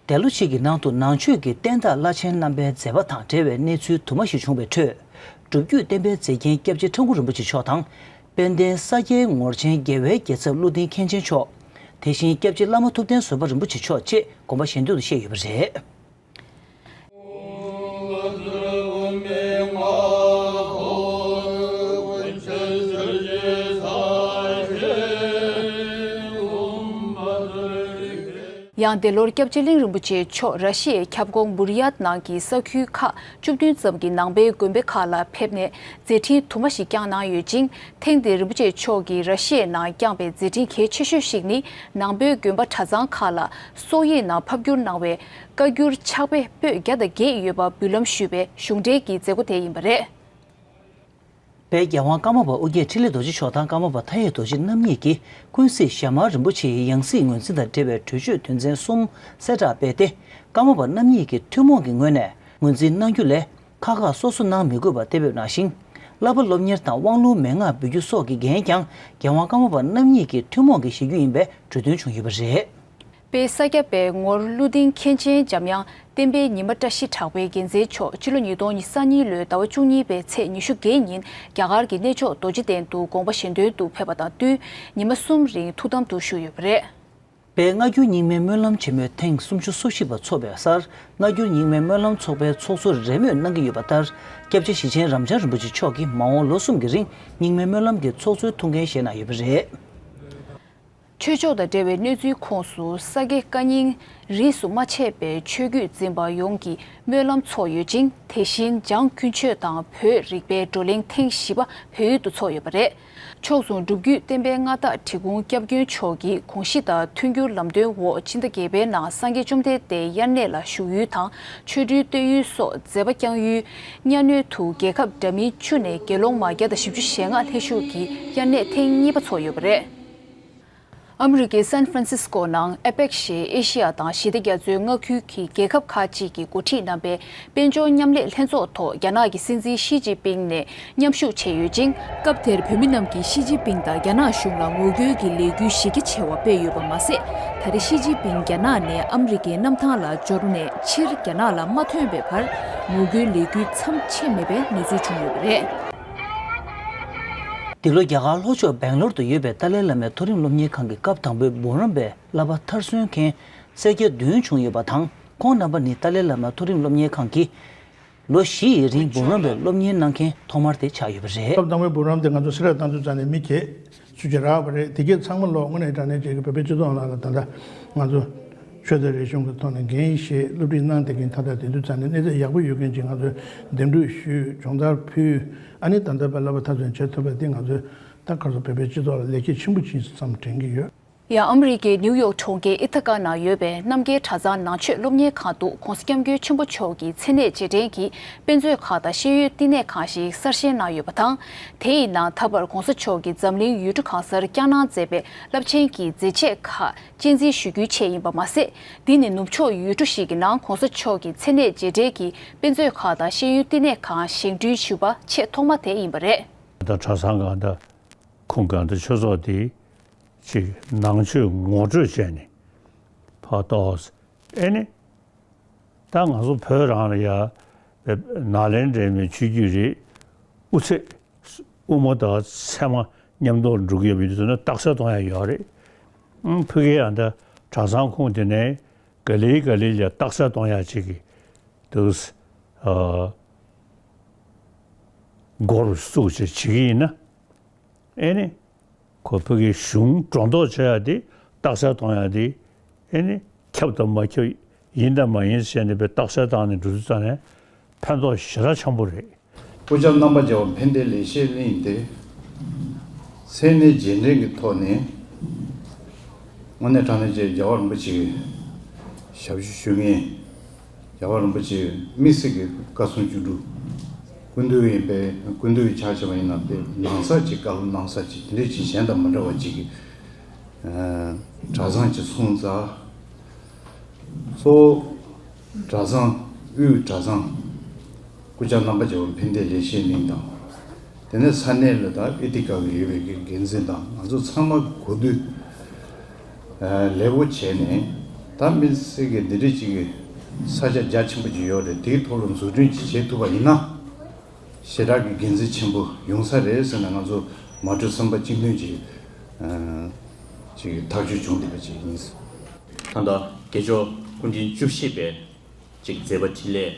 འདས་ལོ་གཅིག་གི་ནང་དུ་ནང་ཆོས་ཀྱི་བསྟན་བདག་བླ་ཆེན་རྣམ་པའི་མཛད་པ་དང་འབྲེལ་བའི་གནས་ཚུལ་དུ་མ་ཞིག་བྱུང་བའི་ཁྲོད། སྒྲུབ་བརྒྱུད་བསྟན་པའི་མཛེས་རྒྱན་སྐྱབས་རྗེ་ཁྲ་འགུ་རིན་པོ་ཆེ་མཆོག་དང་། དཔལ་ལྡན་ས་སྐྱའི་ངོར་ཆེན་རྒྱལ་བའི་རྒྱལ་ཚབ་ཀླུ་ལྡིང་མཁན་ཆེན་མཆོག། དེ་བཞིན་སྐྱབས་རྗེ་བླ་མ་ཐུབ་བསྟན་བཟོད་པ་རིན་པོ་ཆེ་མཆོག་བཅས་དགོངས་པ་གཞན་དུ་བཞེས་ཡོད་པ་རེད། ཡང་འདས་ལོར་སྐྱབས་རྗེ་གླིང་རིན་པོ་ཆེ་མཆོག་ར་ཤི་ཡའི་ཁྱབ་ཁོངས་བུར་ཡ་ནང་གི་ས་ཁུལ་ཁག་བཅུ་བདུན་ཙམ་གྱི་ནང་པའི་དགོན་པ་ཁག་ལ་ཕེབས་ནས་མཛད་འཕྲིན་དུ་མ་ཞིག་བསྐྱངས་གནང་ཡོད་ཅིང་། ཐེངས་འདིར་རིན་པོ་ཆེ་མཆོག་གིས་ར་ཤི་ཡའི་ནང་བསྐྱངས་པའི་མཛད་འཕྲིན་གལ་ཆེ་ཤོས་ཤིག་ནི། ནང་པའི་དགོན་པ་གྲྭ་ཚང་ཁག་ལ་སོག་ཡིག་ནང་ཕབ་བསྒྱུར་གནང་བའི་བཀའ་འགྱུར་ཕྱག་དཔེ་པོད་བརྒྱ་དང་བརྒྱད་ཡོད་པ་འབུལ་ལམ་ཞུས་པའི་གཞུང་འབྲེལ་གྱི་མཛད་སྒོ་དེ་ཡིན་པ་རེད། དཔལ་རྒྱལ་དབང་ཀརྨ་པ་ཨོ་རྒྱན་འཕྲིན་ལས་རྡོ་རྗེ་མཆོག་དང་ཀརྨ་པ་མཐའ་ཡས་རྡོ་རྗེ་རྣམ་གཉིས་ཀྱིས་ཀུན་གཟིགས་ཞྭ་དམར་རིན་པོ་ཆེའི་ཡང་སྲིད་ངོས་འཛིན་དང་འབྲེལ་བའི་གྲོས་ཆོད་དོན་ཚན་གསུམ་གསལ་བསྒྲགས་སྤེལ་ཏེ། ཀརྨ་པ་རྣམ་གཉིས་ཀྱིས་ཐུན་མོང་གི་ངོས་ནས་ངོས་འཛིན་གནང་རྒྱུ་ལས། ཁག་ཁག་སོ་སོ་གནང་མི་དགོས་པ་གཏན་འབེབས་གནང་ཞིང་། བསླབ་པ་སློབ་གཉེར་དང་དབང་ལུང་མན་ངག་འབུལ་རྒྱུ་སོགས་ཀྱི་འགན་ཀྱང་རྒྱལ་དབང་ཀརྨ་པ་རྣམ་གཉིས་ཀྱི་ཐུན་མོང་གི་བཞེས་རྒྱུ་ཡིན་པའི་གྲོས་བསྟུན་བྱུང་ཡོད་པ་རེད། དཔལ་ས་སྐྱ་པའི་ངོར་ཀླུ་ལྡིང་མཁན་ཆེན་འཇམ་དབྱངས་བསྟན་པའི་ཉི་མ་བཀྲ་ཤིས་གྲགས་པའི་རྒྱལ་མཚན་མཆོག་ཕྱི་ལོ་ཉིས་སྟོང་ཉི་ཤུ་རྩ་གཉིས་ལོའི་ཟླ་བ་བཅུ་གཉིས་པའི་ཚེས་ཉི་ཤུ་བརྒྱད་ཉིན་རྒྱ་གར་གྱི་གནས་མཆོག་རྡོ་རྗེ་གདན་དུ་དགོངས་པ་བཞེས་འདོན་དུ་ཕེབས་པ་དང་བསྟུན་ཉི་མ་གསུམ་རིང་ཐུགས་དམ་དུ་བཞུགས་ཡོད་པ་རེད། པའི་སྔ་འགྱུར་རྙིང་མའི་སྨོན་ལམ་ཆེན་མོའི་ཐེངས་སུམ་ཅུ་སོ་བཞི་པ་འཚོགས་པའི་སར་སྔ་འགྱུར་རྙིང་མའི་སྨོན་ལམ་ཚོགས་པའི་ཚོགས་གཙོར་རེས་མོས་གནང་གི་ཡོད་པ་ལྟར། སྐྱབས་རྗེ་ཞེ་ཆེན་རབ་འབྱམས་རིན་པོ་ཆེ་མཆོག་གིས་མ་འོངས་ལོ་གསུམ་གྱི་རིང་རྙིང་མའི་སྨོན་ལམ་གྱི་ཚོགས་གཙོའི་ཐུགས་འགན་བཞེས་གནང་ཡོད་པ་རེད། ཆོས་ཕྱོགས་དང་འབྲེལ་བའི་གནས་ཚུལ་ཁོངས་སུ་ས་དགེ་བཀའ་རྙིང་རིས་སུ་མ་ཆད་པའི་ཆོས་བརྒྱུད་འཛིན་པ་ཡོངས་ཀྱི་སྨོན་ལམ་ཚོགས་ཡོད་ཅིང་། དེ་བཞིན་འཇང་དཀོན་མཆོག་དང་བོད་རིག་པའི་བགྲོ་གླེང་ཐེངས་བཞི་པ་བལ་ཡུལ་དུ་ཚོགས་ཡོད་པ་རེད། མཆོག་ཟུང་སྒྲུབ་བརྒྱུད་བསྟན་པའི་མངའ་བདག་འབྲི་གུང་སྐྱབས་མགོན་མཆོག་གིས་དགོངས་གཞི་དང་མཐུན་འགྱུར་ལམ་སྟོན་འོག་ཕྱི་ཟླ་བརྒྱད་པའི་ནང་སངས་རྒྱས་བཅོམ་ལྡན་འདས་དབྱར་གནས་ལ་བཞུགས་ཡུལ་དང་ཆོ་འཕྲུལ་བསྟོད་ཡུལ་སོགས་མཛད་པ་བསྐྱངས་ཡུལ་གཉའ་གནོན་དུ་རྒྱལ་ཁབ་འདྲ་མིན་བཅུ་ནས་དགེ་སློང་མ་བརྒྱ་དང་བཞི་བཅུ་ཞེ་ལྔ་ལྷན་ཞུགས་ཀྱིས་དབྱར་གནས་ཐེངས་གཉིས་པ་ཚོགས་ཡོད་པ་རེད། ཨ་མི་རི་ཀའི་སན་ཧྥ་རན་སིས་ཀོ་ནང་ཨེ་པེག་ཞེས་ཨེ་ཤེ་ཡ་དང་ཞི་བདེ་རྒྱ་མཚོའི་མངའ་ཁུལ་གྱི་རྒྱལ་ཁབ་ཁག་ཅིག་གིས་འགོ་ཁྲིད་གནང་པའི་དཔལ་འབྱོར་མཉམ་ལས་ལྷན་ཚོགས་ཐོག་རྒྱ་ནག་གི་སྲིད་འཛིན་ཞི་ཅིན་ཕིང་ནས་མཉམ་ཞུགས་བྱས་ཡོད་ཅིང་། སྐབས་དེར་བོད་མི་རྣམས་ཀྱིས་ཞི་ཅིན་ཕིང་དང་རྒྱ་ནག་གཞུང་ལ་ངོ་རྒོལ་གྱི་ལས་འགུལ་གཞི་རྒྱ་ཆེ་བ་སྤེལ་ཡོད་པ་མ་ཟད། ད་རེས་ཞི་ཅིན་ཕིང་རྒྱ་ནག་ནས་ཨ་མི་རི་ཀའི་གནམ་ཐང་ལ་འབྱོར་ནས་ཕྱིར་རྒྱ་ནག་ལ་མ་ཐོན་པའི་བར་ངོ་རྒོལ་ལས་འགུལ་མཚམས་ཆད་མེད་པའི་གནས་ཚུལ་བྱུང་ཡོད་པ་རེད། འདི་ལོ་རྒྱ་གར་ལྷོ་ཕྱོགས་སྦེང་ལོར་དུ་ཡོད་པའི་ཏཱ་ལའི་བླ་མའི་མཐོ་རིམ་སློབ་གཉེར་ཁང་གི་སྐབས་དང་པོའི་འབུམ་རམས་པའི་བསླབ་པ་མཐར་སོན་མཁན་སེར་སྐྱ་བདུན་བྱུང་ཡོད་པ་དང་། ཁོང་རྣམ་པ་ནི་ཏཱ་ལའི་བླ་མ་མཐོ་རིམ་སློབ་གཉེར་ཁང་གི་ལོ་བཞི་ཡི་རིང་འབུམ་རམས་པའི་སློབ་གཉེར་གནང་མཁན་ཐོག་མར་དེ་ཆགས་ཡོད་པ་རེད། སྐབས་དང་པོའི་འབུམ་རམས་དེ་ང་ཚོ་སེ་ར་བཏང་དུས་ཙམ་ནས་མི་གྱལ་སུ་ཅིག་རག་པ་རེད། དེ་གྱད་ཚང་མ་ལོག་དངོས་གནས་དྲང་གནས་བྱས་ཀྱི་བོད་པའི་སྤྱི་ཚོགས་ནང་ལ་ད་ལྟ་ང་ཚོ་ཆོས་དང་རིག་གཞུང་གི་ཐོག་ནས་འགན་བཞེས་སློབ་ཁྲིད་གནང་བསྡད་མཁན་ད་ལྟ་དེ་དུས་ཙམ་ནས་གནས་ཚད་ཡག་པོ་ཡོད་མཁན་ཅིག་ང་ཚོས་འདེམས་སྒྲུག་ཞུས། སྦྱོང་བརྡར་ཕུལ། ཨ་ནི་ད་ལྟ་བའི་བསླབ་པ་མཐར་སོན་བྱེད་ཐུབ་པ་དེ་ང་ཚོས་ད་ག་རེ་ཟེར་བོད་པའི་སྤྱི་ཚོགས་ལ་ལེགས་སྐྱེས་ཆེན་པོ་ཅིག་ཙམ་དྲན་གྱི་ཡོད། ཡང་ཨ་མི་རི་ཀའི་ནིའུ་ཡོག་གྲོང་ཁྱེར་ཨི་ཐ་ཀ་ནང་ཡོད་པའི་རྣམ་རྒྱལ་གྲྭ་ཚང་ནང་ཆོས་སློབ་གཉེར་ཁང་དུ་༸གོང་ས་༸སྐྱབས་མགོན་ཆེན་པོ་མཆོག་གི་མཚན་གནས་རྗེས་དྲན་གྱིས་དཔེ་མཛོད་ཁང་དང་ཤེས་ཡོན་བསྟི་གནས་ཁང་ཞིག་གསར་བཞེངས་གནང་ཡོད་པ་དང་། དེ་ཡི་ནང་ད་བར་༸གོང་ས་མཆོག་གིས་འཛམ་གླིང་ཡུལ་གྲུ་གང་སར་བསྐྱངས་གནང་མཛད་པའི་རླབས་ཆེན་གྱི་མཛད་རྗེས་ཁག་གཅེས་འཛིན་ཞུ་རྒྱུའི་ཆེད་ཡིན་པ་མ་ཟད། འདི་ནི་ནུབ་ཕྱོགས་ཡུལ་གྲུ་ཞིག་གི་ནང་༸གོང་ས་མཆོག་གི་མཚན་གནས་རྗེས་དྲན་གྱིས་དཔེ་མཛོད་ཁང་དང་ཤེས་ཡོན་བསྟི་གནས་ཁང་བཞེངས་སྐྲུན་ཞུས་པ་ཆེས་ཐོག་མ་དེ་ཡིན་པ་རེད། ད་གྲྭ་ཚང་གང་ད་ཁུངས་གང་ད་ཆོས་ཚོགས་དེ་ཅིག་ནང་ཆོས་ངོ་སྤྲོད་བྱས་ནས་ཕར་གཏོགས་ཨེ་ནི། ད་ང་ཚོ་བོད་རང་ལ་ཡ་ནཱ་ལེནྡྲའི་མི་ཆོས་བརྒྱུད་རེད། དབུ་ཚད་དབུ་མ་དང་ཚད་མ་མཉམ་དུ་འགྲོ་གི་ཡོད་པ་ཡིན་དུས་ན་རྟགས་གསལ་གཏོང་ཡ་ཡོད་རེད། ཨང་ཕ་གིའི་ཨ་ད་གྲྭ་ཚང་ཁུངས་དེ་ནས་ག་ལེ་ག་ལེ་ལ་རྟགས་གསལ་གཏོང་ཡ་ཅིག་གི་འདུག་ཨ་སྒོ་རུ་བཙུགས་བྱས་བྱེད་ཀྱི་ཡིན་ན། ཨེ་ནི། ཁོ་ཕ་གིའི་གཞུང་སྒྲོ་འདོགས་བྱེད་ཡ་དེ་རྟགས་གསལ་གཏོང་ཡ་དེ་ཨེ་ནི་ཁྱབ་དང་མ་ཁྱབ་ཡིན་དང་མ་ཡིན་ཟེར་ནས་པའི་རྟགས་གསལ་བཏང་ནས་འགྲོ་དུས་ཙང་ནས་ཕན་ཐོགས་ཞེ་དྲག་ཆེན་པོ་རེད། སྐུ་ཞབས་རྣམ་པ་མཇལ་བ་ཕན་བདེ་ལེགས་བཤད་གླིང་དེ་མཚན་གནས་རྗེས་དྲན་གྱི་ཐོག་ནས་དངོས་གནས་དྲང་གནས་ཀྱི་རྒྱལ་བ་རིན་པོ་ཆེའི་ཞབས་ཞུ་ཞུ་མཁན། རྒྱལ་བ་རིན་པོ་ཆེ་དམིགས་བསལ་གྱི་བཀའ་སྲུང་བཅུ་དྲུག་སྐུ་མདུན་ཡིན་པས་སྐུ་མདུན་ཕྱག་བྱས་པ་ཡིན་ན་དཔེ་ནང་གསར་གྱི་བཀའ་སློབ་གནང་ས་ཅིག་དེ་འདྲས་ཅིག་གཞན་དང་མི་འདྲ་བ་ཅིག་གི་གྲྭ་ཚང་གཅིག་སོང་ཙང་གཙོ་བོ་གྲྭ་ཚང་དབུས་གྲྭ་ཚང་སྐུ་བཅར་རྣམ་པ་མཇལ་བ་ཕན་བདེ་ལེགས་བཤད་གླིང་དང་། དེ་ནས་ས་གནས་ལ་དང་ཨི་ཐི་ཀ་གི་ཡོད་པའི་གི་འགན་འཛིན་དང་ང་ཚོ་ཚང་མ་གོ་བསྡུར་ལེགས་པོ་བྱས་ནས་ད་དམིགས་བསལ་གྱི་འདི་འདྲ་ཅིག་གི་ས་ཆ་རྒྱ་ཆེན་པོ་ཅིག་ཡོད་རེད། དེའི་ཐོག་ལ་འཛུགས་སྐྲུན་ཅིག་བྱེད་ཐུབ་པ་ཡིན་ན་ཞེ་དྲག་གི་དགེ་མཚན་ཆེན་པོ་ཡོང་ས་རེད་ཟེར་ནས་ང་ཚོ་མ་གྲོས་བསམ་པ་གཅིག་མཐུན་ཅིག་ཅིག་ཐག་གཅོད་བྱུང་བསྡད་པ་ཅིག་ཡིན། ད་ལྟ་དགེ་སྦྱོར་སྐུ་ཕྲེང་བཅུ་བཞི་པའི་ཅིག་མཛད་པ་འཕྲིན་ལས།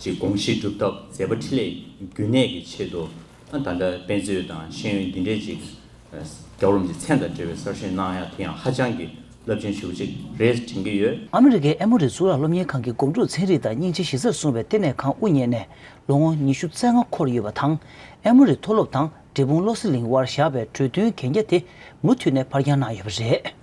ཅིག་དགོངས་གཞི་སྒྲུབ་ཐབས་མཛད་པ་འཕྲིན་ལས་རྒྱུན་གནས་ཀྱི་ཆེད་དུ་ཨ་ད་ལྟ་དཔེ་མཛོད་དང་ཤེས་ཡོན་འདི་འདྲའི་ཅིག་རྒྱལ་བ་རིན་པོ་ཆེ་མཚན་དང་འབྲེལ་བའི་གསར་བཞེངས་གནང་ཡ་དེ་ཡང་ཧ་ཅང་གི་རླབས་ཆེན་ཞེ་པོ་ཅིག་རེད་དྲན་གྱི་ཡོད། ཨ་མི་རི་ཀའི་ཨེ་མོ་རི་གཙུག་ལག་སློབ་གཉེར་ཁང་གི་སྒོམ་སྒྲུབ་ཚན་རིག་དང་སྙིང་རྗེ་གཞི་རྩར་བཟུང་བའི་བསྟི་གནས་ཁང་དབུ་བརྙེས་ནས་ལོ་ངོ་ཉི་ཤུ་རྩ་ལྔ་འཁོར་ཡོད་པ་དང་། ཨེ་མོ་རི་མཐོ་སློབ་དང་འབྲས་སྤུངས་བློ་གསལ་གླིང་དབར་བཞག་པའི་གྲོས་མཐུན་གན་རྒྱ་དེ་མུ་མཐུད་ནས་ཕར་འགྱངས་གནང་ཡོད་པ་རེད།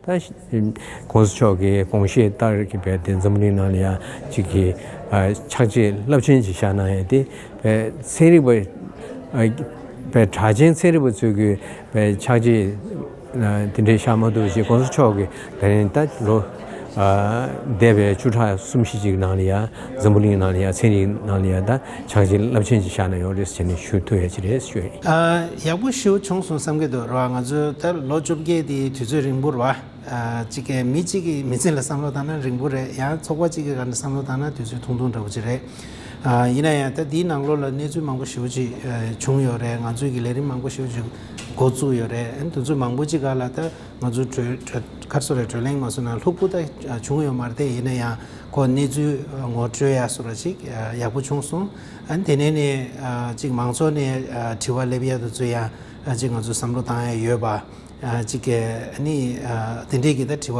ད་༸གོང་ས་མཆོག་གི་དགོངས་བཞེད་ལྟར་གྱི་བས་དེ་འཛམ་གླིང་ནང་ལ་ཡང་གཅིག་གི་ཕྱག་རྗེས་རླབས་ཆེན་ཅིག་བཞག་གནང་ཡས་དེ་བས་ཚན་རིག་པ་བས་གྲགས་ཅན་ཚན་རིག་པ་ཚོས་ཀྱི་བས་ཕྱག་རྗེས་དེ་འདྲའི་བཞག་མ་ཐུབ་ཅིག་༸གོང་ས་མཆོག་གི་ད་རིང་ད་ལོ་ འདས་པའི་བཅུ་ཕྲག་གསུམ་བཞི་ཅིག་ནང་ལ་ཡང་འཛམ་བུ་གླིང་ནང་ལ་ཡང་ཚན་རིག་ནང་ལ་ཡང་ད་ཕྱག་རྗེས་རླབས་ཆེན་ཅིག་བཞག་གནང་ཡོད་རེད་ཟེར་ནས་ཞུ་ཐུབ་ཡ་ཅིག་རེད་ཞུ་ཡ་ཡིན། ཡག་པོ་ཞེ་པོ་བྱུང་སོང་བསམ་གྱི་འདུག་ར། ང་ཚོ་ད་ལོ་བཅོ་བརྒྱད་དེ་དུས་ཚོད་རིང་པོ་རེད་བ། གཅིག་གིས་མི་གཅིག་གི་མི་ཚེ་ལ་བསམ་བློ་བཏང་ན་རིང་པོ་རེད། ཡང་ཚོགས་པ་གཅིག་གི་སྒང་ནས་བསམ་བློ་བཏང་ན་དུས་ཚོད་ཐུང་ཐུང་འདྲ་པོ་ཅིག་རེད། ཡིན་ན་ཡང་ད་འདིའི་ནང་ལོགས་ལ་གནས་ཚུལ་མང་པོ་ཞེ་པོ་ཅིག་བྱུང་ཡོད་རེད། ང་ཚོའི་གི་ལས་རིམ་མང་པོ་ཞེ་པོ་ཅིག་འགོ་བཙུགས་ཡོད་རེད། དེ་ཚོ་མང་པོ་ཅིག་སྒང་ལ་ད་ང་ཚོ་གྲོས་གྲོས་ག་རེ་ཟེར་རེད། གྲོས་གླེང་མ་སོང་ན་ལྷུག་པོ་ད་བྱུང་ཡོད་མ་རེད་དེ། ཡིན་ན་ཡང་ཁོ་གནས་ཚུལ་ངོ་སྤྲོད་ཡ་སོགས་ར་ཅིག་ཡག་པོ་བྱུང་སོང་། ཨ་ནི་དེ་ནས་ནས་ཅིག་མང་ཚོགས་ནས་དྲི་བ་སླེབས་ཡ་དེ་ཚོ་ཡང་ཅིག་ང་ཚོ་བསམ་བློ་བཏང་ཡ་ཡོད་པ། ཅིག་གི་ཨ་ནི་དེ་འདྲས་ཀྱི་ད་དྲི་བ་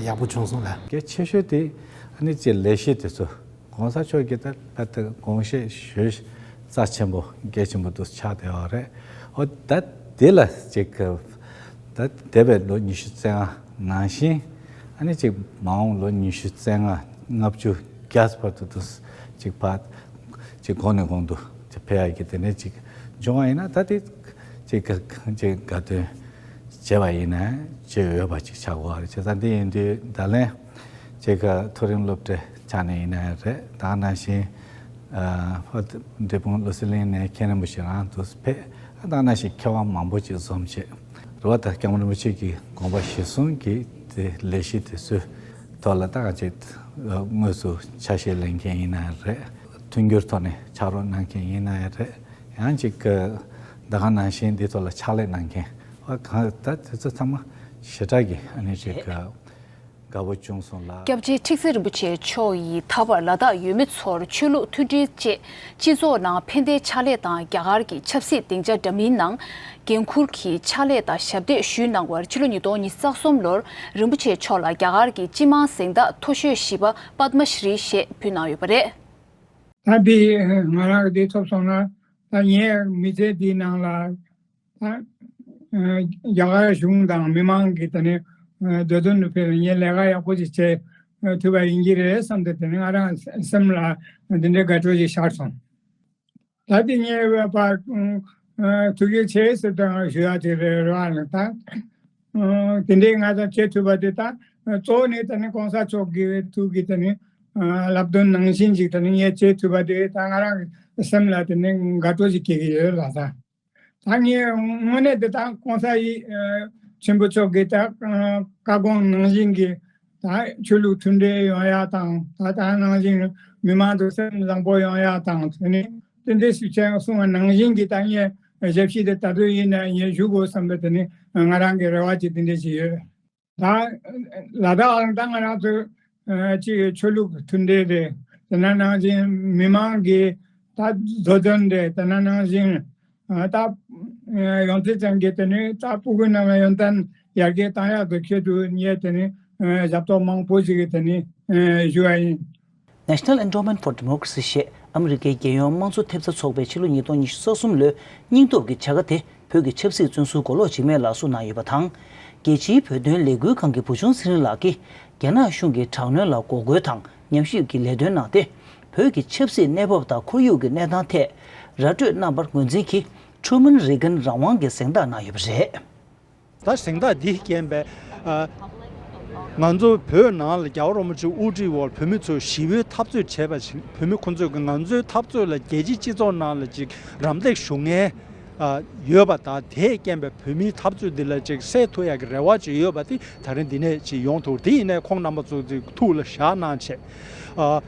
ཡག་པོ་བྱུང་སོང་ལ། གལ་ཆེ་ཤོས་དེ་ཨ་ནི་ཅིག་ལས་གཞི་དེ་ཚོ། གོང་ས་མཆོག་གིས་ད་ད་ལྟ་དགོངས་བཞེས་ཞུས་རྩ་ཆེན་པོ་གལ་ཆེན་པོ་འདུག་ཆགས་བསྡད་ཡོད་རེད། ཨོ་ད་དེ་ལ་ཅིག་ད་འདས་པའི་ལོ་ཉི་ཤུ་རྩ་ལྔ་ནང་བཞིན་ཨ་ནི་ཅིག་མ་འོངས་ལོ་ཉི་ཤུ་རྩ་ལྔ་ལྔ་བཅུ་བརྒྱ་བར་དུ་འདུག་ཅིག་ཕར་ཅིག་གོང་ནས་གོང་དུ་ཅིག་འཕེལ་ཡག་གི་དེ་ནས་ཅིག་འབྱུང་བ་ཡིན་ན་ད་དེ་ཅིག་ཅིག་དགའ་སྟོན་བྱས་པ་ཡིན་ན་བྱས་ཡོད་པ་ཅིག་ཆགས་དགོས་པ་རེད། བྱས་ཙང་འདི་ཡིན་དུས་ད་ལན། ཅིག་མཐོ་རིམ་སློབ་གྲྭའི་ཆ་ནས་ཡིན་ན་ཡང་རེད། ད་ག་ནང་བཞིན་ཨ་འབྲས་སྤུངས་བློ་གསལ་གླིང་ནས་མཁན་རིན་པོ་ཆེ་རང་དུ་ཕེབས། ད་ག་ནང་བཞིན་མཁས་དབང་མང་པོ་ཅིག་འཛོམས་བྱས་རེད་བ། ད་སྐྱབས་མགོན་རིན་པོ་ཆེ་གི་དགོངས་པ་གཞིར་བཟུང་གི་དེ་ལས་གཞི་དེ་ཚོའི་ཐོག་ལ་ད་ག་ཅིག་དངོས་སུ་ཆ་ཤས་ལེན་མཁན་ཡིན་ན་ཡང་རེད། མཐུན་འགྱུར་ཐོག་ནས་ཕྱག་རོགས་གནང་མཁན་ཡིན་ན་ཡང་རེད། ཡང་ཅིག་ད་ག་ནང་བཞིན་འདི་ཐོག་ལ་ཕྱག་ལས་གནང་མཁན་བ་གང་ད་དེ་ཚོ་ཚང་མ་ཞེ་དྲག་གི་ཨ་ནི་ཅིག་དགའ་པོ་བྱུང་སོང་ལ། སྐྱབས་རྗེ་ཁྲི་བཙུན་རིན་པོ་ཆེ་མཆོག་ཡིས་ད་བར་ལ་དྭགས་ཡུལ་མི་ཚོར་ཆོས་ལུགས་མཐུན་སྒྲིལ་བཅས་སྤྱི་ཚོགས་ནང་ཕན་བདེའི་ཕྱག་ལས་དང་། རྒྱ་གར་གྱི་ཆབ་སྲིད་སྡིངས་ཆ་འདྲ་མིན་ནང་འགན་འཁུར་གྱིས་ཕྱག་ལས་དང་ཞབས་འདེགས་ཞུས་གནང་བར་ཕྱི་ལོ་ཉིས་སྟོང་ཉི་ཤུ་རྩ་གསུམ་ལོར་རིན་པོ་ཆེ་མཆོག་ལ་རྒྱ་གར་གྱི་སྤྱི་དམངས་གཟེངས་རྟགས་མཐོ་ཤོས་བཞི་པ་པདྨ་ཤྲི་ཞེས་ཕུལ་གནང་ཡོད་པ་རེད། ད་འདི་ང་རང་གི་འདི་ཐོབ་སོང་ན་ད་ངའི་མི་ཚེ་འདིའི་ནང་ལ་ད་རྒྱ་གར་གཞུང་དང་མི་མང་གི་ད་ནི་འདོད་དོན་དུ་ཕེབས་ངས་ལས་ཀ་ཡག་པོ་ཞིག་བྱེད་ཐུབ་པ་ཡིན་གྱི་རེད་བསམ་སྟེ་ད་ནི་ང་རང་སེམས་ལ་འདི་འདྲའི་དགའ་སྤྲོ་ཞིག་ཤར་སོང་། ད་དེ་ངས་བ་ཐུགས་རྗེ་ཆེ་ཟེར་དང་ཞུ་ཡ་དེ་རེད་ར་ལ་ད། དེ་འདྲའི་ང་དང་བྱེད་ཐུབ་པ་དེ་ད་གཙོ་བོ་ནི་ད་ནི་གོང་ས་མཆོག་གི་ཐུགས་ཀྱི་ད་ནི་ལབ་དོན་ནང་བཞིན་ཅིག་ད་ནི་ངས་བྱེད་ཐུབ་པ་དེ་ད་ང་རང་གི་སེམས་ལ་དེ་ནི་དགའ་སྤྲོ་ཞིག་སྐྱེ་གི་ཡོད་ལ་ད། ད་ངས་དངོས་གནས་དེ་ད་གོང་ས་ཡི་ཆེན་པོ་མཆོག་གི་ད་བཀའ་དགོངས་ནང་བཞིན་གྱི་ད་ཆོས་ལུགས་མཐུན་སྒྲིལ་ཡོང་ཡ་དང་ད་ད་ནང་བཞིན་མི་མང་དུ་སེམས་བཟང་པོ་ཡོང་ཡ་དང་དེ་ནི་དེ་འདྲ་ཞིག་བྱས་གསུངས་པ་ནང་བཞིན་གྱི་ད་ངས་ཞབས་ཕྱི་དེ་ད་དུང་ཡིན་ན་ངས་ཞུ་དགོས་བསམ་པའི་དེ་ནི་ང་རང་གི་རེ་བ་ཅིག་དེ་འདྲ་ཞིག་ཡོད། ད་ལ་དྭགས་ལ་ད་ང་རང་ཚོ་ཅིག་ཆོས་ལུགས་མཐུན་སྒྲིལ་རེད། དེ་ན་ནང་བཞིན་མི་མང་གི་ད་འདོད་དོན་རེད། དེ་ན་ནང་བཞིན་ད་ཡོངས་འཛིན་ཅན་གྱི་དེ་ནི་ད་སྤུ་གུ་རྣམས་ཡོན་ཏན་ཡར་རྒྱས་བཏང་ཡག་གི་ཆེད་དུ་ངས་དེ་ནི་ཞབས་ཏོག་མང་པོ་ཞིག་གི་དེ་ནི་ཞུ་བ་ཡིན། National Endowment for Democracy ཞེས་ཨ་མི་རི་ཀའི་རྒྱལ་ཡོངས་དམངས་གཙོ་ཐེབས་རྩ་ཚོགས་པས་ཕྱི་ལོ་ཉིས་སྟོང་ཉི་ཤུ་རྩ་གསུམ་ལོའི་སྙིང་སྟོབས་ཀྱི་བྱ་དགའ་དེ་བོད་ཀྱི་ཆབ་སྲིད་བཙོན་ཟུར་མགོ་ལོག་འཇིགས་མེད་ལགས་སུ་གནང་ཡོད་པ་དང་། རྒྱལ་སྤྱིའི་བོད་དོན་ལས་འགུལ་ཁང་གི་བུ་ཆུང་ཚེ་རིང་ལགས་ཀྱིས་རྒྱ་ནག་གཞུང་གི་དྲག་གནོན་ལ་འགོག་རྒོལ་དང་ཉམས་ཞིབ་ཀྱི་ལས་དོན་གནང་སྟེ། བོད་ཀྱི་ཆབ་སྲིད་གནས་བབ་དང་ཁོར་ཡུག་གི་གནས་སྟངས་ཐད་ར་སྤྲོད་གནང་བར་ངོས་འཛིན་གྱིས་ཁྲུ་མན་རེ་གན་རང་དབང་གི་གཟེངས་རྟགས་གནང་ཡོད་པ་རེད། ད་གཟེངས་རྟགས་འདི་རྐྱེན་པས་ཨ། ང་ཚོ་བོད་ནང་ལ་རྒྱལ་བ་རིན་པོ་ཆེ་དབུ་ཁྲིད་འོག་བོད་མི་ཚོས་ཞི་བའི་འཐབ་རྩོད་བྱས་པ་བཞིན་བོད་མི་ཁོ་ཚོས་ཀྱི་ང་ཚོའི་འཐབ་རྩོད་ལ་རྒྱལ་སྤྱིའི་སྤྱི་ཚོགས་ནང་ལ་ཅིག་རམ་འདེགས་ཞུ་མཁན་ཨ། ཡོད་པ་དང་དེས་རྐྱེན་པས་བོད་མིའི་འཐབ་རྩོད་འདི་ལ་ཅིག་སེལ་ཐུབ་ཡག་གི་རེ་བ་ཅིག་ཡོད་པ་དེ་ད་རིང་འདི་ནས་ཅིག་ཡོང་ཐུབ། དེ་ཡིན་ནའི་ཁོང་རྣམ་པ་ཚོ་ཅིག་ཐུགས་ལ་བཞག་གནང་བྱས་ཨ།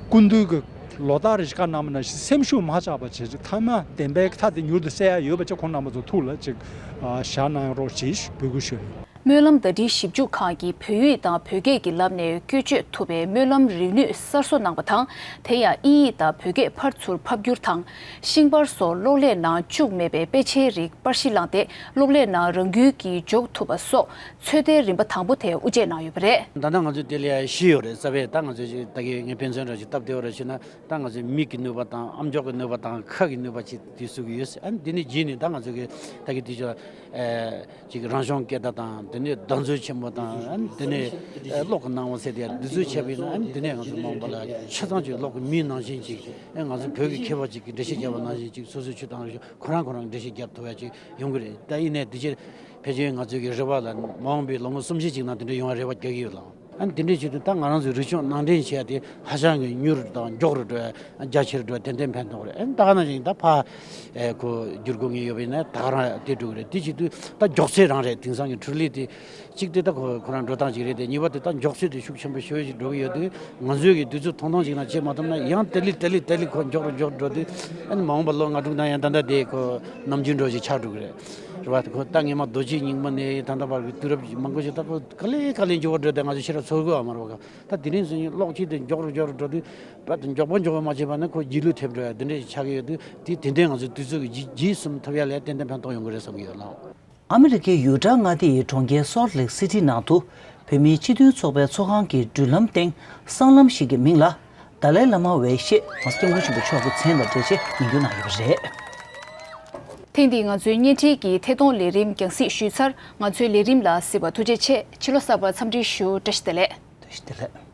སྐུ་མདུན་གྱི་ལོ་ལྟར་རེ་བཞིན་བཀའ་གནང་བ་ནང་བཞིན་སེམས་ཤུགས་མ་ཆག་པ་བྱས་ཅིག་མཐའ་མ་བདེན་པའི་མཐའ་དེ་མྱུར་དུ་གསལ་ཡག་ཡོད་པ་ཅིག་ཁོང་རྣམ་པ་ཚོ་ཐུགས་ལ་ཅིག་བཞག་གནང་རོགས་ཞེས་འབོད་སྐུལ་ཞུ། སྨོན་ལམ་ཟླ་སྒྲིལ་ཞིབ་འཇུག་ཁང་གིས་བོད་ཡིག་དང་བོད་སྐད་ཀྱི་ལམ་ནས་བཀོལ་སྤྱོད་ཐུབ་པའི་སྨོན་ལམ་རིག་ནུས་གསར་བཟོ་གནང་བ་དང་། དེ་ཡང་དབྱིན་ཡིག་དང་བོད་སྐད་ཕར་ཚུར་ཕབ་བསྒྱུར་དང་། ཤིང་པར་སོགས་གློག་ཀླད་ནང་བཅུག་མེད་པའི་དཔེ་ཆའི་རིགས་པར་གཞི་བླངས་ཏེ་གློག་ཀླད་ནང་རང་འགུལ་གྱིས་འཇོག་ཐུབ་པ་སོགས་ཚོད་ལྟའི་རིམ་པ་དང་པོ་དེ་དབུ་འབྱེད་གནང་ཡོད་པ་རེད། ད་ལྟ་ང་ཚོ་དེ་ལ་ཡང་བཞི་ཡོད་རེད། རྩ་བའི་ད་ང་ཚོ་ཅིག་ད་གིན་ངས་དཔེ་མཚོན་འདྲ་ཞིག་བཏབ་བསྡད་ཡོད་རེད་ཞུ་ན། ད་ང་ཚོའི་མིག་གི་ནུས་པ་དང་ཨམ་ཅོག་གི་ནུས་པ་དང་ཁ་གི་ནུས་པ་ཅིག་དེ་ཚོ་གི་ཡོད་ཟེར། ཨ་ནི་དེ་ནས་རྗེས་ནས་ད་ང་ཚོ་གི་ད་གི་དེ་ཚོ་ཨེ་ཅིག་རང་བྱུང་སྐད་བརྡ་དང་དེ་ནས་གདངས་ཚོད་ཆེན་པོ་དང་ཨ་ནི་དེ་ནས་ཨེ་གློག་གི་སྣང་བ་ཟེར་དེ་འདི་ཚོ་བྱས་པ་ཡིན་ན། ཨ་ནི་དེ་ནས་ང་ཚོ་མ་འོངས་པ་ལ་ཆ་ཚང་ཅིག་གློག་གི་མིའི་ནང་བཞིན་ཅིག་ཨེ་ང་ཚོ་བོད་ཀྱི་མཁས་པ་ཅིག་གིས་འགྲེལ་བཤད་བརྒྱབ་པ་ནང་བཞིན་ཅིག་སོ་སོའི་ཆོས་དང་རིག་གཞུང་ཁོ་རང་ཁོ་རང་འགྲེལ་བཤད་བརྒྱབ་ཐུབ་ཡ་ཅིག་ཡོང་གི་རེད། ད་ཡིན་ནའི་དེ་ཕྱིར་ཕལ་ཆེར་ང་ཚོའི་གི་རེ་བ་ལ་མ་འོངས་པའི་ལོ་ངོ་གསུམ་བཞི་ཅིག་ནང་དེ་འདྲ་ཡོང་བའི་རེ་བ་རྒྱག་གི་ཡོད་ལགས། ཨ་ནི་དེ་འདྲའི་ཆེད་དུ་ད་ང་རང་ཚོའི་རིག་སྐྱོང་ནང་འདྲེན་བྱས་ཏེ་ཧ་ཅང་གི་མྱུར་དང་མགྱོགས་རུ་འགྲོ་ཡ། རྒྱ་ཆེར་འགྲོ་ཡ། ཏན་ཏན་ཕན་ཐོགས་རེད། ཨ་ནི་ད་ག་ནང་བཞིན་ད་ཕ་ཨེ་ཁོ་བསྒྱུར་དགོས་ངེས་ཡོད་པ་ཡིན་ན་ད་ག་རང་དེ་འགྲོ་གི་རེད། དེ་ཆེད་དུ་ད་མགྱོགས་ཚད་རང་རེད། དེང་སང་གི་འཕྲུལ་ལས་དེ་གཅིག་དེ་ད་ཁོ་ཁོ་རང་འགྲོ་སྟངས་ཅིག་རེད་དེ། གཉིས་པ་དེ་ད་མགྱོགས་ཚད་དེ་ཤུགས་ཆེན་པོ་ཞེ་པོ་ཅིག་འགྲོ་གི་ཡོད་དུས། ང་ཚོས་ཀྱི་དུས་ཚོད་ཐུང་ཐུང་ཅིག་ནང་བྱེད་མ་ཐུབ་ན་ཡང་ཏེ་ལི་ཏེ་ལི་ཏེ་ལི་ཁོ་མགྱོགས་རུ་མགྱོགས་རུ་འགྲོ་དུས། ཨ་ནི་མ་འོངས་པ་ལོ་ལྔ་དྲུག་ནང་ཡང་ད་ལྟ་དེ་ཁོ་ནམ་རྒྱུན་འགྲོ་ཞིག་ཆགས་འགྲོ་གི་རེད། རེད་བ། ཁོ་ད་སྔས་མ་རྡོ་རྗེ་རྙིང་མ་ནས་ད་ལྟ་བར་གྱི་དུས་རབས་མང་པོ་ཞིག་ད་ཁོ་ག་ལེ་ག་ལེ་མགྱོགས་པོ་འགྲོ་དེ་ང་ཚོ་ཤེས་རབ་ཚོར་དགོས་བ་མ་རེད་བ། ད་དེ་རིང་སང་ཉིན་གློག་ཆས་དེ་མགྱོགས་རུ་མགྱོགས་རུ་འགྲོ་དུས། རྦད་དེ་མགྱོགས་པོ་མགྱོགས་པོ་མ་བྱས་པ་ན་ཁོ་རྗེས་ལུས་ཐེབས་འགྲོ་ཡ་དེ་འདྲ་ཞིག་ཆགས་ཀྱི་ཡོད་དུས། དེ་དེ་འདྲའི་ང་ཚོ་དུས་ཚོད་ཀྱི་རྗེས་རྗེས་ཟིན་ཐུབ་ཡ་ལ་ཏན་ཏན་ཕན་ཐོགས་ཡོང་གི་རེད་བསམ་གྱི་ཡོད་ལགས། ཨ་མི་རི་ཀའི་ཡུ་ཊ་མངའ་སྡེ་ཡི་གྲོང་ཁྱེར་སོལ་ལེག་སི་ཊི་ནང་དུ་བོད་མིའི་སྤྱི་མཐུན་ཚོགས་པའི་ཚོགས་ཁང་གི་མགྲོན་ལམ་སྟེང་སྲང་ལམ་ཞིག་གི་མིང་ལ་དཱ་ལའི་བླ་མ་འོས་ཤེས་ང་ཚོ་སྐྱབས་མགོན་ཆེན་པོ་མཆོག་གི་མཚན་དང་འབྲེལ་ཆེད་ཉིན་བསྡུས་གནང་ཡོད་པ་རེད། ཐེངས་འདིའི་ང་ཚོའི་བརྙན་འཕྲིན་གྱི་ཐད་གཏོང་ལས་རིམ་རྒྱང་སྲིང་ཞུས་ཚར། ང་ཚོའི་ལས་རིམ་ལ་གཟིགས་པར་ཐུགས་རྗེ་ཆེ། ཕྱི་ལོ་གསར་པར་འཚམས་འདྲི་ཞུ། བཀྲ་ཤིས་བདེ་ལེགས། བཀྲ་ཤིས་བདེ་ལེགས།